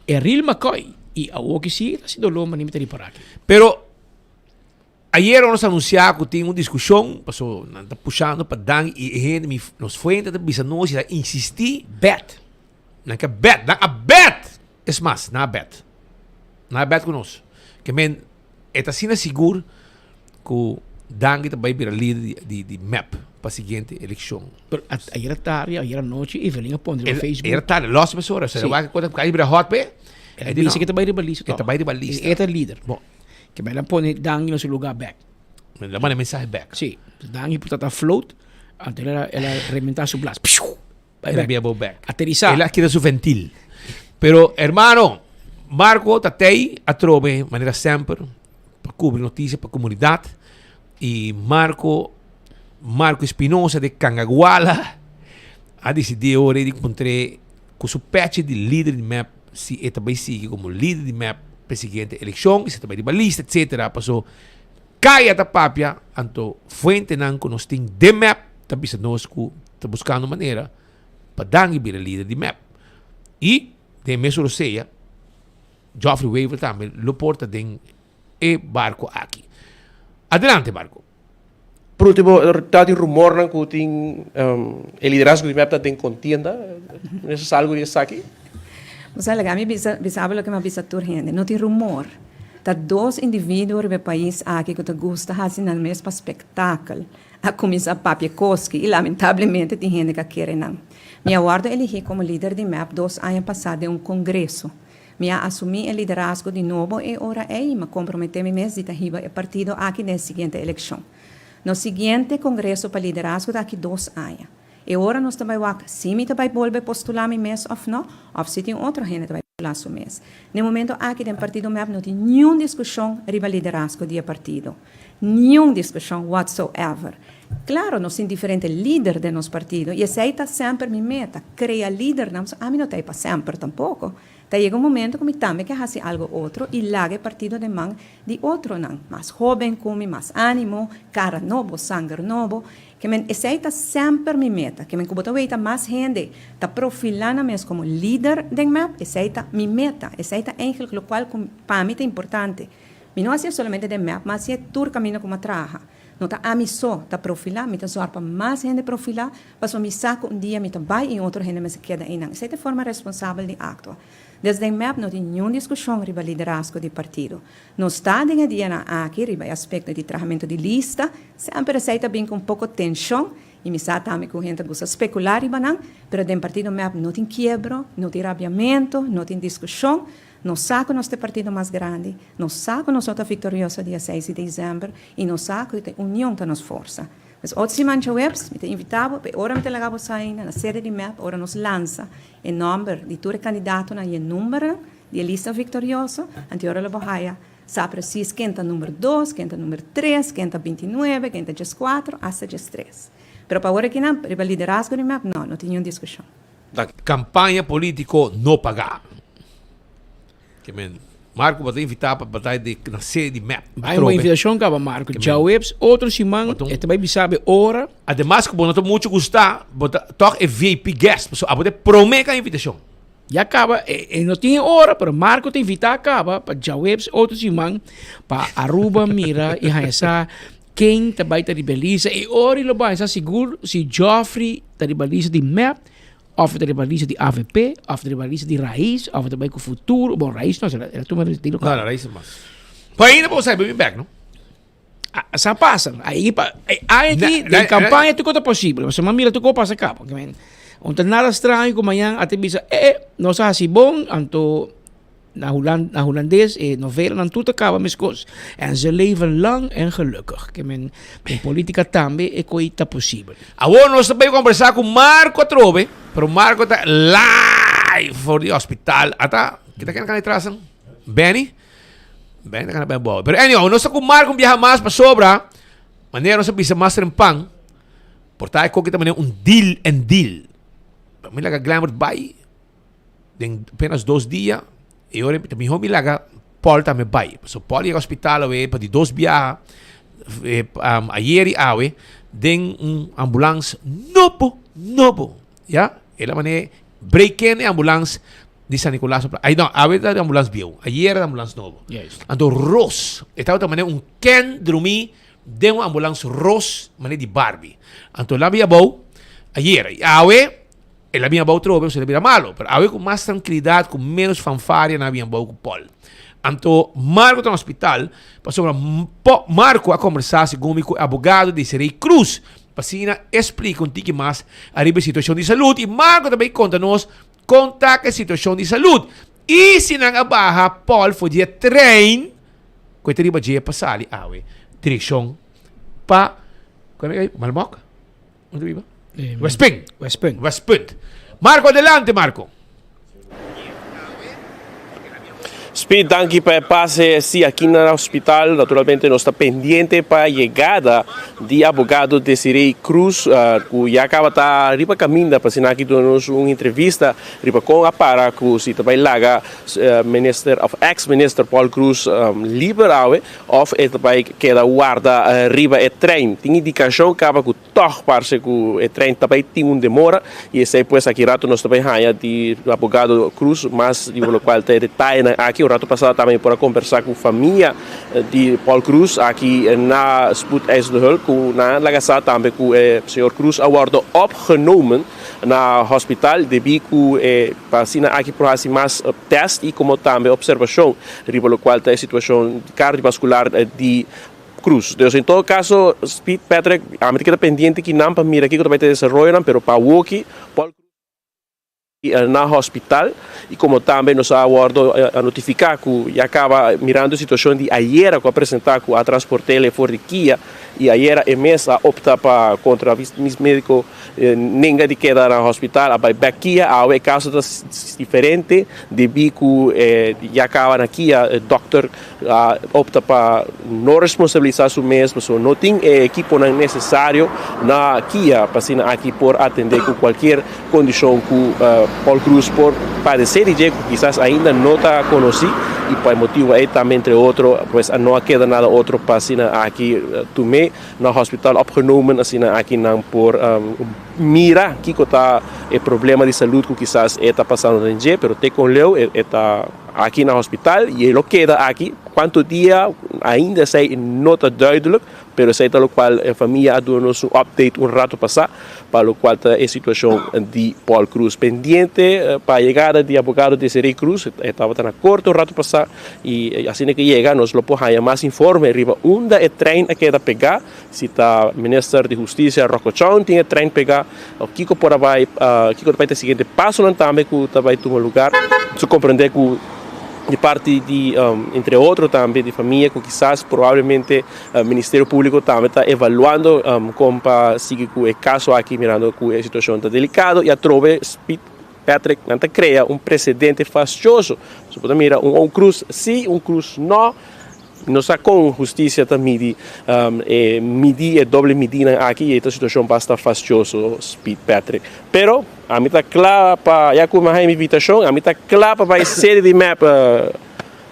E real McCoy y awor ki si ta si dolor ma ni mi ta ripara aki. Pero ayera nos anuncia cu tin un discusion paso nan ta pushando pa dan y e hende mi nos fuente ta bisa nos y ta insisti. Bet. Nan ke bet, nan a bet! Es mas, nan a bet. Nan a bet cu nos. Ke men E ta asina sigur ku Dangui ta bai bira lider di di mep pa siguiente elekshon. Pero ayera tardi, ayera nochi Evelyn a pone riba Facebook. Ayera tardi, los mes ora, Sí. wak kota kai bira hot pe. El a bisa ke ta bai riba lista E ta bai riba lista. E ta lider. Bon. Ke bai nan pone Dangui na su lugar bek. El a manda mensahe bek. Sí. Dangui por ta float, anto el a el a rementa su blas. Pshu! Bai El a bek. bia bo bek. Aterisa. El a keda su ventil. Pero hermano, Marco ta tei atrobe manera semper pa cubri noticia pa comunidad y Marco Marco Espinosa de Cangaguala a decidi ora di encontré cu su peche di lider di mep si e ta bay sigui como lider di mep pa e siguiente eleccion y si ta bay riba lista etcetera paso Caya ta papia anto fuentenan cu nos tin den mep ta bisa nos cu ta buscando manera. pa Dangui bira lider di mep. Y den e mesun rosea, Geoffrey Wever tambe lo por ta den e barco aki. Adelante Marco. Por ultimo, ta tin rumornan cu tin e liderazgo di mep ta den contienda. Minister sa algo di esaki? Bo sa laga mi bisa bisa bo loke mi a bisa tur hende. No tin rumor. Ta dos individuo riba e pais aki cu ta gusta haci nan mes pa spektakel a cuminsa papia koski y lamentablemente tin hende cu a kere nan. Mi a wordo eligi como lider di mep dos aña pasa den un congreso. Mi a asumí e liderazgo di nobo e ora ei i mi a komprometé mi mes di ta hiba e partido aki den e siguiente elekshon. Nos siguiente kongreso pa liderazgo ta aki dos aña. E ora nos ta bai wak si mi ta bai bolbe postulá mi mes òf no, òf si tin otro hende ta bai postulá su mes. Na e momento aki den partido mep no tin niun diskushon riba liderazgo di e partido. Niun diskushon whatsoever. Klaro nos tin diferente lider den nos partido i esei ta semper mi meta, krea lidernan, pasobra ami no ta ei pa semper tampoko. Ta yega un momento ku mi tambe ke hasi algo otro i laga e partido den man di otronan, mas hóben ku mi, mas ánimo, kara nobo, sanger nobo. Ke men esei ta semper mi meta. Ke men ku bo ta weita mas hende ta profilá nan mes komo lider den mep, esei ta mi meta. Esei ta eigentlik lokual ku pa mi ta importante. Mi no hasié solamente den mep, ma hasié tur kaminda ku mi a traha. No ta ami so ta profilá, mi ta zòrg pa mas hende profilá, pasobra mi sa ku un dia mi ta bai i otro hende mester keda einan. Esei ta e forma responsabel di aktua. Des den mep no tin niun diskushon riba liderazgo di partido. Nos ta den e dianan aki riba e aspekto di trahamentu di lista, semper esei ta bin ku un poko tenshon i mi sa tambe ku hende ta gusta spekulá riba nan, pero den partido mep no tin kiebro, no tin rabiamentu, no tin diskushon. Nos sa ku nos ta e partido mas grandi, nos sa ku nos lo ta viktorioso dia seis di desèmber i nos sa ku e union ta nos forsa. Pues otro siman djaweps mi ta invitá bo pa e ora mi ta laga bo sa ainda na sede di mep ora nos lansa e nòmber di tur e kandidatonan i e numbernan di e lista viktorioso, anto e ora lo bo haya sa presis ken ta number dos, ken ta number tres, ken ta bintinuebe, ken ta dieskuater, asta diestres. Pero pa ora kinan riba liderazgo di mep no, no tin niun diskushon. Ta campaña politico no paga. Ke men Marco bo ta invita pa bataya di na sede di mep. Bai un invitacion caba Marco. Djaweps otro siman e ta bai bisa be ora. Ademas cu bo no ta mucho gusta, bo ta toch e VIP guest. Pasobra abo ta e prome ka invitacion. Ya caba e no tin e ora pero Marco ta invita caba pa djaweps otro siman pa Aruba mira y haña sa Ken ta bai ta riba e lista? E ora lo bai sa sigur si Geoffrey ta riba lista di mep of ta riba lista di avp of ta riba lista di Raiz of ta bai ku Futuro. Bon, Raiz no, el a tuma retiro kaba. No, no, Raiz no mas. Pero ainda bo sa e bin bek, no? Sa pasa. Ahí pa, ahí aki den campaña tur cosa ta posibel. Pasobra mira tur cosa pasa kaba. No ta nada straño ku mañan a ta bisa, eh, eh, nos a hasi bon, anto Na Hulan, na Hulandes e novelanan tur ta kaba meskos. En ze leven lang en gelukkig. Ke men, den politika tambe e koi ta posibel. Awor nos ta bay kombersá ku Marco atrobe, pero Marco ta live for di hospital. Ata, kita ken kan atrás? Benny? Benny ta kana ben bobo. Pero anyhow, nos ta ku Marco un biaha mas pasobra, manera nos a bisa mas trempan, por ta e koki ta manera un deal en deal. Mi laga Glenbert bay. Den apenas dos dia e ora ta mihó mi laga Paul tambe bai. Pasobra Paul yega hospital awe pa di dos biaha ayer i awe den un ambulans nobo, nobo. Ya, el a manera break in e ambulans di San Nicolas. Ay no, awe ta ambulans bieu, ayer ta ambulans nobo. Anto ros, e tabata manera un Ken drumí den un ambulans ros manera di Barbie. Anto el a bia abou ayer i awe. El a bin abou trobe, pasobra el a bira malo. Pero awe ku mas trankilidat, ku ménos fanfaria nan a bin abou ku Paul. Anto Marko ta na hospital, pasobra Marko a kombersá segun mi ku e abogado Desiree Cruz, pa asina e splika un tiki mas ariba e situashon di salud. I Marko ta bai konta nos kon ta ku e situashon di salud. I si nan a baha Paul for di e trein ku e ta riba dje pa sali awe direkshon pa Malmok. Unda biba? Westpunt. Westpunt. Westpunt. Marco, adelante Marco. Speed, danki pa e pase. Si, aki na hospital, naturalmente nos ta pendiente pa yegada di abogado Desiree Cruz, cu ya caba ta riba caminda pa asina aki duna nos un entrevista riba con a para cu si ta bay laga minister of ex minister Paul Croes liber awe of e ta bay keda warda riba e trein. Tin indicacion caba cu. Tòg parse ku e trein ta bai tin un demora i esei pues aki rato nos ta bai haña di abogado Cruz mas di lokual ta e detayenan aki. Un rato pasado tambe mi por a kombersá ku famia di Paul Cruz aki na Spoedeisende Hulp ku nan a laga sa tambe ku e señor Cruz a wòrdu opgenomen na hospital debí ku e pa asina aki por hasi mas tèst i komo tambe opservashon riba lokual ta e situashon kardiovaskular di Cruz. Dus en todo caso, Speed Patrick, ami ta keda pendiente kinan pa mira kiko ta bai ta desaroyonan, pero pa awoki, Paul Cruz na hospital y como tambe nos a wordo a notifica cu ya caba mirando e situacion di ayera cu a presenta cu a transportele for di kia y ayera e mes a opta pa contra mis medico Nenga di keda na hospital a bai bek kia, awe e kaso ta diferente debí ku ya kaba na kia e dòkter a opta pa no responsabilisá su mes pasobra no tin e ekiponan nesesario na kia pa asina aki por atendé ku kualkier kondishon ku Paul Croes por padesé di dje ku kisas ainda no ta konosí i pa e motibu ei tambe entre otro pues no a keda nada otro pa asina aki tum'é. Na hospital opgenomen asina aki nan por mira kiko ta e problema di salud ku kisas e ta pasando den dje, pero te kon leu e ta aki na hospital i e lo keda aki. Kuantu dia ainda esei no ta duidelijk, pero esei ta lokual e famia a duna nos un update un rato pasá pa lokual ta e situashon di Paul Croes. Pendiente pa yegada di abogado Desiree Croes, e tabata na korte un rato pasá. I asina ke yega nos lo por haña mas informe riba unda e trein a keda pegá, si ta Minister di Hustisia Rocco Chong tin e trein pegá òf kiko por a bai, kiko ta bai ta e siguiente pasonan tambe ku ta bai tuma lugar. Su komprendé ku di parti di entre otro tambe di famia ku kisas probablemente Ministerio Públiko tambe ta evaluando kon pa sigui ku e kaso aki mirando ku e situashon ta delikado i atrobe speed Patrick, nan ta krea un presedente fastioso. Bo por ta mira un un krus si, un krus no. No sa kon hustisia ta midi e midi e doble midinan aki i e ta situashon basta fastioso, Speed Patrick. Pero ami ta kla pa, ya ku mi a haña mi invitashon, ami ta kla pa bai sede di mep.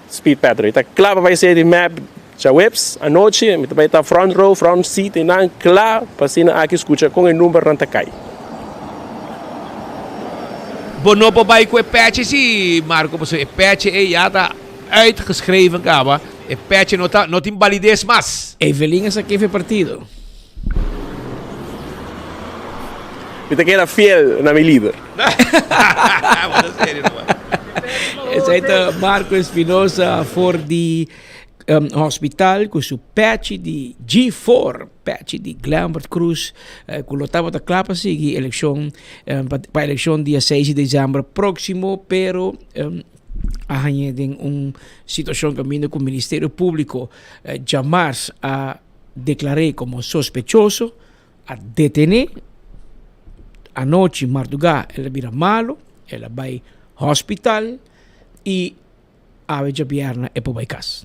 Speed Patrick ta kla pa bai sede di mep djaweps anochi. Mi ta bai ta front row, front seat einan kla pa asina aki skucha kon e numbernan ta kai. Bo no por bai ku e pechi si, Marco, pasobra e pechi ei ya ta uitgeschreven kaba. E pechi no ta, no tin balides mas. Evelyn a sakefe e partido. Mi ta keda fiel na mi lider. Esei ta Marco Espinosa for di hospital ku su pechi di G4, pechi di Glambert Cruz, ku lo tabata kla pa sigui elekshon, pa elekshon dia seis di desèmber próksimo, pero a hañ'é den un situashon kaminda ku Ministerio Públiko djamars a deklar'é komo sospechoso. A detené. Anochi mardugá el a bira malu, el a bai hospital i awe djabièrnè e por bai kas.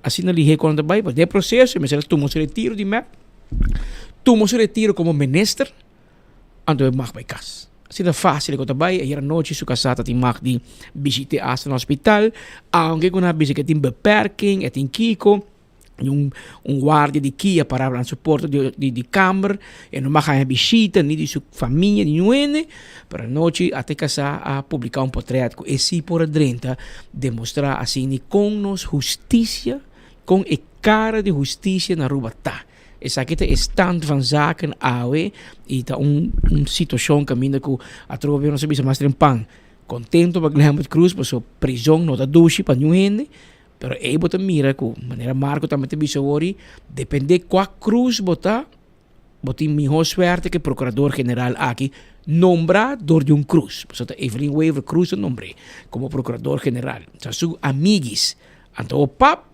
Asina lihé ku nan ta bai, den e proseso e mester a tuma su retiro di mep, tuma su retiro komo minister, anto e mag bai kas. Asina fásil ku ta bai, ayer anochi su kasá ta tin mag di bishit'é asta na hospital, aunke ku nan a bisa ku e tin beperking, e tin kiko. Un un guardia di kia pará na su porta di di di kamber, e no mag haña bishita ni di su famia ni niun hende, pero anochi ata e kasá a publiká un potrèt ku e si por a drenta demostrá asina kon nos hustisia, kon e kara di hustisia na Aruba ta. Esaki ta e stand van zaken awe i ta un un situashon kaminda ku atrobe nos a bisa mas trempan, kontento pa Glenbert Croes pasobra prizon no ta dushi pa niun hende, Pero ei bo ta mira ku manera Marco tambe ta bisa wori, depende kua krus bo ta, bo tin mihó suerte ku e prokurador general aki nombrá dor di un krus. Pasobra ta Evelyn Wever Croes a nombr'é komo prokurador general. Sa su amiguis. Anto pap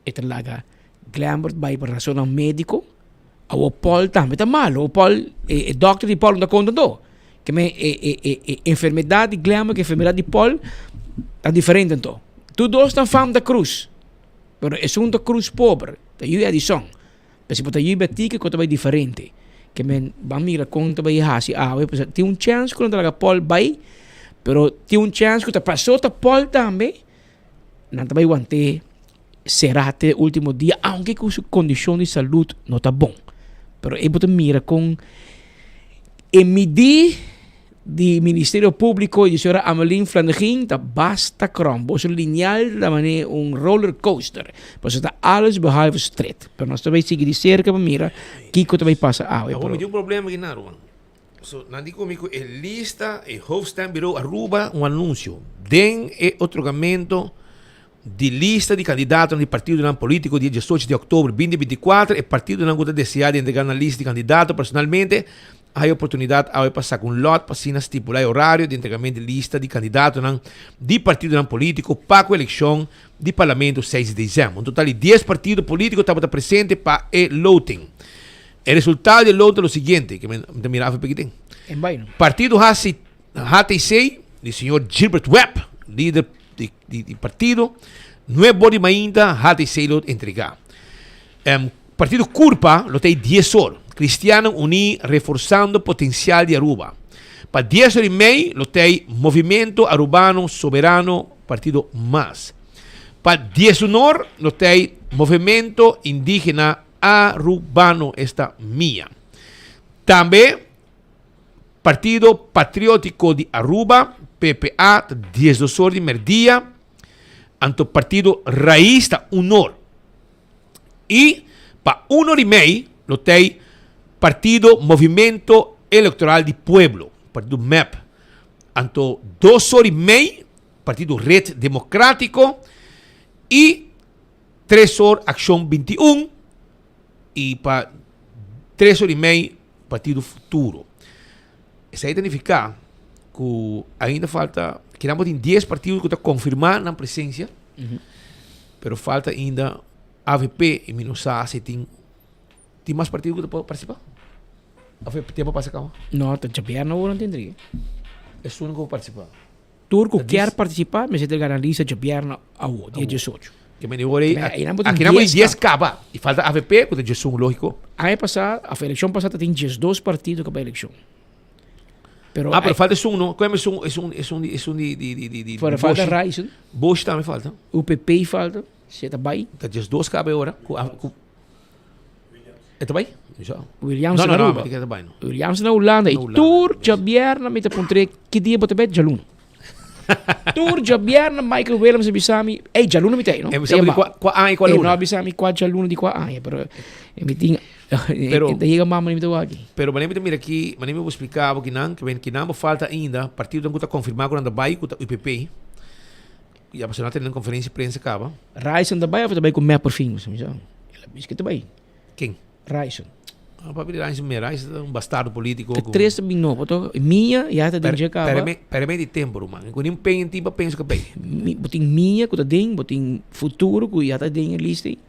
e ta laga Glembert bai pa rasonnan médiko. Awor Paul tambe ta malo. Paul, e dòkter di Paul no ta konta anto. Ke men e e e e enfermedat di Glenn ku enfermedat di Paul ta diferente anto. Tur dos ta fam ta krus, pero esun ta krus pober, ta yu Edison. Pero si bo ta yu Betike ku ta bai diferente. Ke men ban mira kon ta bai hasi awe, pasobra tin un chèns ku nan ta laga Paul bai, pero tin un chèns ku ta pasó ta Paul tambe, nan ta bai want'é será te ultimo dia, aunke ku su kondishon di salud no ta bon. Pero e bo ta mira kon e midí di Ministerio Públiko i di señora Amelien Flanegin ta basta krom. Boso lineal ta manera un roller coaster. Pasobra ta alles behalve stret. Pero nos ta bai sigui di serka pa mira kiko ta bai pasa awe. Awor mi tin un problema aki na Aruba. So nan di ku mi ku e lista e Hoofdstembureau Aruba un anunsio den e otorgamento di lista di kandidatonan di partidonan politiko dia diesocho di oktober binti bintikuater e partidonan ku ta desea di entrega nan lista di kandidato personalmente a haya oportunidat awe pa saka un lòt pa asina stipulá e orario di entregamento di lista di kandidatonan di partidonan politiko pa ku elekshon di parlamento seis di desèmber. Un total di dies partido politiko tabata presente pa e loting. E resultado di e loting ta lo siguiente, ke mi ta mira avp aki den. Partido HTC di señor Gilbert Webb, lider di di partido, nuebe bor di mainta HTC lo entrega. Partido Curpa lo ta e dies or, Cristianan Uní Reforzando Potencial di Aruba. Pa dies or y mei lo ta e Movimento Arubano Soberano Partido Mas. Pa diesun or lo ta e Movimento Indigena Arubano esta mia. Tambe Partido Patriótiko di Aruba, PPA, ta diesdos or di merdia, anto Partido Raiz ta un or. I pa un or i mei lo tei Partido Movimento Electoral di Pueblo, Partido mep. Anto dos or i mei Partido Red Democrático i tres or Accion 21 i pa tres or i mei Partido Futuro. Esei ta nifiká ku ainda falta, kinan bo tin dies partido ku ta konfirmá nan presensia, pero falta ainda avp i mi no sa si tin tin mas partido ku ta por partisipá? Òf e tempu a pasa kaba? No, ta djabièrnè awor nan tin drie. Esun ku por partisipá? Tur ku kier partisipá mester ta garantisa djabièrnè awo, dia diesocho. Ke mende ora ei, aki nan bo tin dies kaba i falta avp ku ta diesun lógiko. Aña pasá, òf elekshon pasá ta tin diesdos partido ku a bai elekshon. Pero ah, pero falta esun no. Kua esun esun esun di esun di di di di di Pero falta Ryzen. Bosch tambe falta. UPP falta. Se ta bai. Ta diesdos kaba e ora ku ku E ta bai? Williams no, no, no, no, bai, no. Williams na Hulanda. I tur djabièrnè mi ta puntr'é ki dia bo ta bai? Djaluna. Tur djabièrnè Michael Williams a bisa mi, ey djaluna mi ta ei, no? E bisa mi kua, kua aña i kua luna. E no a bisa mi kua djaluna di kua aña, pero e mi tin, Pero, e ta yega mama mi ta wak aki. Pero manera mi ta mira aki, manera mi bo splika bo kinan, ke men kinan bo falta ainda, partidonan ku ta konfirmá ku nan ta bai, ku ta UPP, ya pasobra nan a tene nan konferensia di prensa kaba. Ryson ta bai of e ta bai ku mep por fin? Mi sa, el a bisa ke ta bai. Ken? Ryson. Ah, papi di Ryson, mira, Ryson ta un bastardo politico. Te tres ta bin nobo, to? Mia, ya ta den dje kaba. Pero, pero me di tempo, ruman. Ku nin pen tin pa pensa ka bay. Mi, bo tin Mia ku ta den, bo tin Futuro ku ya ta den e lista ei.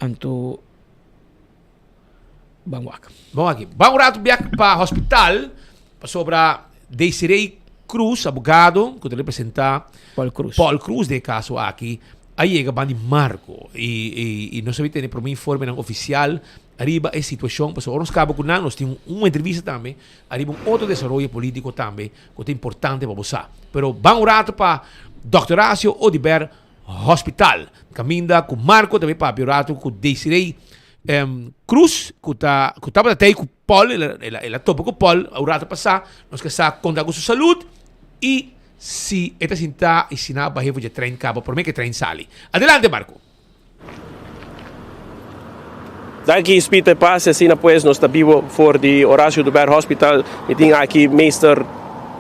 Anto, ban wak. Ban wak. Ban un rato biak pa hospital, pasobra Desiree Cruz, abogado ku ta representa Paul Cruz. Paul Cruz den e kaso aki, a yega ban di Marco y, y, y nos a bin tene prome informenan oficial ariba e situacion, pasobra ora nos caba cu nan nos tin un entrevista tambe ariba un otro desaroyo politico tambe cu ta importante pa bo sa. Pero ban un rato pa Dòkter Horacio Oduber Hospital, caminda cu Marco ta bay papia un rato cu Desiree Cruz cu ta cu tabata tey cu Paul, el a, el a, el a topa cu Paul un rato pasa, nos ke sa con ta cu su salud y Si e ta sintá i si nan a bah'é for dje trein kaba promé ku e trein sali. Adelante, Marco! Danki Speed e Pase, asina pues nos ta bibo for di Horacio Oduber Hospital. Mi tin aki Meester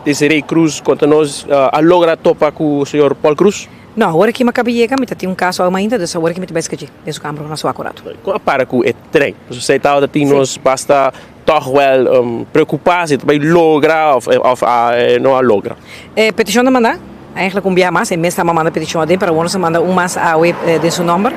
Desiree Cruz konta nos a logra topa ku señor Paul Cruz. No, awor aki mi a kaba yega, mi ta tin un kaso awe mainta, dus awor aki mi ta bai skadjé den su kamber ku nan suak un ratu. Kon a para ku e trein? Pasobra esei tabata tin nos basta Tòg wèl preokupá si ta bai logra òf òf no a logra. E petishon ta mandá, eigentlik un biaha mas, e mes tamba manda petishon aden, pero awor nos a manda un mas awe den su nòmber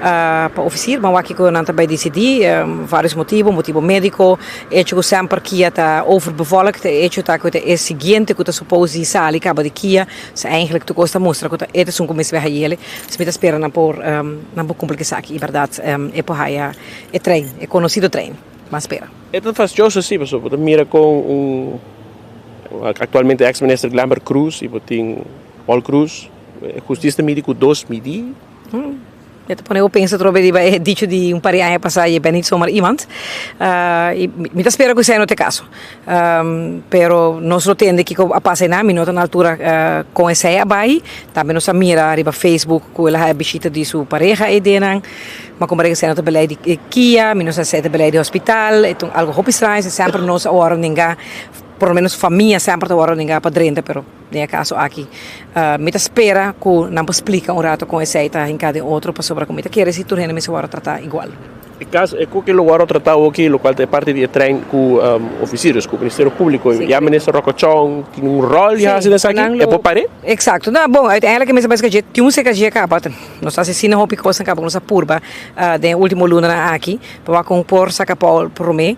pa ofisir. Ban wak kiko nan ta bai disidí, vários motibu, motibu médiko, echo ku semper kia ta overbevolkt, e echo ta ku ta e siguiente ku ta supos di sali kaba di kia, so eigentlik tur kos ta mustra ku ta e ta esun ku mester bai hayele. So mi ta spera nan por nan por kumpli ku esaki i bèrdat e por haya e trein, e konosido trein. Mas spera. E ta fastioso si, pasobra bo ta mira con un actualmente ex minister Glenbert Croes y bo tin Paul Croes, e husticia ta midi cu dos midi. E ta pone bo pensa atrobe riba e dicho di un par di aña pasá, je bent niet zomaar iemand. I mi ta spera ku esei no ta e kaso. Pero nos lo tende kiko a pasa einan, mi no ta na altura kon esei a bai. Tambe nos a mira riba Facebook ku el a haya bishita di su pareha eidenan. Ma komparé ku esei no ta belei di kia, mi no sa si esei ta belei di hospital. E ta un algu hopi straño, semper nos a wòrdu nenga, por lo menos famia semper ta wòrdu nenga pa drenta, pero. Den e kaso aki mi ta spera ku nan por splika un rato kon esei ta hinká den otro pasobra ku mi ta kere si tur hende mester wòrdu tratá igual. E kaso e ku ke lo wòrdu tratá awoki lokual ta e parti di e trein ku ofisirios ku Ministerio Públiko ya Minister Rocco Chong tin un ròl di hasi den esaki e por par'é? Eksakto. No, bon uiteindelijk e mester bai skadjé tin un sekadjé kaba nos ta hasi asina hopi kosnan kaba ku nos a purba den e último lunanan aki pa wak kon por saka Paul promé.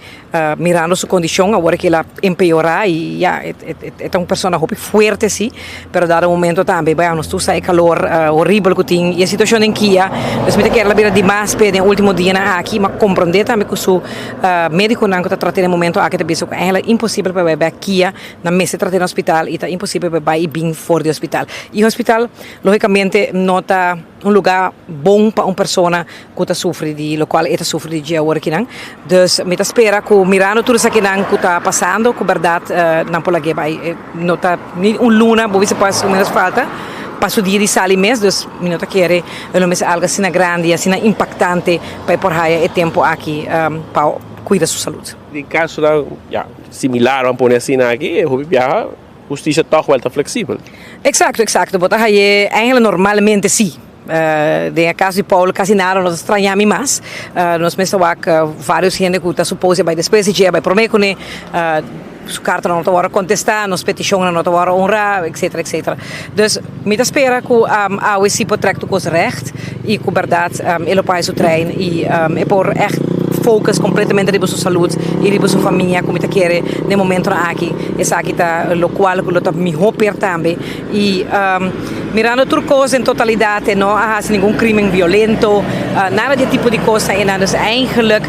Mirando su condicion awor cu el a empeora y ya e ta un persona hopi fuerte si, pero dado momento tambe bueno nos tur sa e calor horibel cu tin y e situacion den kia, dus mi ta kere la bira dimas p'e den ultimo dianan aki, ma comprende tambe cu su mediconan cu ta trate den momento aki ta bisa cu eigenlijk imposibel pa e bai bek kia, nan mester trate den hospital y ta imposibel pa e bai y bin for di hospital y hospital logicamente no ta. Un lugar bon pa un persona cu ta sufri di locual e ta sufri di dje awor akinan. Dus mi ta spera cu mirando tur esakinan cu ta pasando cu berdad nan por lag'e bay. No ta ni un luna bo bisa pas o menos falta pa su dia di sali mes dus mi no ta kere e lo mester algo asina grandi asina impactante pa e por haya e tempo aki pa cuida su salud. Den casonan ya similar ban pone asina aki e hopi biaha. Husticia toch wel ta flexibel. Exacto, exacto. Bo ta haye eigenlijk normalmente si. Den e caso di Paul casi nada no ta straña mi mas. Nos mester wak varios hende cu ta supose bay despues di dje, bay prome cune. Su cartanan no ta worde contesta, nos peticionnan no ta worde honra, etcetera, etcetera. Dus mi ta spera cu awe si por trek tur cos recht y cu berdad e lo paga su trein y e por echt focus completamente riba su salud y riba su famia cu mi ta kere den momentonan aki. Esaki ta locual cu lo ta miho per tambe y mirando tur cos en totalidad e no a haci ningun crimen violento, nada di e tipo di cosnan eynan. Dus eigenlijk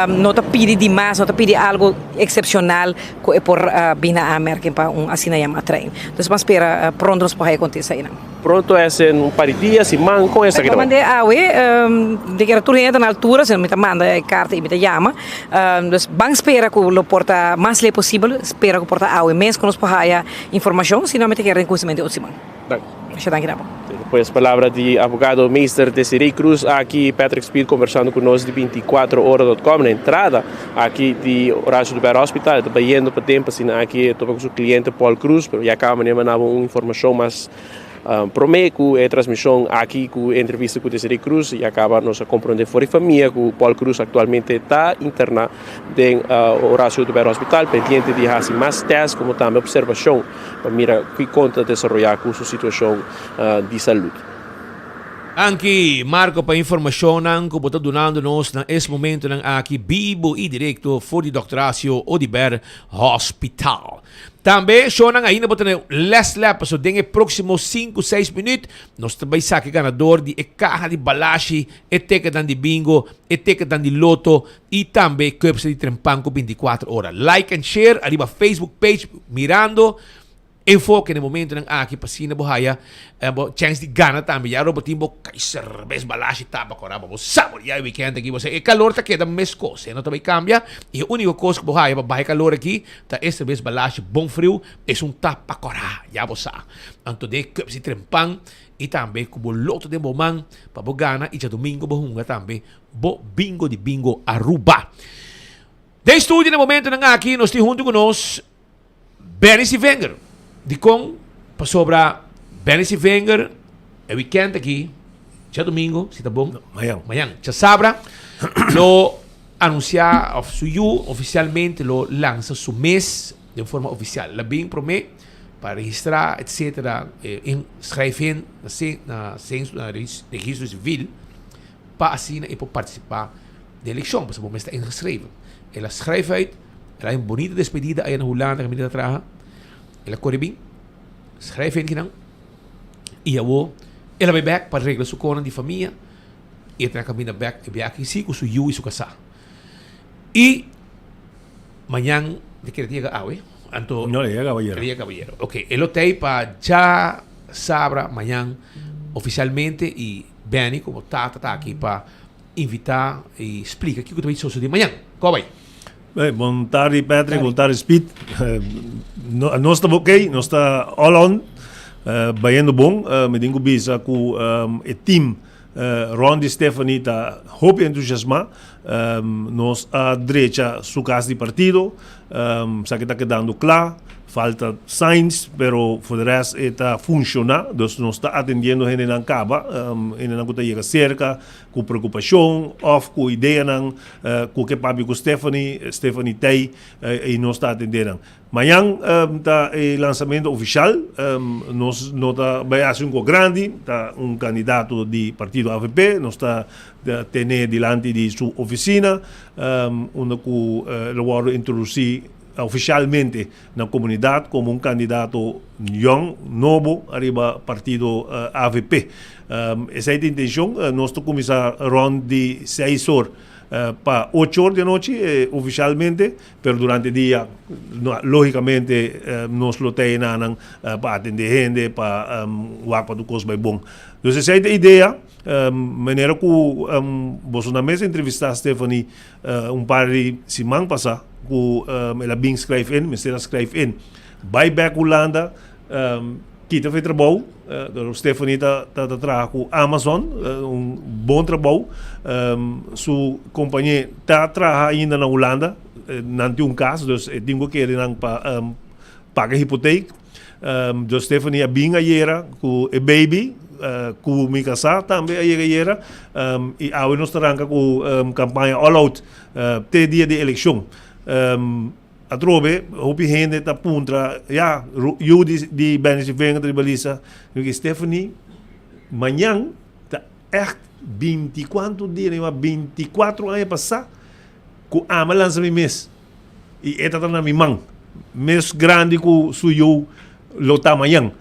no ta pidi dimas, no ta pidi algo excepcional cu e por bin na aanmerking pa un asina yama trein. Dus ban spera pronto nos por haya contesta eynan. Pronto es en un par di dia, siman, con esaki ta bai? Mande awe, di kera tur hende ta na altura, sino mi ta manda e carta y mi ta yama. Dus ban spera cu lo por ta mas ley posibel, spera cu por ta awe mes cu nos por haya informacion, sino mi ta kere den cuminsamentu di otro siman. Danki. Masha danki na bo. Pues palabra di abogado meester Desiree Cruz aki Patrick Speed conversando cu nos di 24 ora dot com na entrada aki di Horacio Oduber Hospital. E ta bayendo pa tempo asina aki e topa cu su cliente Paul Cruz pero ya caba manera mandaba un informacion mas Prome cu e transmision aki cu e entrevista cu Desiree Cruz ya caba nos a comprende for e famia cu Paul Cruz actualmente ta interna den Horacio Oduber Hospital pendiente di haci mas test como tambe observacion pa mira kikon ta desaroya cu su situacion di salud. Danki Marco pa informacionnan cu bo ta dunando nos na es momentonan aki bibo y directo for di Dòkter Horacio Oduber Hospital. Tambe shownan ainda bo tene les lep paso den e proximo sinku seis minuut nos ta bay saka e ganador di e kaha di balashi, e ticketnan di bingo, e ticketnan di loto y tambe e cupsa di Trempan ku 24 ora. Like and share ariba Facebook page mirando Enfoke na e momentonan aki pa asina bo haya bo chance di gana tambe. Ya bo tin bo kai serbes balashi tapa kora pa bo saborea e weekend aki. Bo sa e kalor ta keda meskos, e no ta bai kambia. I e uniko kos ku bo haya pa baha e kalor aki ta e serbes balashi bon friu, esun tapa kora, ya bo sa. Anto den e cups di trempan i tambe ku bo loto den bo man pa bo gana i djadumingo bo hunga tambe bo bingo di Bingo Aruba. Den studio na e momentonan aki nos tin huntu ku nos. Benny Sivenger. Dikon? Pasobra Benny Sivenger e weekend aki, djadumingo, si ta bon? No, mañan. Mañan, djasabra, lo anunsia of su yu ofisialmente lo lansa su mes den forma ofisial. La bin promé pa registrá etcetera, inschrijf hen na na censo, na registro civil pa asina e por partisipá den elekshon, pasobra bo mes ta ingeschreven. El a schrijf uit. El a un bonita despedida aya na Hulanda kaminda ta traha. El a kore bin, schrijf henkinan i awo el a bai bek pa regla su konan di famia i a traha kaminda bek e biaha si ku su yu i su kasá. I mañan di kere ta yega awe anto No, el a yega awe ayera. El a yega awe ayera. Ok, e lo tei pa djasabra mañan. Oficialmente y Benny como tata ta aki pa invita y splica kico ta bay sosode mañan. Con bay? Hey, bon tardi Patrick, bon tardi Speed. Nos ta ok, nos ta all on, bayendo bon. Mi tin ku bisa ku e team rond di Stephanie ta hopi entusiasma. Nos a drecha su kas di partido, esaki ta kedando kla. Falta signs, pero for de rest e ta funciona. Dus nos ta atendiendo hendenan caba, hendenan cu ta yega cerca cu preocupacion of cu ideanan cu ke papia cu Stephanie, Stephanie t'ey y nos ta atende nan. Mañan ta e lansamento oficial, nos no ta bay haci un cos grandi, ta un candidato di partido avp, nos ta tene dilanti di su oficina unda cu lo wordo introduci Ofisialmente na komunidat komo un kandidato yòn, nobo ariba partido avp. Esei ta intenshon. Nos ta kuminsá rònt di seis or pa ocho or di anochi ofisialmente, pero durante dia lógikamente nos lo ta enanan pa atendé hende, pa wak pa tur kos bai bon. Dus esei ta e idea. Manera ku boso na mes entrevistá Stephanie Un par di siman pasá ku el a bin skrijf in, mester a skrijf in. Bai bek Hulanda, kita for e trabou. Stephanie ta ta traha ku Amazon, un bon trabou. Su kompañé ta traha ainda na Hulanda, nan tin un kas, dus e tin ku kere nan pa paga hipoteek. Dus Stephanie a bin ayera ku e baby, ku mi kasá tambe a yega ayera i awe nos ta ranka ku kampaña all out te dia di elekshon. Atrobe hopi hende ta puntra, ya, yu di Benny Sivenga ta riba lista. Mi di, Stephanie, mañan ta ègt binti kuantu dia, bintikuatro aña pasá ku ami a lansa mi mes. I e ta ta na mi man, mes grandi ku su yu lo ta mañan.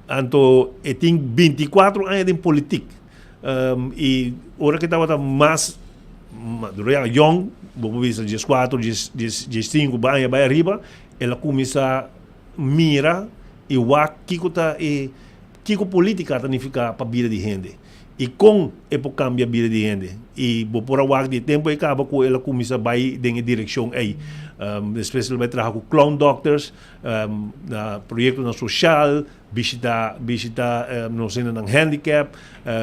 Anto e tin bintikuatro aña den politik. I ora ku e tabata mas yòn, bo por bisa dieskuatro, diesinku aña bai ariba, el a kuminsá mira i wak kiko ta e, kiko politika ta nifiká pa bida di hende. I kon e por kambia bida di hende. I bo por a wak di e tempu ei kaba ku el a kuminsá bai den e direkshon ei. Despues el a bai traha ku Clown Doctors, na proyektonan soshal, bishita bishita nos hendenan handicap,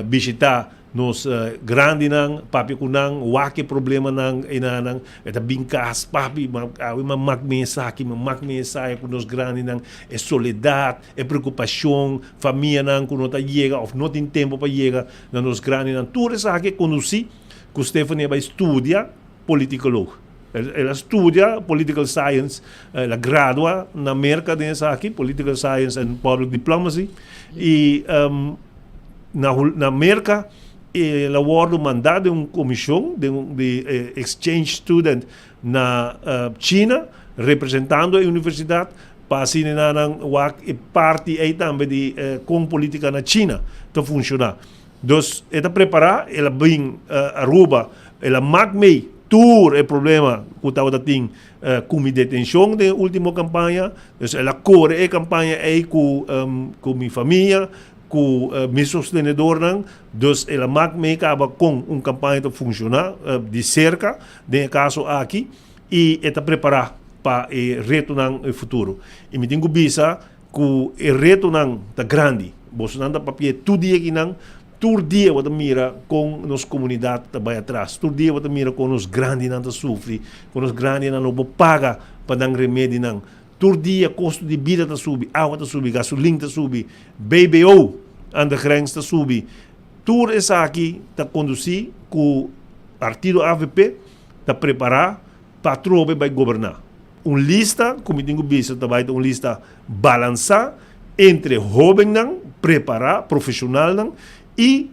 bishita Nos grandinan papia ku nan, wak e problemanan enanan. E ta bin kas, papi, ma awe mi a mak mi esaki, mi a mak mi esaya ku nos grandinan. E soledat, e preokupashon, famianan ku no ta yega òf no tin tempu pa yega na nos grandinan. Tur esaki a kondusí ku Stephanie a bai studia politikoloog. El a studia political science, el a gradua na Merka den esaki, political science and public diplomacy. I Na na Merka el a wòrdu mandá den un komishon den un di exchange student na China representando e universidat pa asina nan nan wak e parti ei tambe di kon politika na China ta funshoná. Dus e ta prepará, el a bin Aruba, el a mak mei tur e problema ku tabata tin ku mi detenshon den e último kampaña. Dus el a kore e kampaña ei ku ku mi famia, Ku mi sostenedornan, dus el a mak mi kaba kon un kampaña ta funshoná di serka den e kaso aki i e ta prepará pa e retonan futuro. I mi tin ku bisa ku e retonan ta grandi. Bosonan ta papia tur dia akinan, tur dia bo ta mira kon nos komunidat ta bai atras, tur dia bo ta mira kon nos grandinan ta sufri, kon nos grandinan no por paga pa nan remedinan. Tur dia kosto di bida ta subi, awa ta subi, gasolin ta subi, BBO aan de grens ta subi. Tur esaki ta kondusí ku partido avp ta prepará pa atrobe bai goberná. Un lista ku mi tin ku bisa ta bai ta un lista balansá entre hóbennan prepará, profeshonalnan i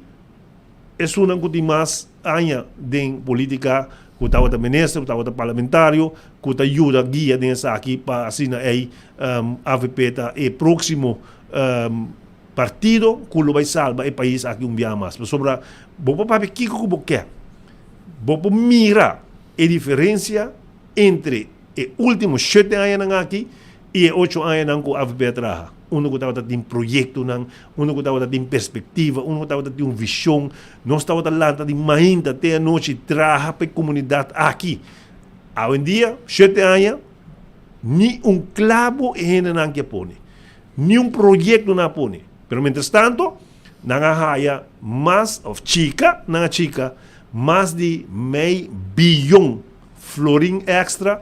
Esunnan ku tin mas aña den politika, ku tabata minister, ku tabata parlamentario, ku ta yuda guia den esaki pa asina ei avp ta e próksimo partido ku lo bai salba e pais aki un biaha mas. Pasobra bo por papia kiko ku bo ke, bo por mira e diferensia entre e último shete añanan aki i e ocho añanan ku avp a traha. Unu ku tabata tin proyektonan, unu ku tabata tin perspektiva, unu ku tabata tin un vishon. Nos tabata lanta di mainta te anochi traha pa e komunidat aki. Awendia, shete aña, ni un klabo e hendenan ke pone. Ni un proyekto nan a pone. Pero mientrastanto, nan a haya mas, òf chika, nan a chika mas di mei biyon florin extra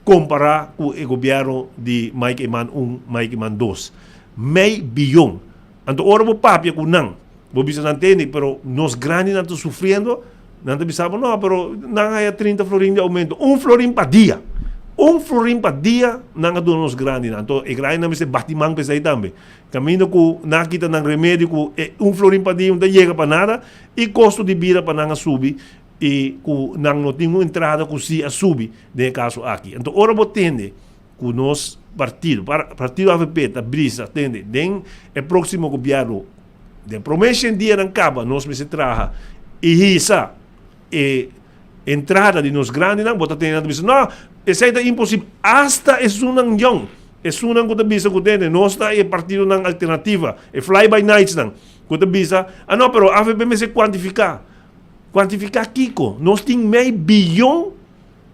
compara cu e gobierno di Mike Eman un, Mike Eman dos. Mei biyon. Anto ora bo papia cu nan, bo bisa nan tende, pero nos grandinan ta sufriendo, nan ta bisa bo no, pero nan haya 30 florin di aumento. Un florin pa dia. Un florin pa dia nan a duna nos grandinan. Anto e grandinan mester bati man p'esei tambe. Caminda cu nan a kita nan remedio cu e un florin pa dia no ta yega pa nada y costo di bida pa nan a subi. i ku nan no tin un entrada ku si a subi den e kaso aki. Anto ora bo tende ku nos partido, partido avp ta brisa tende den e próksimo gobièrnu, den promé shen dianan kaba nos mester traha i hisa e entrada di nos grandinan, bo ta tende nan ta bisa no, esei ta imposibel. Asta esunnan yòn, esunnan ku ta bisa ku tende nos ta e partidonan alternativa, e fly by nightsnan ku ta bisa, ah no pero avp mester kuantifiká. Kuantifiká kiko? Nos tin mei biyon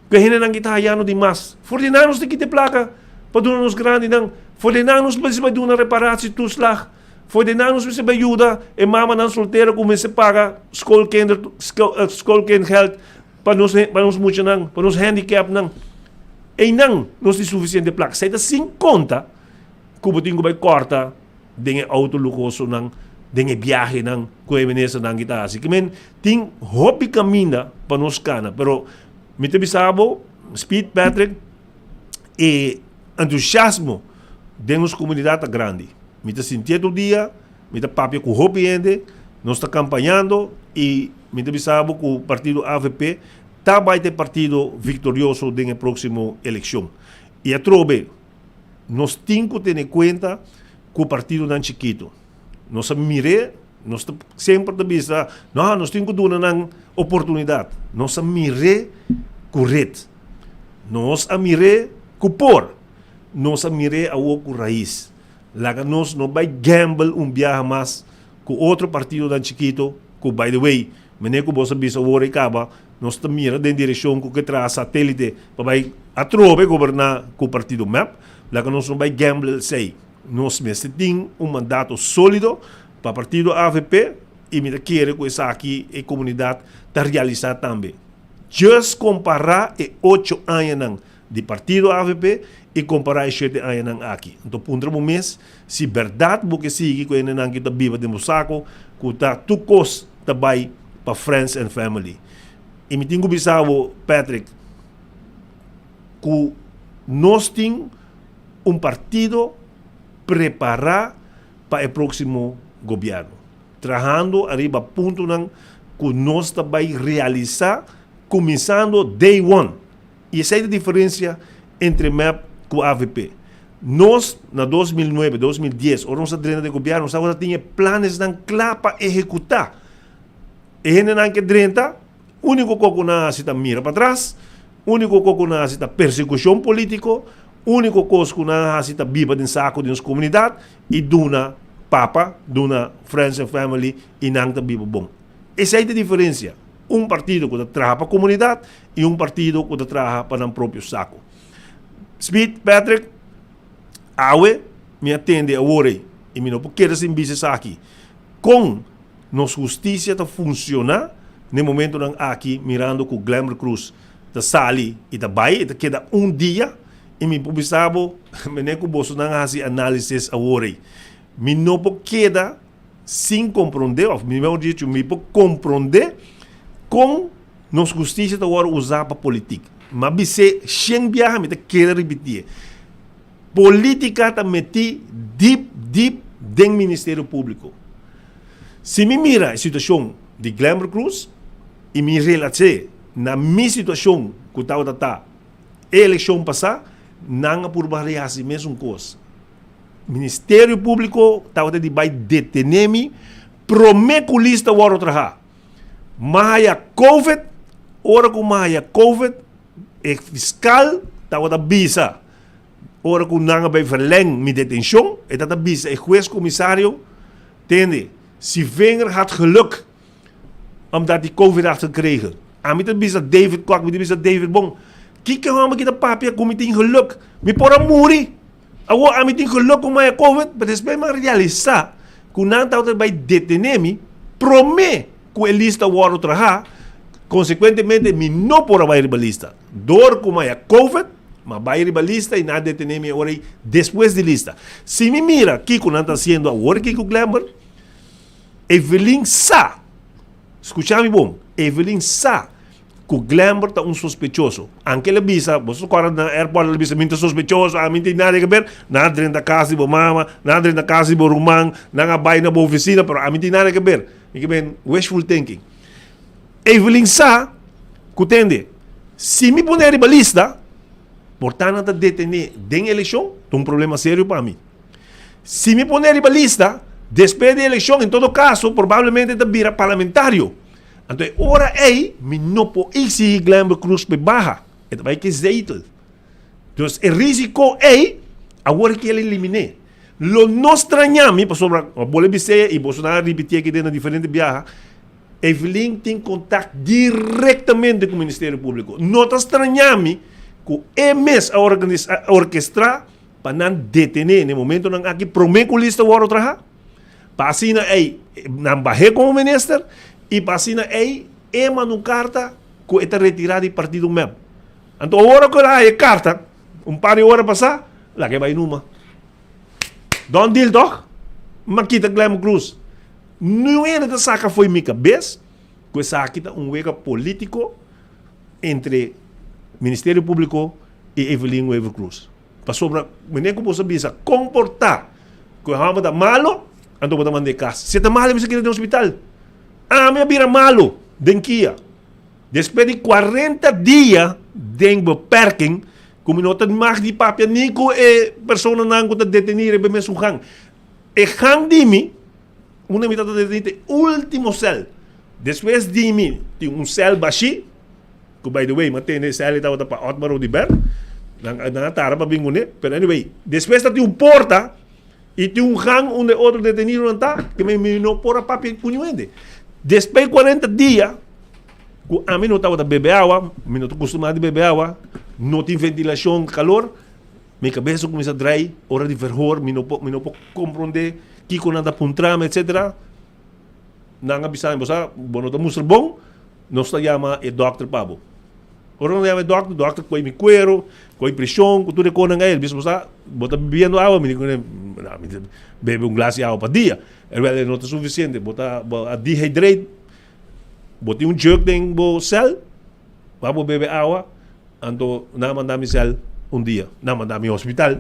ku e hendenan ki ta hayando di mas. For di nan nos ta kita e plaka pa duna nos grandinan. For di nan nos mester bai duna reparatietoeslag. For di nan nos mester bai yuda e mamanan soltero ku mester paga schoolkinder, schoolkindgeld pa nos, pa nos muchanan, pa nos handicapnan. Einan nos tin sufisiente plaka. Esei ta sin konta ku bo tin ku bai kòrta den e auto luhosonan, den e biahenan ku e ministernan ki ta hasi. Ki men tin hopi kaminda pa nos kana, pero mi ta bisa bo, Speed Patrick, e entusiasmo den nos komunidat ta grandi. Mi ta sintié tur dia, mi ta papia ku hopi hende, nos ta kampañando i mi ta bisa bo ku partido avp ta bai ta e partido viktorioso den e próksimo elekshon. I atrobe. Nos tin ku tene kuenta ku partidonan chikitu. Nos a mir'é, nos ta semper ta bisa, no, nos tin ku duna nan oportunidat. Nos a mir'é ku ret. Nos a mir'é ku por. Nos a mir'é awor ku rais. Laga nos no bai gamble un biaha mas ku otro partidonan chikitu ku by the way, Mene ku bos a bisa awor i kaba, nos ta mira den direkshon ku ke traha satelite pa bai atrobe goberná ku partido mep. Laga nos no bai gamble esei. Nos mester tin un mandato sólido pa partido avp i mi ta kere ku esaki e komunidat ta realisá tambe. Just kompará e ocho añanan di partido avp i kompará e shete añanan aki. Anto puntra bo mes si bèrdat bo ke sigui ku hendenan ki ta biba den bo sako ku ta tur kos ta bai pa friends and family. I mi tin ku bisa bo Patrick ku nos tin un partido prepará pa e próksimo gobièrnu. Trahando ariba puntonan ku nos ta bai realisá kuminsando day one. I esei ta diferencia entre mep ku avp. Nos na 2009, 2010, ora nos a drenta den gobierno, nos tabata tin e planesnan kla pa ehekutá. E hendenan ke drenta, úniko kos ku nan a hasi ta mira patras, úniko kos ku nan a hasi ta persekushon polítiko, úniko kos ku nan a hasi ta biba den sako di nos komunidat i duna papa, duna friends and family i nan ta biba bon. Esei ta e diferencia. Un partido ku ta traha pa komunidat i un partido ku ta traha pa nan propio saku. Speed, Patrick, awe mi a tende awor ei i mi no por keda sin bisa esaki. Kon nos hustisia ta funshoná n'e momentonan aki mirando ku Glenbrook Cruz ta sali i ta bai, e ta keda un dia i mi por bisa bo, mene ku bosonan a hasi análisis awor ei. Mi no por keda sin komprondé, òf mihor dicho, mi por komprondé kon nos hustisia ta wòrdu usá pa politik. Mi a bis'é shen biaha, mi ta kere ripitié. Polítika ta metí dip dip den Ministerio Públiko. Si mi mira e situashon di Glenbrook Cruz i mi relas'é na mi situashon ku tabata ta e elekshon pasá, nan a purba rehasi mesun kos. Ministerio Públiko tabata di bai detené mi promé ku lista wòrdu trahá. M'a haya covid, ora ku m'a haya covid e fiskal tabata bisa. ora ku nan a bai verleng mi detenshon, e ta ta bisa e hues komisario, Tende, si Vinger had geluk omdat hij covid had gekregen. Ami ta bisa David Kok, mi ta bisa David bon, kiko e hòmber ki ta papia ku mi tin geluk? Mi por a muri. Awor ami tin geluk ku mi a covid, pero despues mi a realisá ku nan tabata bai detené mi promé ku e lista wòrdu trahá, konsekuentemente mi no por a bai riba lista. Dor ku mi a covid, mi a bai riba lista i nan a detené mi e ora ei despues di lista. Si mi mira kiko nan ta hasiendo awor aki ku Glenbert, Evelyn sa, skucha mi bon, Evelyn sa ku Glenbert ta un sospechoso. Anke el a bisa, bo sa kòrda na airport el a bisa mi ta sospechoso, ami no tin nada ke ber, nan a drenta kas di bo mama, nan a drenta kas di bo ruman, nan a bai na bo ofisina, pero ami no tin nada ke ber. Mi ke ben wishful thinking. Evelyn sa ku tende, si mi pone riba lista, por ta nan ta detene den elekshon, ta un problema serio pa mi. Si mi pone riba lista, despues di elekshon, en todo kaso, probablemente ta bira parlamentario. Anto e ora ei, mi no por exigi Glenbert Croes pa e baha. E ta bai ke zetel. Dus e risiko ei, awor ke el eliminé. Lo no straña mi, pasobra bo a bis'é i boso nan a ripitié aki den na diferente biaha, Evelyn tin kontakt direktamente ku Ministerio Públiko. No ta straña mi ku e mes a organisa, a orkestrá pa nan detené na e momentonan aki promé ku lista wòrdu traha, pa asina ei nan bah'é komo minister i pa asina ei e manda un karta ku e ta retirá di partido mep. Anto ora ku el a haña e karta, un par di ora pasá, laga e bai numa. Done deal toch? M'a kita Glenn Cruz. Niun hende ta saka fo'i mi kabes ku esaki ta un wega polítiko entre Ministerio Públiko i Evelyn Wever Croes. Pasobra meneer ku boso a bisa kon por ta ku e hòmber ta malo, anto bo ta mand'é kas. Si e ta malo e mester keda den hospital. Ami a bira malo den kia. Despues di cuarenta dia den beperking, cu mi no ta mag di papia ni cu e personanan cu ta deteni riba e mesun gang. E gang di mi, unda mi tabata deteni, ta e ultimo cel. Despues di mi tin un cel bashi, cu by the way, mi a tende e cel ei tabata pa Otmar Oduber, nan a tarda pa bin cune, pero anyway, despues ta tin un porta y tin un gang unda e otro detenidonan ta, cu mi no por a papia cu niun hende. Despues di cuarenta dia, Ku ami no tabata bebe awa, mi no ta kustumá di bebe awa, no tin ventilashon, kalor, mi kabes a kuminsá drai, ora di verhor mi no por mi no por komprondé kiko nan ta puntra mi etsetera. Nan a bisa mi, bo sa, bo no ta mustra bon, nos ta yama e dòkter pa bo. Ora nan yama e dòkter, dòkter kohe mi kuero, kohe preshon, ku tur e konan ei, el bisa, bo sa, bo ta bibiendo awa? Mi di kuné, mi ta bebe un glas di awa pa dia. El wèl, e no ta sufisiente, bo ta bo a dehydrate. Bo tin un jug den bo cel, pa bo bebe awa, anto nan a manda mi cel un dia. Nan a manda mi hospital,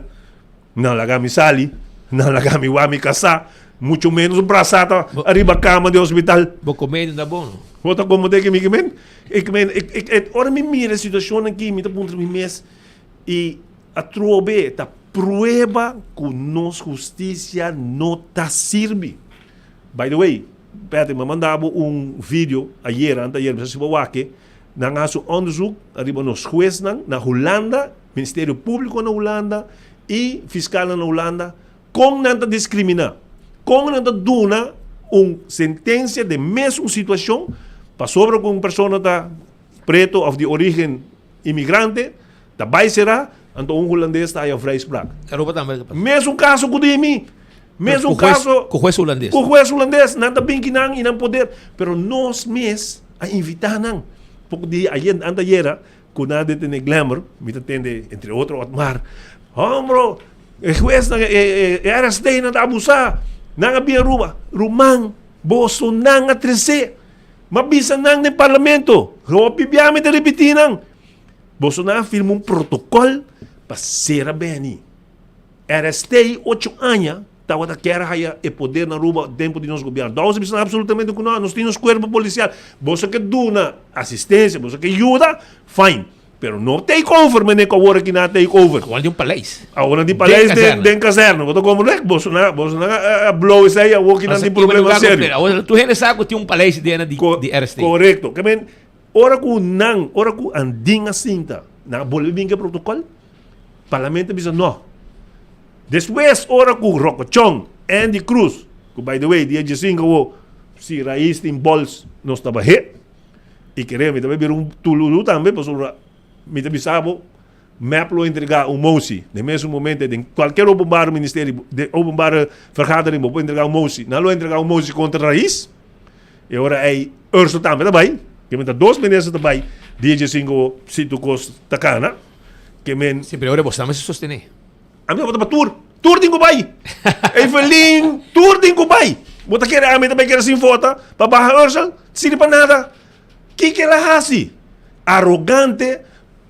nan laga mi sali, nan laga mi wak mi casa, mucho menos brasa ta ariba cama di hospital. Bo comedi no ta bon no. Bo ta como te mi kimen? Ik men, ik, ik, ik, ora mi mira e situacion aki, mi ta puntra mi mes, y atrobe ta prueba cu nos husticia no ta sirbi. By the way, Patrick, mi a manda bo un video ayer, anteayer, mi sa si bo a wak e. Nan a hasi un onderzoek ariba nos huesnan na Hulanda, Ministerio Públiko na Hulanda i fiskalnan na Hulanda, kon nan ta diskriminá, kon nan ta duna un sentensia den mesun situashon pasobra ku un persona ta preto òf di orígen imigrante, ta bai será, anto un hulandes ta haya vrijspraak. Aruba tambe ta pasa. Mesun kaso ku di mi. Mesun kaso. Ku hues hulandes. Ku hues hulandes. Nan ta bin kinan i nan poder. Pero nos mes a invitá nan. Poko di ayer, antayera, ku nan a detené Glenber, mi ta tende entre otro Otmar, Hombro, e huesnan, e RSD nan ta abusá. Nan a bin Aruba. Ruman, boso nan a tresé. M'a bisa nan den parlamento. Hopi bia mi ta ripití nan. Boso nan a firma un protokòl pa sera Benny. RST ocho aña tabata kier haya e poder na Aruba tempo di nos gobierno. Dòs a bisa nan absolutamente ku no, nos tin nos kuerpo polisial. Boso ke duna asistencia, boso ke yuda, fine. Pero no take over mene ku awor aki nan a take over. Awor nan tin un paleis. Awor nan tin paleis den den kazerne. Bo ta komprende? Boso nan boso nan a blow esei awor ki nan tin problema serio. Awor tur hende sa ku tin un paleis den di RST. Korekto. Ke men ora ku nan ora ku Andin a sinta nan a bolbe bin ku e protokòl, parlamento a bisa no. Despues ora ku Rokochon, Andy Cruz, ku by the way dia diesinko awo si Raiz tin bols nos ta bah'é i kere mi ta bai bira un tululu tambe pasobra mi ta bisa bo mep lo entrega un motie den mesun momento den kualker openbare ministerie den openbare vergadering bo por entrega un motie nan lo entrega un motie kontra Raiz e ora ei Ursel tambe ta bai ke men ta dos minister ta bai dia diesinko si tur kos ta kana ke men Si pero ora bo sa mester sostené. Ami ta bota pa tur. Tur tin ku bai. Evelyn, tur tin ku bai. Bo ta kere ami ta bai kere sin vota pa baha Ursel? Sirbi pa nada. Kiko el a hasi? Arogante,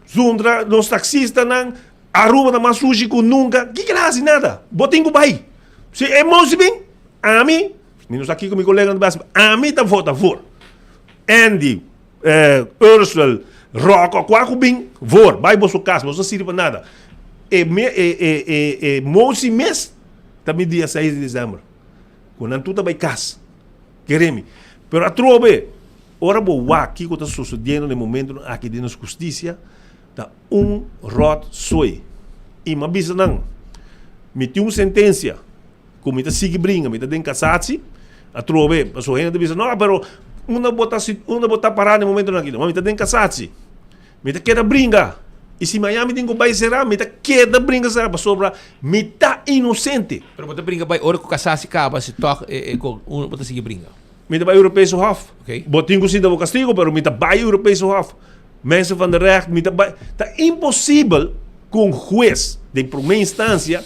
zundra nos taksistanan, Aruba ta mas sushi ku nunka. Kiko el a hasi? Nada. Bo tin ku bai. Si e mosi bin, ami, mi no sa kiko mi koleganan ta bai hasi, ami ta vota voor. Andy, Ursel, Rocco, kua ku bin voor, bai boso kas, boso no sirbi pa nada. E me e e e e mosi mes ta bin dia seis di december, ku nan tur ta bai kas, kere mi. Pero atrobe, ora bo wak kiko ta sosodiendo na e momentonan aki den nos hustisia, ta un ròt soi. I mi a bisa nan, mi tin un sentensia. Ku mi ta sigui bringa, mi ta den kasatsi, atrobe, pasobra hende ta bisa, no, pero unda bo ta si, unda bo ta pará na e momentonan aki? No, mi ta den kasatsi. Mi ta keda bringa. I si mañana mi tin ku bai será, mi ta keda bringa será, pasobra mi ta inosente. Pero bo ta bringa bai ora ku kasatsi kaba, si tòg e e kon, unda bo ta sigui bringa? Mi ta bai Europese Hof. Bo tin ku sinta bo kastigu, pero mi ta bai Europese Hof. Mensen van de recht, mi ta bai. Ta imposibel ku un hues den promé instansia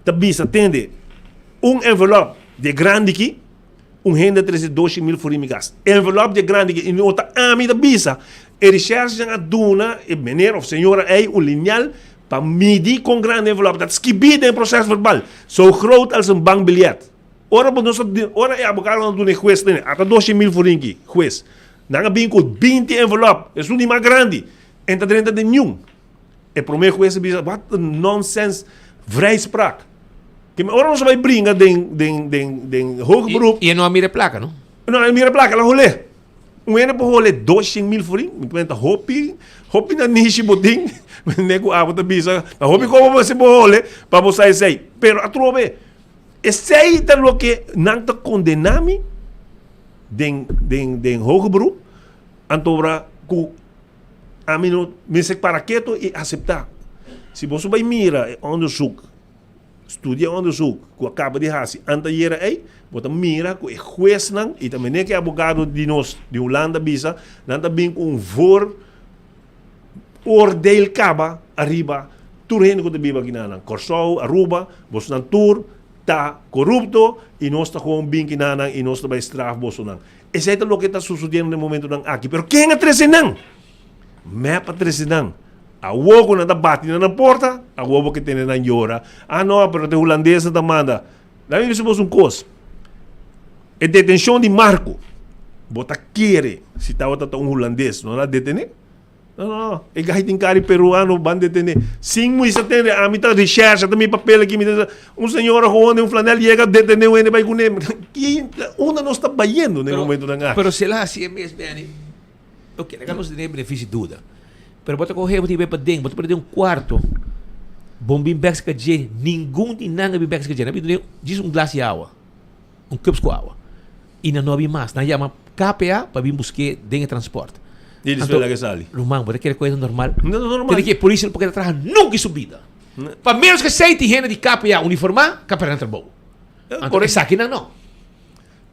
Ta bisa, Tende, un envelop di e grandi ki, un hende a trese doshi mil forin mi kas. Envelop di e grandi ki, i no ta ami ta bisa. E reshershnan a duna e meneer of señora ei un linial pa midi kon grandi e envelop ta. Ta skibí den e proses verbal, Zo groot als een bankbiljet. Ora bo nos a ora e abogadonan a duna e hues, tende, ata doshi mil forin ki, hues. Nan a bin ku binti envelop, esun di mas grandi, en ta drenta den niun. E prome hues a bisa, wat een nonsens vrijspraak. Ke men ora nos a bai bringa den, den, den, den hoger beroep. I e no a mira e plaka, no? No, e mira e plaka, el a holé. Un hende por holé 200 mil florin, mi ta hopi, hopi na nishi bo tin, ne ku abo ta bisa, ta hopi kobo bo si bo hole pa bo sa esei. Pero atrobe, esei ta loke nan ta kondena mi den, den, den hoger beroep, anto ora ku Ami no mester para keto i aseptá. Si boso bai mira e onderzoek, studia e onderzoek ku a kaba di hasi antayera ei, bo ta mira ku e huesnan i tambe nek e abogado di nos di Hulanda bisa, nan ta bin ku un voor oordeel kaba ariba tur hende ku ta biba akinanan, Kòrsou, Aruba, bosonan tur ta korupto i nos ta gewoon bin kinanan i nos ta bai straf bosonan. Esei ta loke ta susediendo den momentonan aki. Pero ken a trese nan? Mep a trese nan. Awor ku nan ta bati na nan porta, awor bo ke tene nan yora. Ah no, pero ta e hulandesnan ta manda. Laat mi bisa bos un kos. E detenshon di Marco, bo ta kere si tabata ta un hulandes no la detene? No, no, no. E gai tin cara di peruano, ban detene. Sin muisa tende, ami ta recherche, ta mi papel aki, mi ta... Un señora gewoon den un flanel yega detene un hende bai cune. Ki, unda nos ta bayendo den e momentonan aki? Pero si el a haci e mes, Benny, ok, laga nos tene beneficio di duda. Pero bo ta coge, bo ta hiba e paden, bo ta pone den un cuarto, bon bin bek cerca dje, ningun di nan a bin bek cerca dje. Nan a bin dune djis un glas di awa, un cups cu awa. I nan no a bin mas. Nan yama KPA pa bin busk'é den e transport. I despues laga e sali. Ruman, bo ta kere ku e ta normal? No ta normal. Tene ki e polis no por keda traha nunka in su bida. Pa menos ku esei tin hende di KPA uniformá ka perde nan trabou. Anto esakinan no.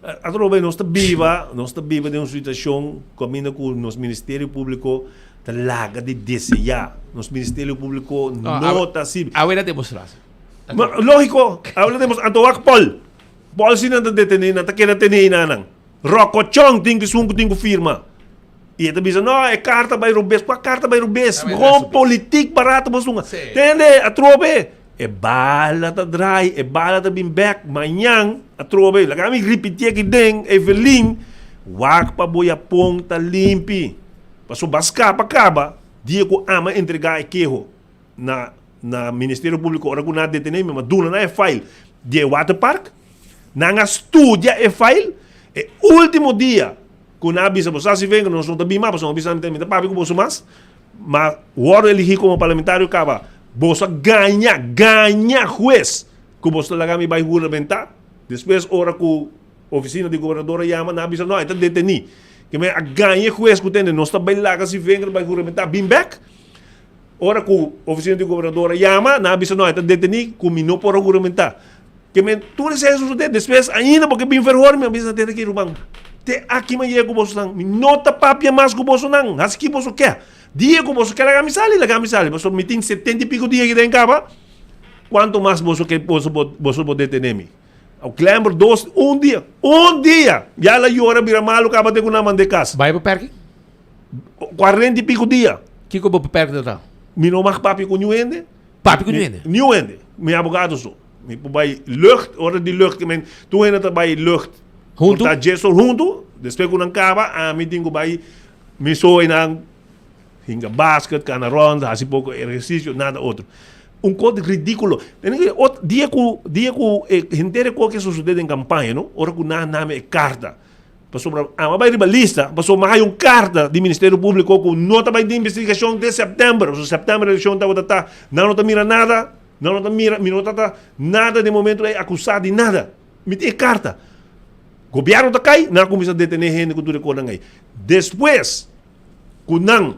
Atrobe nos ta biba, nos ta biba den un situashon kaminda ku nos Ministerio Públiko ta laga di deseá. Nos Ministerio Públiko no ta sirbi. Awe na demostrá. Lógiko, awe na demostrá. Anto wak Paul. Paul si nan ta detene, nan ta keda tene einan nan. Rokochon tin ku esun ku tin ku firma. I e ta bisa, no, e karta bai robes. Kua karta bai robes? Gewoon politiek barato bo sunga. Tende, atrobe, e bala ta draai, e bala ta bin bek. Mañan, atrobe, laga mi ripiti aki den, Evelyn, wak pa bo yapon ta limpi. Pasobra ba skapa kaba, dia ku ama entrega e keho. na na Ministerio Públiko ora ku nan a detené mi, mi a duna nan e file di e waterpark. Nan a studia e file. E último dia ku nan a bisa, bo sa si venga, nos no ta bin mas, pasobra mi a bisa mi ta papia ku boso mas. Ma wòrdu eligí komo parlamentario kaba, boso a gaña, gaña hues. ku boso ta laga mi bai huramentá. Despues ora ku ofisina di gobernador a yama, nan a bisa, no, e ta detení. Ke men a gaña e hues ku tende, nos ta bai laga Zievinger bai huramentá, bin bèk. Ora ku ofisina di gobernador a yama, nan a bisa, no, e ta detení, ku mi no por a huramentá. Ke men tur esei a sosodé. Despues ainda bo ke bin verhoor mi, a bisa, tende aki ruman, te aki mi a yega ku bosonan. Mi no ta papia mas ku bosonan. Hasi ki boso ke. Dia ku boso ke laga mi sali, laga mi sali. Pasobra mi tin setenta i piko dia aki den kaba. Kuantu mas boso ke boso por boso por detené mi? Au Glenbrook dos un dia, un dia! Ya el a yora bira malu kaba te ku nan mand'é kas. Bai beperking? Kuarenta i piko dia. Kiko bo beperking ta ta? Mi no mag papia ku niun hende. Papia ku niun hende? Niun hende. Mi abogado so. Mi por bai lucht, ora di lucht ke men tur hende ta bai lucht. Huntu? Por ta djes or huntu, despues ku nan kaba ami tin ku bai mi so einan. Hinga basket, cana rond, haci poco ehercicio, nada otro. Un cos ridiculo. Dia cu, dia cu e henter e cos ke sucede den campaña, no? Ora cu nan nami e carta. Pasobra ama bay riba lista, pasobra mi haya un carta di Ministerio Publico cu no ta bay den investigacion te september. Pasobra september eleccion tabata ta, nan no ta mira nada, nan no ta mira, mi no ta ta nada den momento ey acusa di nada. Mi tin e carta. Gobierno ta cay, nan a cuminsa detene hende cu tur e cosnan ey. Despues ku nan,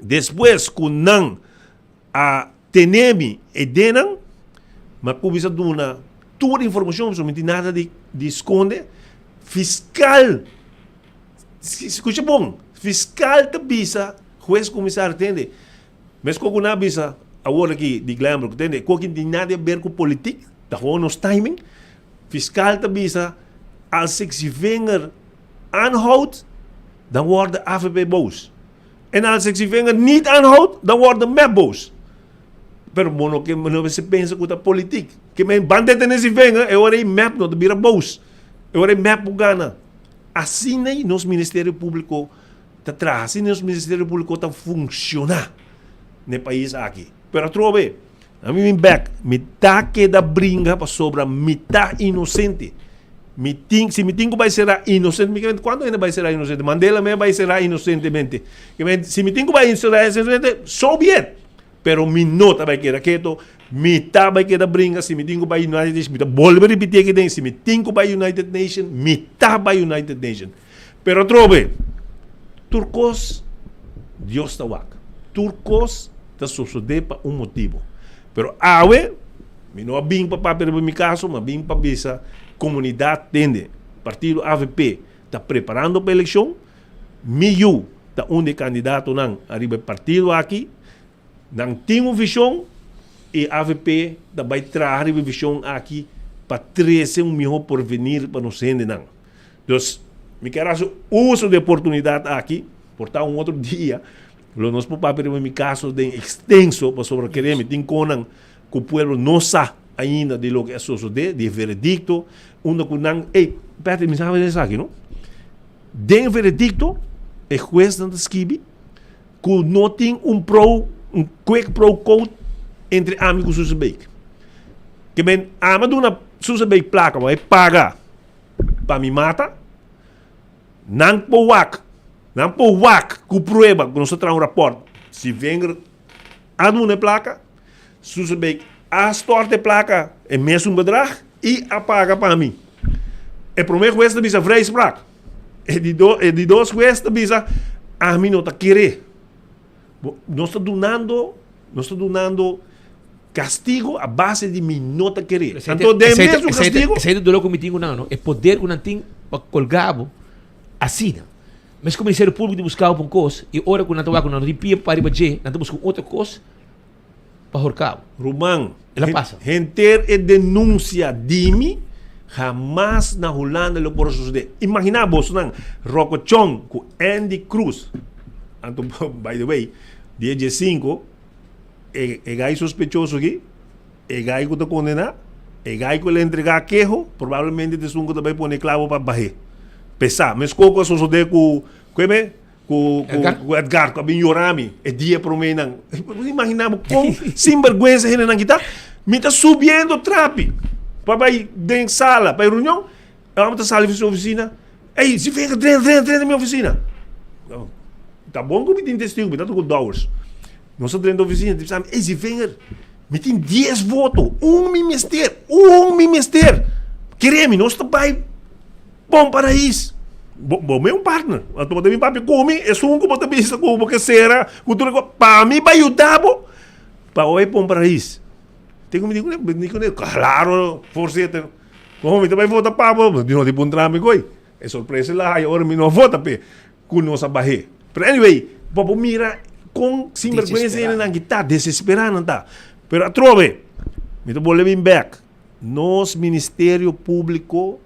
despues ku nan a tene mi e denan, mi a kuminsá duna tur informashon, pasobra mi no tin nada di di skonde. Fiskal, skucha bon, fiskal ta bisa hues komisario, tende, meskos ku nan a bisa awor aki di Glenbrook, tende, ku aki no tin nada di aber ku politik, ta gewoon nos timing. Fiskal ta bisa, als ik Zievinger aanhoud, dan wordt de AVP boos. En als ik Zievinger niet aanhoud, dan wordt de MEP boos. Pero bo no ke, no mester pensa ku ta politiek. Ke men ban detene Zievinger, e ora ei MEP no ta bira boos. E ora ei MEP por gana. Asina ei nos Ministerio Públiko ta traha, asina nos Ministerio Públiko ta funshoná na e pais aki. Pero atrobe, ami bin bek, mi ta keda bringa pasobra mi ta inosente. Mi tin, si mi tin ku bai será inosente, mi ke kuantu hende bai será inosente? Mandela mes bai será inosentemente. Ke men, si mi tin ku bai será inosentemente, so be it. Pero mi no ta bai keda keto, mi ta bai keda bringa, si mi tin ku bai United Nation, mi ta bolbe ripití aki den, si mi tin ku bai United Nation, mi ta bai United Nation. Pero atrobe, tur kos Dios ta wak. Tur kos ta sosodé pa un motibu. Pero awe, mi no a bin pa papia riba mi kaso, mi a bin pa bisa komunidat tende, partido avp ta preparando pa elekshon, mi yu ta un di e kandidatonan ariba e partido aki, Nan tin un vision y avp ta bay traha riba e vision aki pa trece un miho porvenir pa nos hendenan. Dus, mi kier haci uso di e oportunidad aki, por ta un otro dia lo nos por papia riba mi caso den extenso, pasobra kere mi tin conan cu pueblo no sa ainda di loke a sosode, di e veredicto, unda cu nan, ey, Patrick, mi sabi esaki no, den e veredicto e hueznan ta skibi, Ku no tin un pro, un quick pro quo entre ami ku Susan Beek. Ke men ami a duna Susan Beek plaka pa e paga pa mi mata, nan por wak, nan por wak ku prueba ku nos a traha un rapòrt si Wenger a duna e plaka, Susan Beek a stòrt e plaka e mesun bedrag i a paga pa mi. E promé hues ta bisa vrijspraak. E di do, e di dos hues ta bisa, ami no ta kere. Bo, nos ta dunando, nos ta dunando castigo a base di mi no ta kere. Anto den mesun castigo. Esei ta dolor ku mi tin ku nan, no? E poder ku nan tin pa kolga bo asina. Mes ku Ministerio Públiko ta buska bo pa un kos, i ora ku nan ta wak ku nan no tin pia pa riba dje, nan ta buska un otro kos pa horka bo. Ruman, El a pasa. henter e denuncia di mi hamas na Hulanda lo por a sucede. Imagina bosonan, Rocco Chong cu Andy Cruz, anto by the way, dia diesinco e e gai sospechoso aki, e gai cu ta condena, e gai cu el a entrega keho, probablemente ta esun cu ta bay pone clavo pa bahe. Pesa, mesco cu a sosode cu, cu Ku ku Edgar ku a bin yora mi e dia promé nan. Bo imagina bo kon sinbergwensa hendenan ki ta. Mi ta subiendo trapi pa bai den sala pa e reunion. E hòmber ta sali for su ofisina. Ey, si venga drenta, drenta, drenta mi ofisina. Ta bon ku mi tin testigu, mi ta ku Dowers. Nos a drenta ofisina, di bisa mi, ey, si venga. Mi tin dies voto, un mi mester, un mi mester. Kere mi, nos ta bai bon paraís. Bo, bo me un partner. Anto bo ta bin papia ku mi, esun ku bo ta bisa ku bo ke sera, ku tur e kos, pa mi bai yuda bo pa bo bai bon paraís. Te ku mi di kuné, mi di kuné, klaro, voorzitter, komo mi ta bai vota pa bo, mi no tin puntra mi koe. E sorpresa la haya ora mi no a vota p'e, ku nos a bah'é. Pero anyway, bo por mira kon sinbergüensa hendenan aki ta, desesperá nan ta. Pero atrobe, mi ta bolbe bin bèk, nos Ministerio Públiko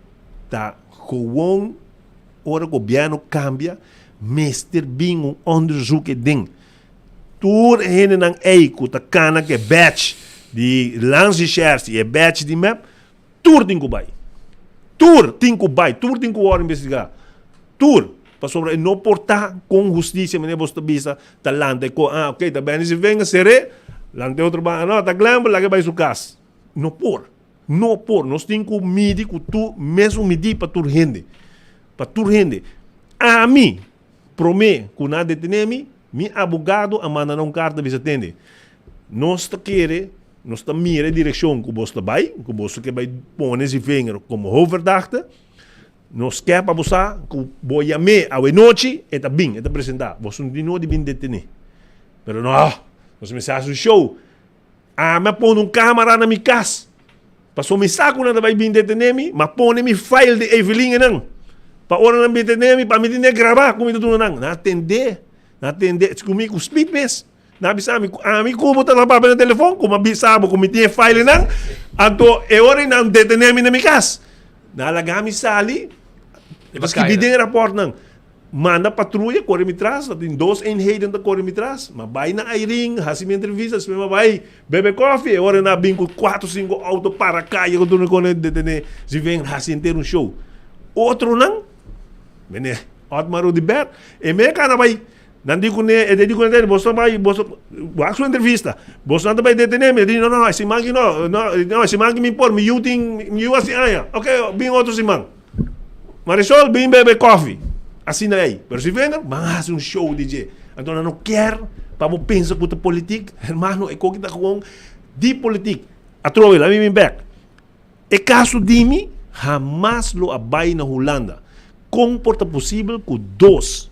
ta gewoon ora gobièrnu kambia, mester bin un onderzoek aden. Tur e hendenan ei ku ta kana ku e badge di Landsrecherche i e badge di mep, Tur tin ku bai. Tur tin ku bai. Tur tin ku wòrdu investigá. Tur. Pasobra e no por ta kon hustisia manera boso ta bisa ta lanta e ko ah ok ta Benny Sivenga ser'é lanta e otro banda no ta Glenbert laga e bai su kas. No por. No por. Nos tin ku midi ku tur mesun midí pa tur hende. Pa tur hende. Ami promé ku nan a detené mi, mi abogado a manda nan un karta bisa tende nos ta kere Nos ta mira e direkshon ku bos ta bai, ku bos ke bai pone si vinger komo hoofdverdachte. Nos ke pa bo sa ku bo yam'é awe nochi, e ta bin, e ta presentá. Bos no tin nodi bin detené. Pero no, nos mester hasi un show. Ami a pone un kamera na mi kas, pasobra mi sa ku nan ta bai bin detené mi, m'a pone mi file di Evelyn einan, pa ora nan bin detené mi, pa mi tin e grabá ku mi ta duna nan. Nan a tendé, nan a tendé ku mi ku speed mes. Nan a bisa mi ku ami ku bo tabata papia na telefon, ku mi a bisa bo ku mi tin e filenan, anto e ora ei nan detené mi na mi kas. Nan a laga mi sali, mi ta skibi den e rapòrtnan, manda patruya kore mi tras, tabatin dos eenheden ta kore mi tras, mi a bai na Airin, hasi mi entrevista, despues mi a bai bebe kòfi, e ora ei nan a bin ku kuater sinku outo para kaya ku tur kos nan detené Ziven, hasi henter un show. Otronan, mene Otmar Oduber, e mei a kana bai. Nan di kuné, e di kuné, boso bai, boso, wak su entrevista, boso nan ta bai detené mi, e di no, no, no, e siman aki no, no, no, e siman aki mi por, mi yu tin, mi yu hasi aña, ok, bin otro siman. Marisol, bin bebe kofi. Asina ei. Pero si venga, ban hasi un show di dje. Anto nan no kier pa bo pensa ku ta politik, hermano, e koki ta gewoon di politik. Atrobe, laat mi bin bek. E kaso di mi hamas lo a bai na Hulanda. Kon por ta posibel ku dos,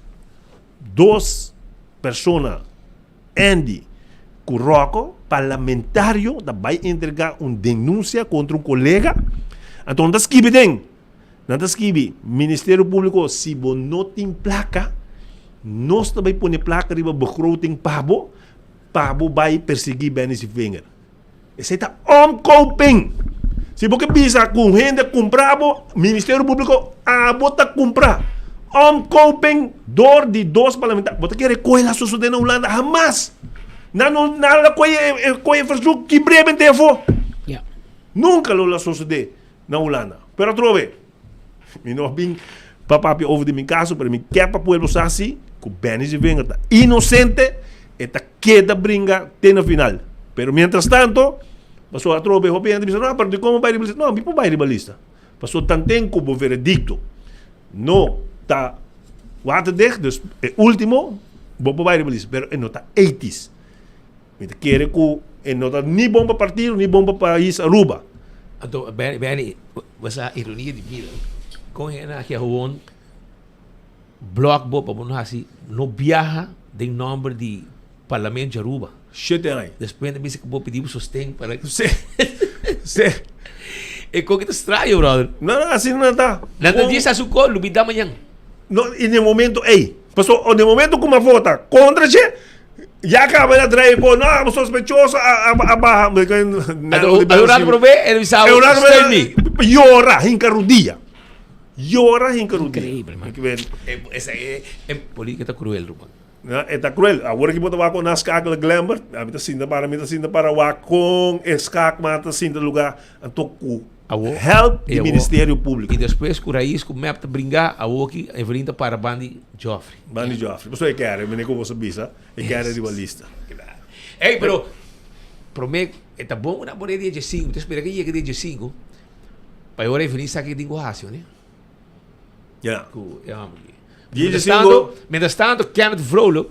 dos persona, Andy ku Rocco, parlamentario ta bai entrega un denunsia kontra un kolega? Anto nan ta skibi den, nan ta skibi, Ministerio Públiko si bo no tin plaka, nos ta bai pone plaka riba begroting pa bo, pa bo bai persiguí Benny Sevinger. Esei ta omkoping. Si bo ke bisa ku un hende a kumpra bo, Ministerio Públiko, abo ta kumpra. Omkoping dor di dos parlamentario. Bo ta kere kohe la sosodé na Hulanda? Hamas! Nan no nan la kohe e kohe e verzoek kibr'é bent'é afó. Nunka lo la sosodé na Hulanda. Pero atrobe, mi no a bin pa papia over di mi kaso, pero mi ke pa pueblo sa si ku Benny Zivinger ta inosente. E ta keda bringa te na final. Pero mientras tanto, pasobra atrobe hopi hende bisa, no, pero dikon bo bai riba lista? No, mi por bai riba lista. Pasobra tanten ku bo veredikto no ta waterdicht, dus e ultimo, bo por bai riba lista. Pero e no ta etis. Mi ta kere ku e no ta ni bon pa partido, ni bon pa pais Aruba. Anto, Benny, bo sa ironia di bida, kon hende aki a gewoon Blok bo pa bo no hasi no biaha den nomber di Parlamento di Aruba. Shete aña. Despues nan bisa ku bo pidi bo sosten para. Se. Se. E koki ta straño brother. No no asina nan ta. Nan ta djis hasi un kos lubida mañan. No i den momento ey. Paso den momento ku mi a vota kontra dje ya kaba el a draai e kos no abo sospechoso a a baha. Anto un rato prome el a bisa bo steun mi. Yora hinka rudia. Yora hinka rudia. Increíble, man. E, e política ta cruel, ruman. Na, e ta cruel. Awor aki bo ta wak con nan skakel Glembert. Ami ta sinta para, mi ta sinta para wak con e skaakmaat ta sinta lugar. Anto cu Awo, help e di awo, Ministerio Público. I despues cu Raiz cu mep ta bringa, awo aki Evelyn ta para ban di Geoffrey. Ban di Geoffrey. Pasobra e kere, mene cu bo sa bisa, e kere riba lista. Ey, pero prome, e ta bon cu nan pone dia diesinco. Mi ta spera cu e yega dia diesinco. Pa e ora Evelyn sa ke tin ku hasi, ne? Ja. Ku e homber aki. Dia Mientras diesinco. tanto, mientras tanto Kenneth Vrolijk.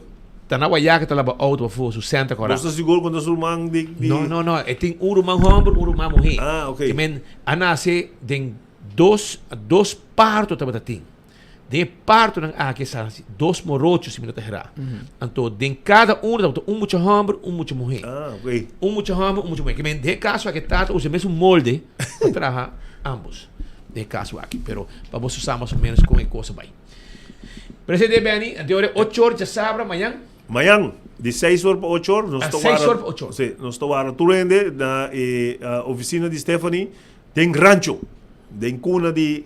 Ta na Guayaca ta laba auto pafó su senta kora. Bo ta sigur ku ta su ruman di di. No no no e tin un ruman homber un ruman muhé. Ah ok. Ke men a nase den dos dos parto tabata tin. Den e partonan aki a sa dos morocho si mi no ta hera. Anto den kada uno tabata un mucha homber un mucha muhé. Ah ok. Un mucha homber un mucha muhé. Ke men den e kaso aki e tata usa e mesun molde pa traha ambos. Den e kaso aki. Pero pa boso sa mas o menos kon e kos a bai. Presidente Benny, ante ora ocho or djasabra mañan. Mañan, di seis or pa ocho or, nos Ah, ta seis wara or pa ocho or. Sí, nos ta wara tur hende na e oficina di Stephanie den Rancho. Den cuna di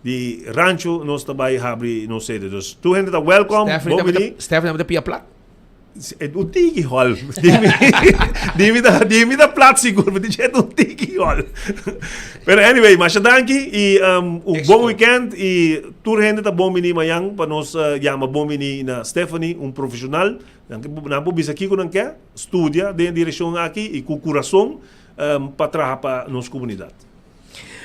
di Rancho nos ta bai habri nos sede. Dus tur hende ta welcome, Stephanie bon tabata bini. Stephanie tabata pia plat. Un tiki hol. Di mi ta, di mi ta plat sigur, pero di un tiki hol. Pero anyway, masha danki y um, un bon weekend y tur hende ta bon bini mañan pa nos uh, yama bon bini na Stephanie, un profesional. Nan nan por bisa kiko nan ke, studia den direccion aki y ku corazon um, pa traha pa nos comunidad.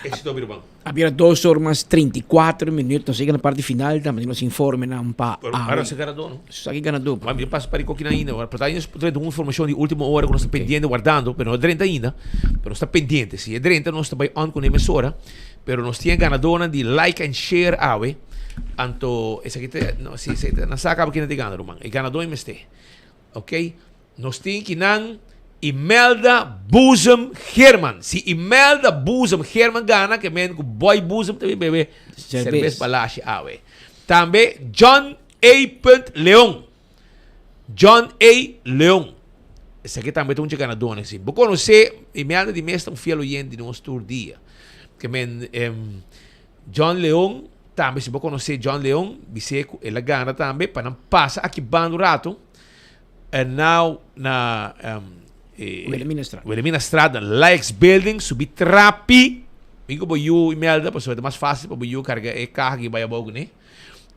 Éxito, mi ruman. A bira dos or mas 34 minuut. Nos yega na parti final tambe tin nos informenan pa Pero awe. ahora se ganadó, no? Sa ki ganadó. Ma mi pasa pa rico kinan ainda. Pero ta ainda drenta un informacion di ultimo ora ku nos ta pendiente wardando, pero no drenta ainda. Pero nos ta pendiente. Si e drenta nos ta bai on ku e mesora. Pero nos tin e ganadónan di like and share awe. Anto esaki ta, no, si, si, nan sa kaba kinan ta e gana, ruman. E ganadó e mester. Ok, nos tin kinan Imelda Boezem Geerman. Si Imelda Boezem Geerman gana, ke men ku Boy Boezem ta bin bebe serbes balashi awe. Tambe John A. Leon. John A. Leon. Esaki tambe ta un dje ganadónan. Si bo konosé Imelda di mes ta un fiel oyente di nos tur dia. Ke men John Leon tambe si bo konosé John Leon bis'é ku el a gana tambe pa nan pasa aki banda un ratu en now na Wilhelminastraat. Wilhelminastraat na Lykes Building subi trapi bin ku bo yu Imelda pasobra ta mas fásil pa bo yu karga e kaha aki bai abou kuné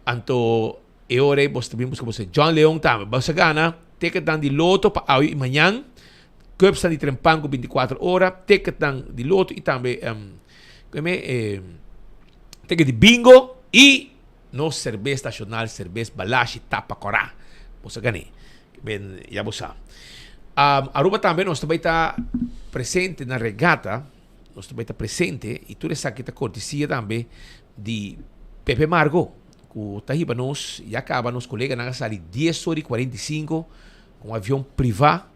anto e ora ei bo ta bin buska bo John Leon tambe bo sa gana ticketnan di loto pa awe i mañan cupsnan di trempan ku 24 ora ticketnan di loto i tambe Keme e teke di bingo y nos serbes nacional serbes Balashi Tapa Cora. Bo sa gane. Ben ya bo sa. Um, Aruba tambe nos ta bai ta presente na regata. Nos ta bai ta presente y tur esaki ta cortesia tambe di Pepe Margo ku ta hiba nos ya caba nos coleganan a sali 10 ora y 45 con avion priva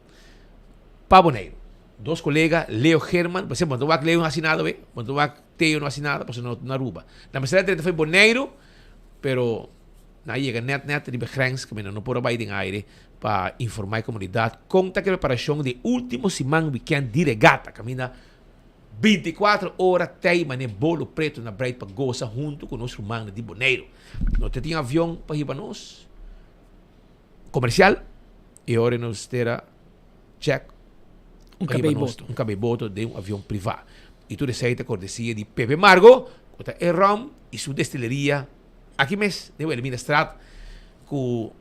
pa Boneiru. Dos kolega, Leo German, pasobra bo no ta wak Leo no hasi nada awe, bo no ta wak Theo no hasi nada pasobra no ta na Aruba. Nan mester a drenta for Boneiru, pero nan a yega nèt nèt riba e grens kaminda no por a bai den aire pa informá e komunidat kon ta ke preparashon di e último siman wikènt di regata kaminda 24 ora tei manera bolo pretu na breit pa gosa huntu ku nos rumannan di Boneiru. No ta tin avion pa hiba nos komersial i ora nos tera check Un pa hiba kabei nos boto. un kabei boto den un avion privá. I tur esei ta kortesia di Pepe Margo ku ta e rum i su destileria aki mes den Wilhelminastraat ku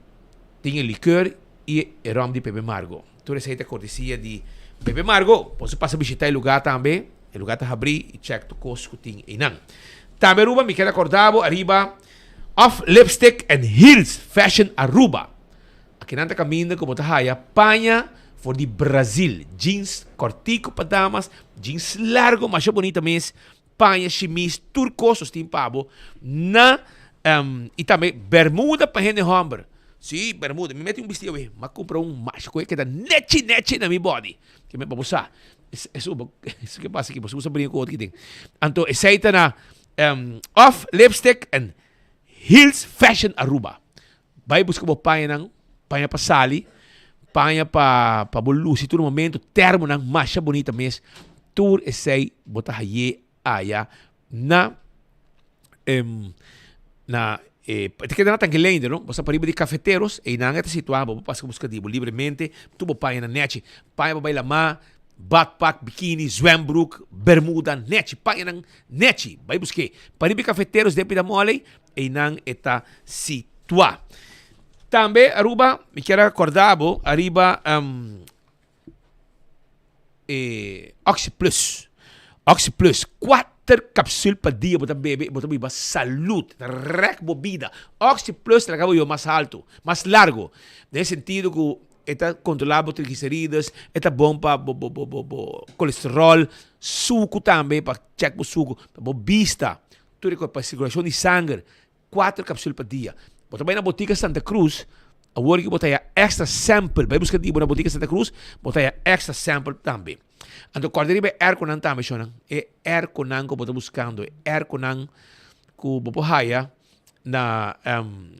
tin e likeur i e rum di Pepe Margo. Tur esei ta kortesia di Pepe Margo. Boso pasa bishita e lugá tambe. E lugá ta habrí i check tur kos ku tin einan. Tambe Aruba mi ker akorda bo ariba Off Lipstick and Heels Fashion Aruba. Akinan ta kaminda ku bo ta haya paña for di Brazil, jeans kòrtiku pa damas, jeans largu masha bunita mes, paña, shimis, tur kos nos tin pa bo na i tambe bermuda pa hende hòmber. Sí, bermuda. Mi mete un bisti awe, m'a kumpra un masha ku e keda nechi nechi na mi bòdi. Ke men pa bo sa. Esun bo, ke pasa aki? Bo usa bringa ku otro ki den. Anto esei ta na Off Lipstick and Heels Fashion Aruba. Bai buska bo pañanan, paña pa sali, paña pa pa bo lusi tur momento, termonan masha bonita mes. Tur esei bo ta haye aya na em na e ta keda na Tanqueleinde no, bo sta pariba di Cafeteros, einan e ta situa, bo por pasa buska di bo libremente, tur bo pañanan nechi, paña pa bai lamá, badpak, bikini, zwembroek, bermuda, nechi, pañanan nechi, bai busk'é. Pariba di Cafeteros den Pida Mole, Einan e ta situá. Tambe Aruba, mi kier a korda bo ariba e Oxi Plus. Oxi Plus, kuater. Kuater kapsul pa dia bo ta bebe i bo ta biba salud. Ta rèk bo bida. Oxi Plus ta laga bo biba mas haltu, mas largu. Den e sentido ku e ta kontrolá bo triglicerides, e ta bon pa bo bo bo bo bo kolesteròl, suku tambe pa chèk bo suku, pa bo bista, tur e kos, pa sirkulashon di sanger. Kuater kapsul pa dia. Bo ta bai na Botica Santa Cruz, awor ki bo ta haya extra sample. Bai buska di bo na Botica Santa Cruz, bo ta haya extra sample tambe. Anto kòrda riba e airconan tambe, shonnan. E airconan ku bo ta buskando, e airconan ku bo por haya na um,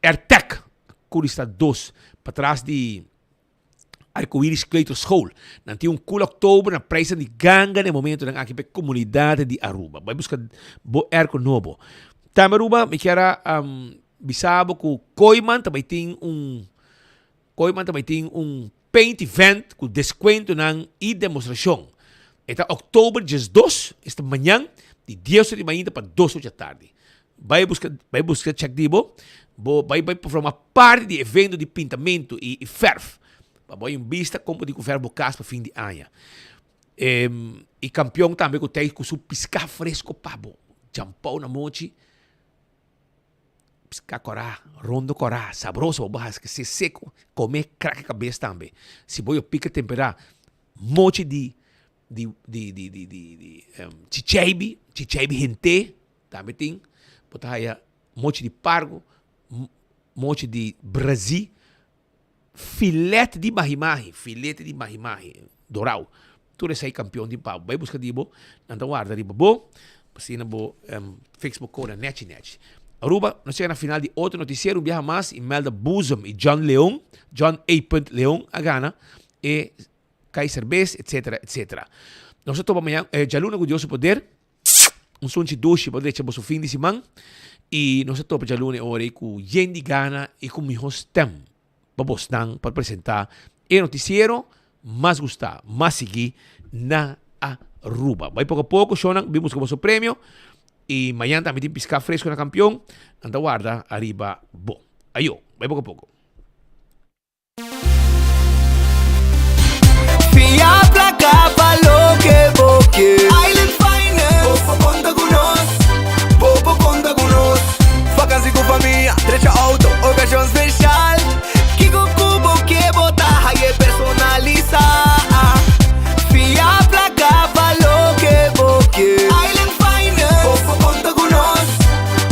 Airtec, Curista 2, patras di Arcoiris Kleuterschool. Nan tin un cool oktober na prijsnan di ganga na e momentonan aki pa e comunidad di Aruba. Bai busca bo airco nobo. Tambe Aruba, mi kier a um, bisa bo cu Kooiman ta bai tin un Kooiman ta bai tin un paint event cu descuentonan y demostracion. E ta oktober 12, esta mañan, di 10 ora di mainta pa 2 ora di tardi. Bai buska, bai buska check di bo, bo bai bai forma parti di evento di pintamento i, i verf. Pa bo hay un bista kon bo di ku verf bo kas pa fin di aña. Em, i kampion tambe ku tei ku su piská fresko pa bo. Jampou na mochi, piská kòrá, rondo kòrá, sabroso, bo hasi se seko, kome krake kabes tambe. Si bo yo pika temperá, mochi di di di di di di di em, chicheibi, chicheibi hent'é. Tambe tin, bo ta haya mochi di pargo, mochi di brazí, filet di mahi-mahi, filete di mahi-mahi, dorau. Tur esei kampion tin pa bo. Bai buska di bo, nan ta warda riba bo, asina bo fix bo kona nechi nechi. Aruba, nos chega na final di otro noticiero, un biaha mas Imelda Boezem y John Leon, John A. Leon a gana e kai serbes, etcetera, etcetera. Nos ta topa mañan, djaluna ku Dios su poder. Un sunchi dushi pa drecha boso fin di siman y nos a topa djaluna e ora ey cu yen di gana y cu miho stem pa bosnan pa presenta e noticiero mas gusta, mas sigui na Aruba. Bay poco a poco shownan bin busca boso premio y mañan tambe tin pisca fresco na Campeon, nan ta warda ariba bo. Ayo, bay poco a poco. Fia placa pa loke bo ke. Island Finance. Bo por konta ku nos. Bo por konta ku nos. Vakansi ku famia, drecha auto, okashon speshal. Kiko ku bo ke bo ta haye personalisa. Fia placa pa loke bo ke. Island Finance. Bo por konta ku nos.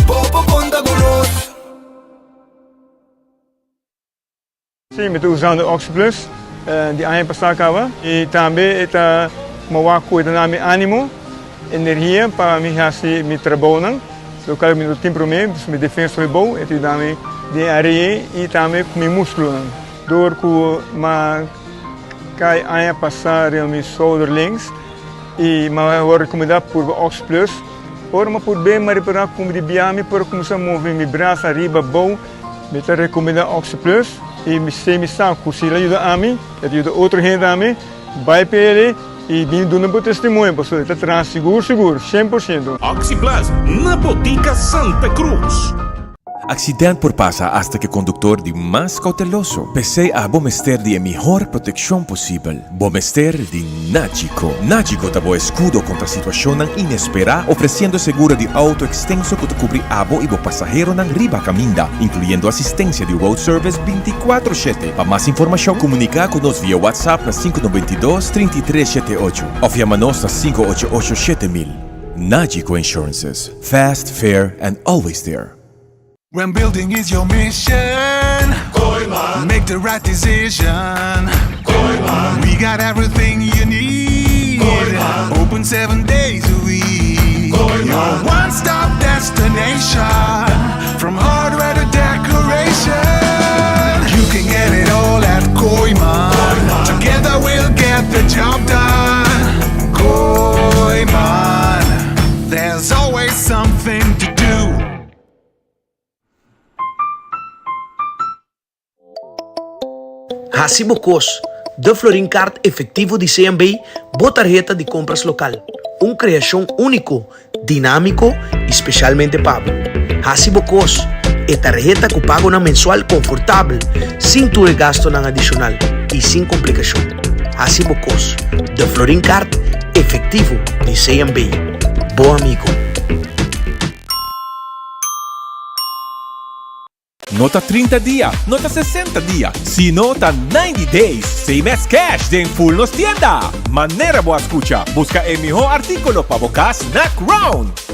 Bo por konta ku nos. Sí, mi ta usando OxyPlus di aña pasá kaba i tambe e ta mowa kuida na mi ánimo, energia pa mi hasi mi trabounan, lokal mi no tin promé, pues mi defensa hopi bou, e ta yuda mi den e área ei i tambe ku mi múskulonan. Dor ku m'a kai aña pasá riba mi shouder links i m'a wòrdu rekomendá purba OxyPlus, ora m'a purb'é m'a repará ku mi di bia mi por kuminsá move mi brasa ariba abou. Mi ta recomenda OxyPlus y mi sé mi sa cu si el a yuda ami, el ta yuda otro hende tambe. Bay pa el y bin duna bo testimonio pasobra e ta traha sigur sigur, 100%. OxyPlus na Botica Santa Cruz. Accident por pasa hasta cu e conductor di mas cauteloso. P'esey abo mester di e mihor proteccion posibel. Bo mester di Nagico. Nagico ta bo escudo contra situacionnan inespera, ofreciendo seguro di auto extenso cu ta cubri abo y bo pasaheronan riba caminda, incluyendo asistencia di road service binticuatro shete. Pa mas informacion, comunica cu nos via WhatsApp na sinku 92, 33 shete ocho of yama nos na sinku ocho ocho 7000. Nagico Insurances, fast, fair and always there. When building is your mission Kooyman Make the right decision Kooyman We got everything you need Kooyman Open seven days a week Kooyman Your one-stop destination From hardware to decoration You can get it all at Kooyman Together we'll get the job done Kooyman There's always something to do Hasi bo kos, De Florin Card Efectivo di CMB, bo tarheta di compras local. Un creacion unico, dinamico y specialmente pa bo. Hasi bo kos, E tarheta cu pagonan mensual confortabel, sin tur e gastonan adicional y sin complicacion. Hasi bo kos, De Florin Card Efectivo di CMB. Bo amigo. No ta 30 dia, no ta 60 dia, sino ta 90 days same as cash den full nos tienda! Manera bo a scucha, busca e miho articulo pa bo cas na Crown!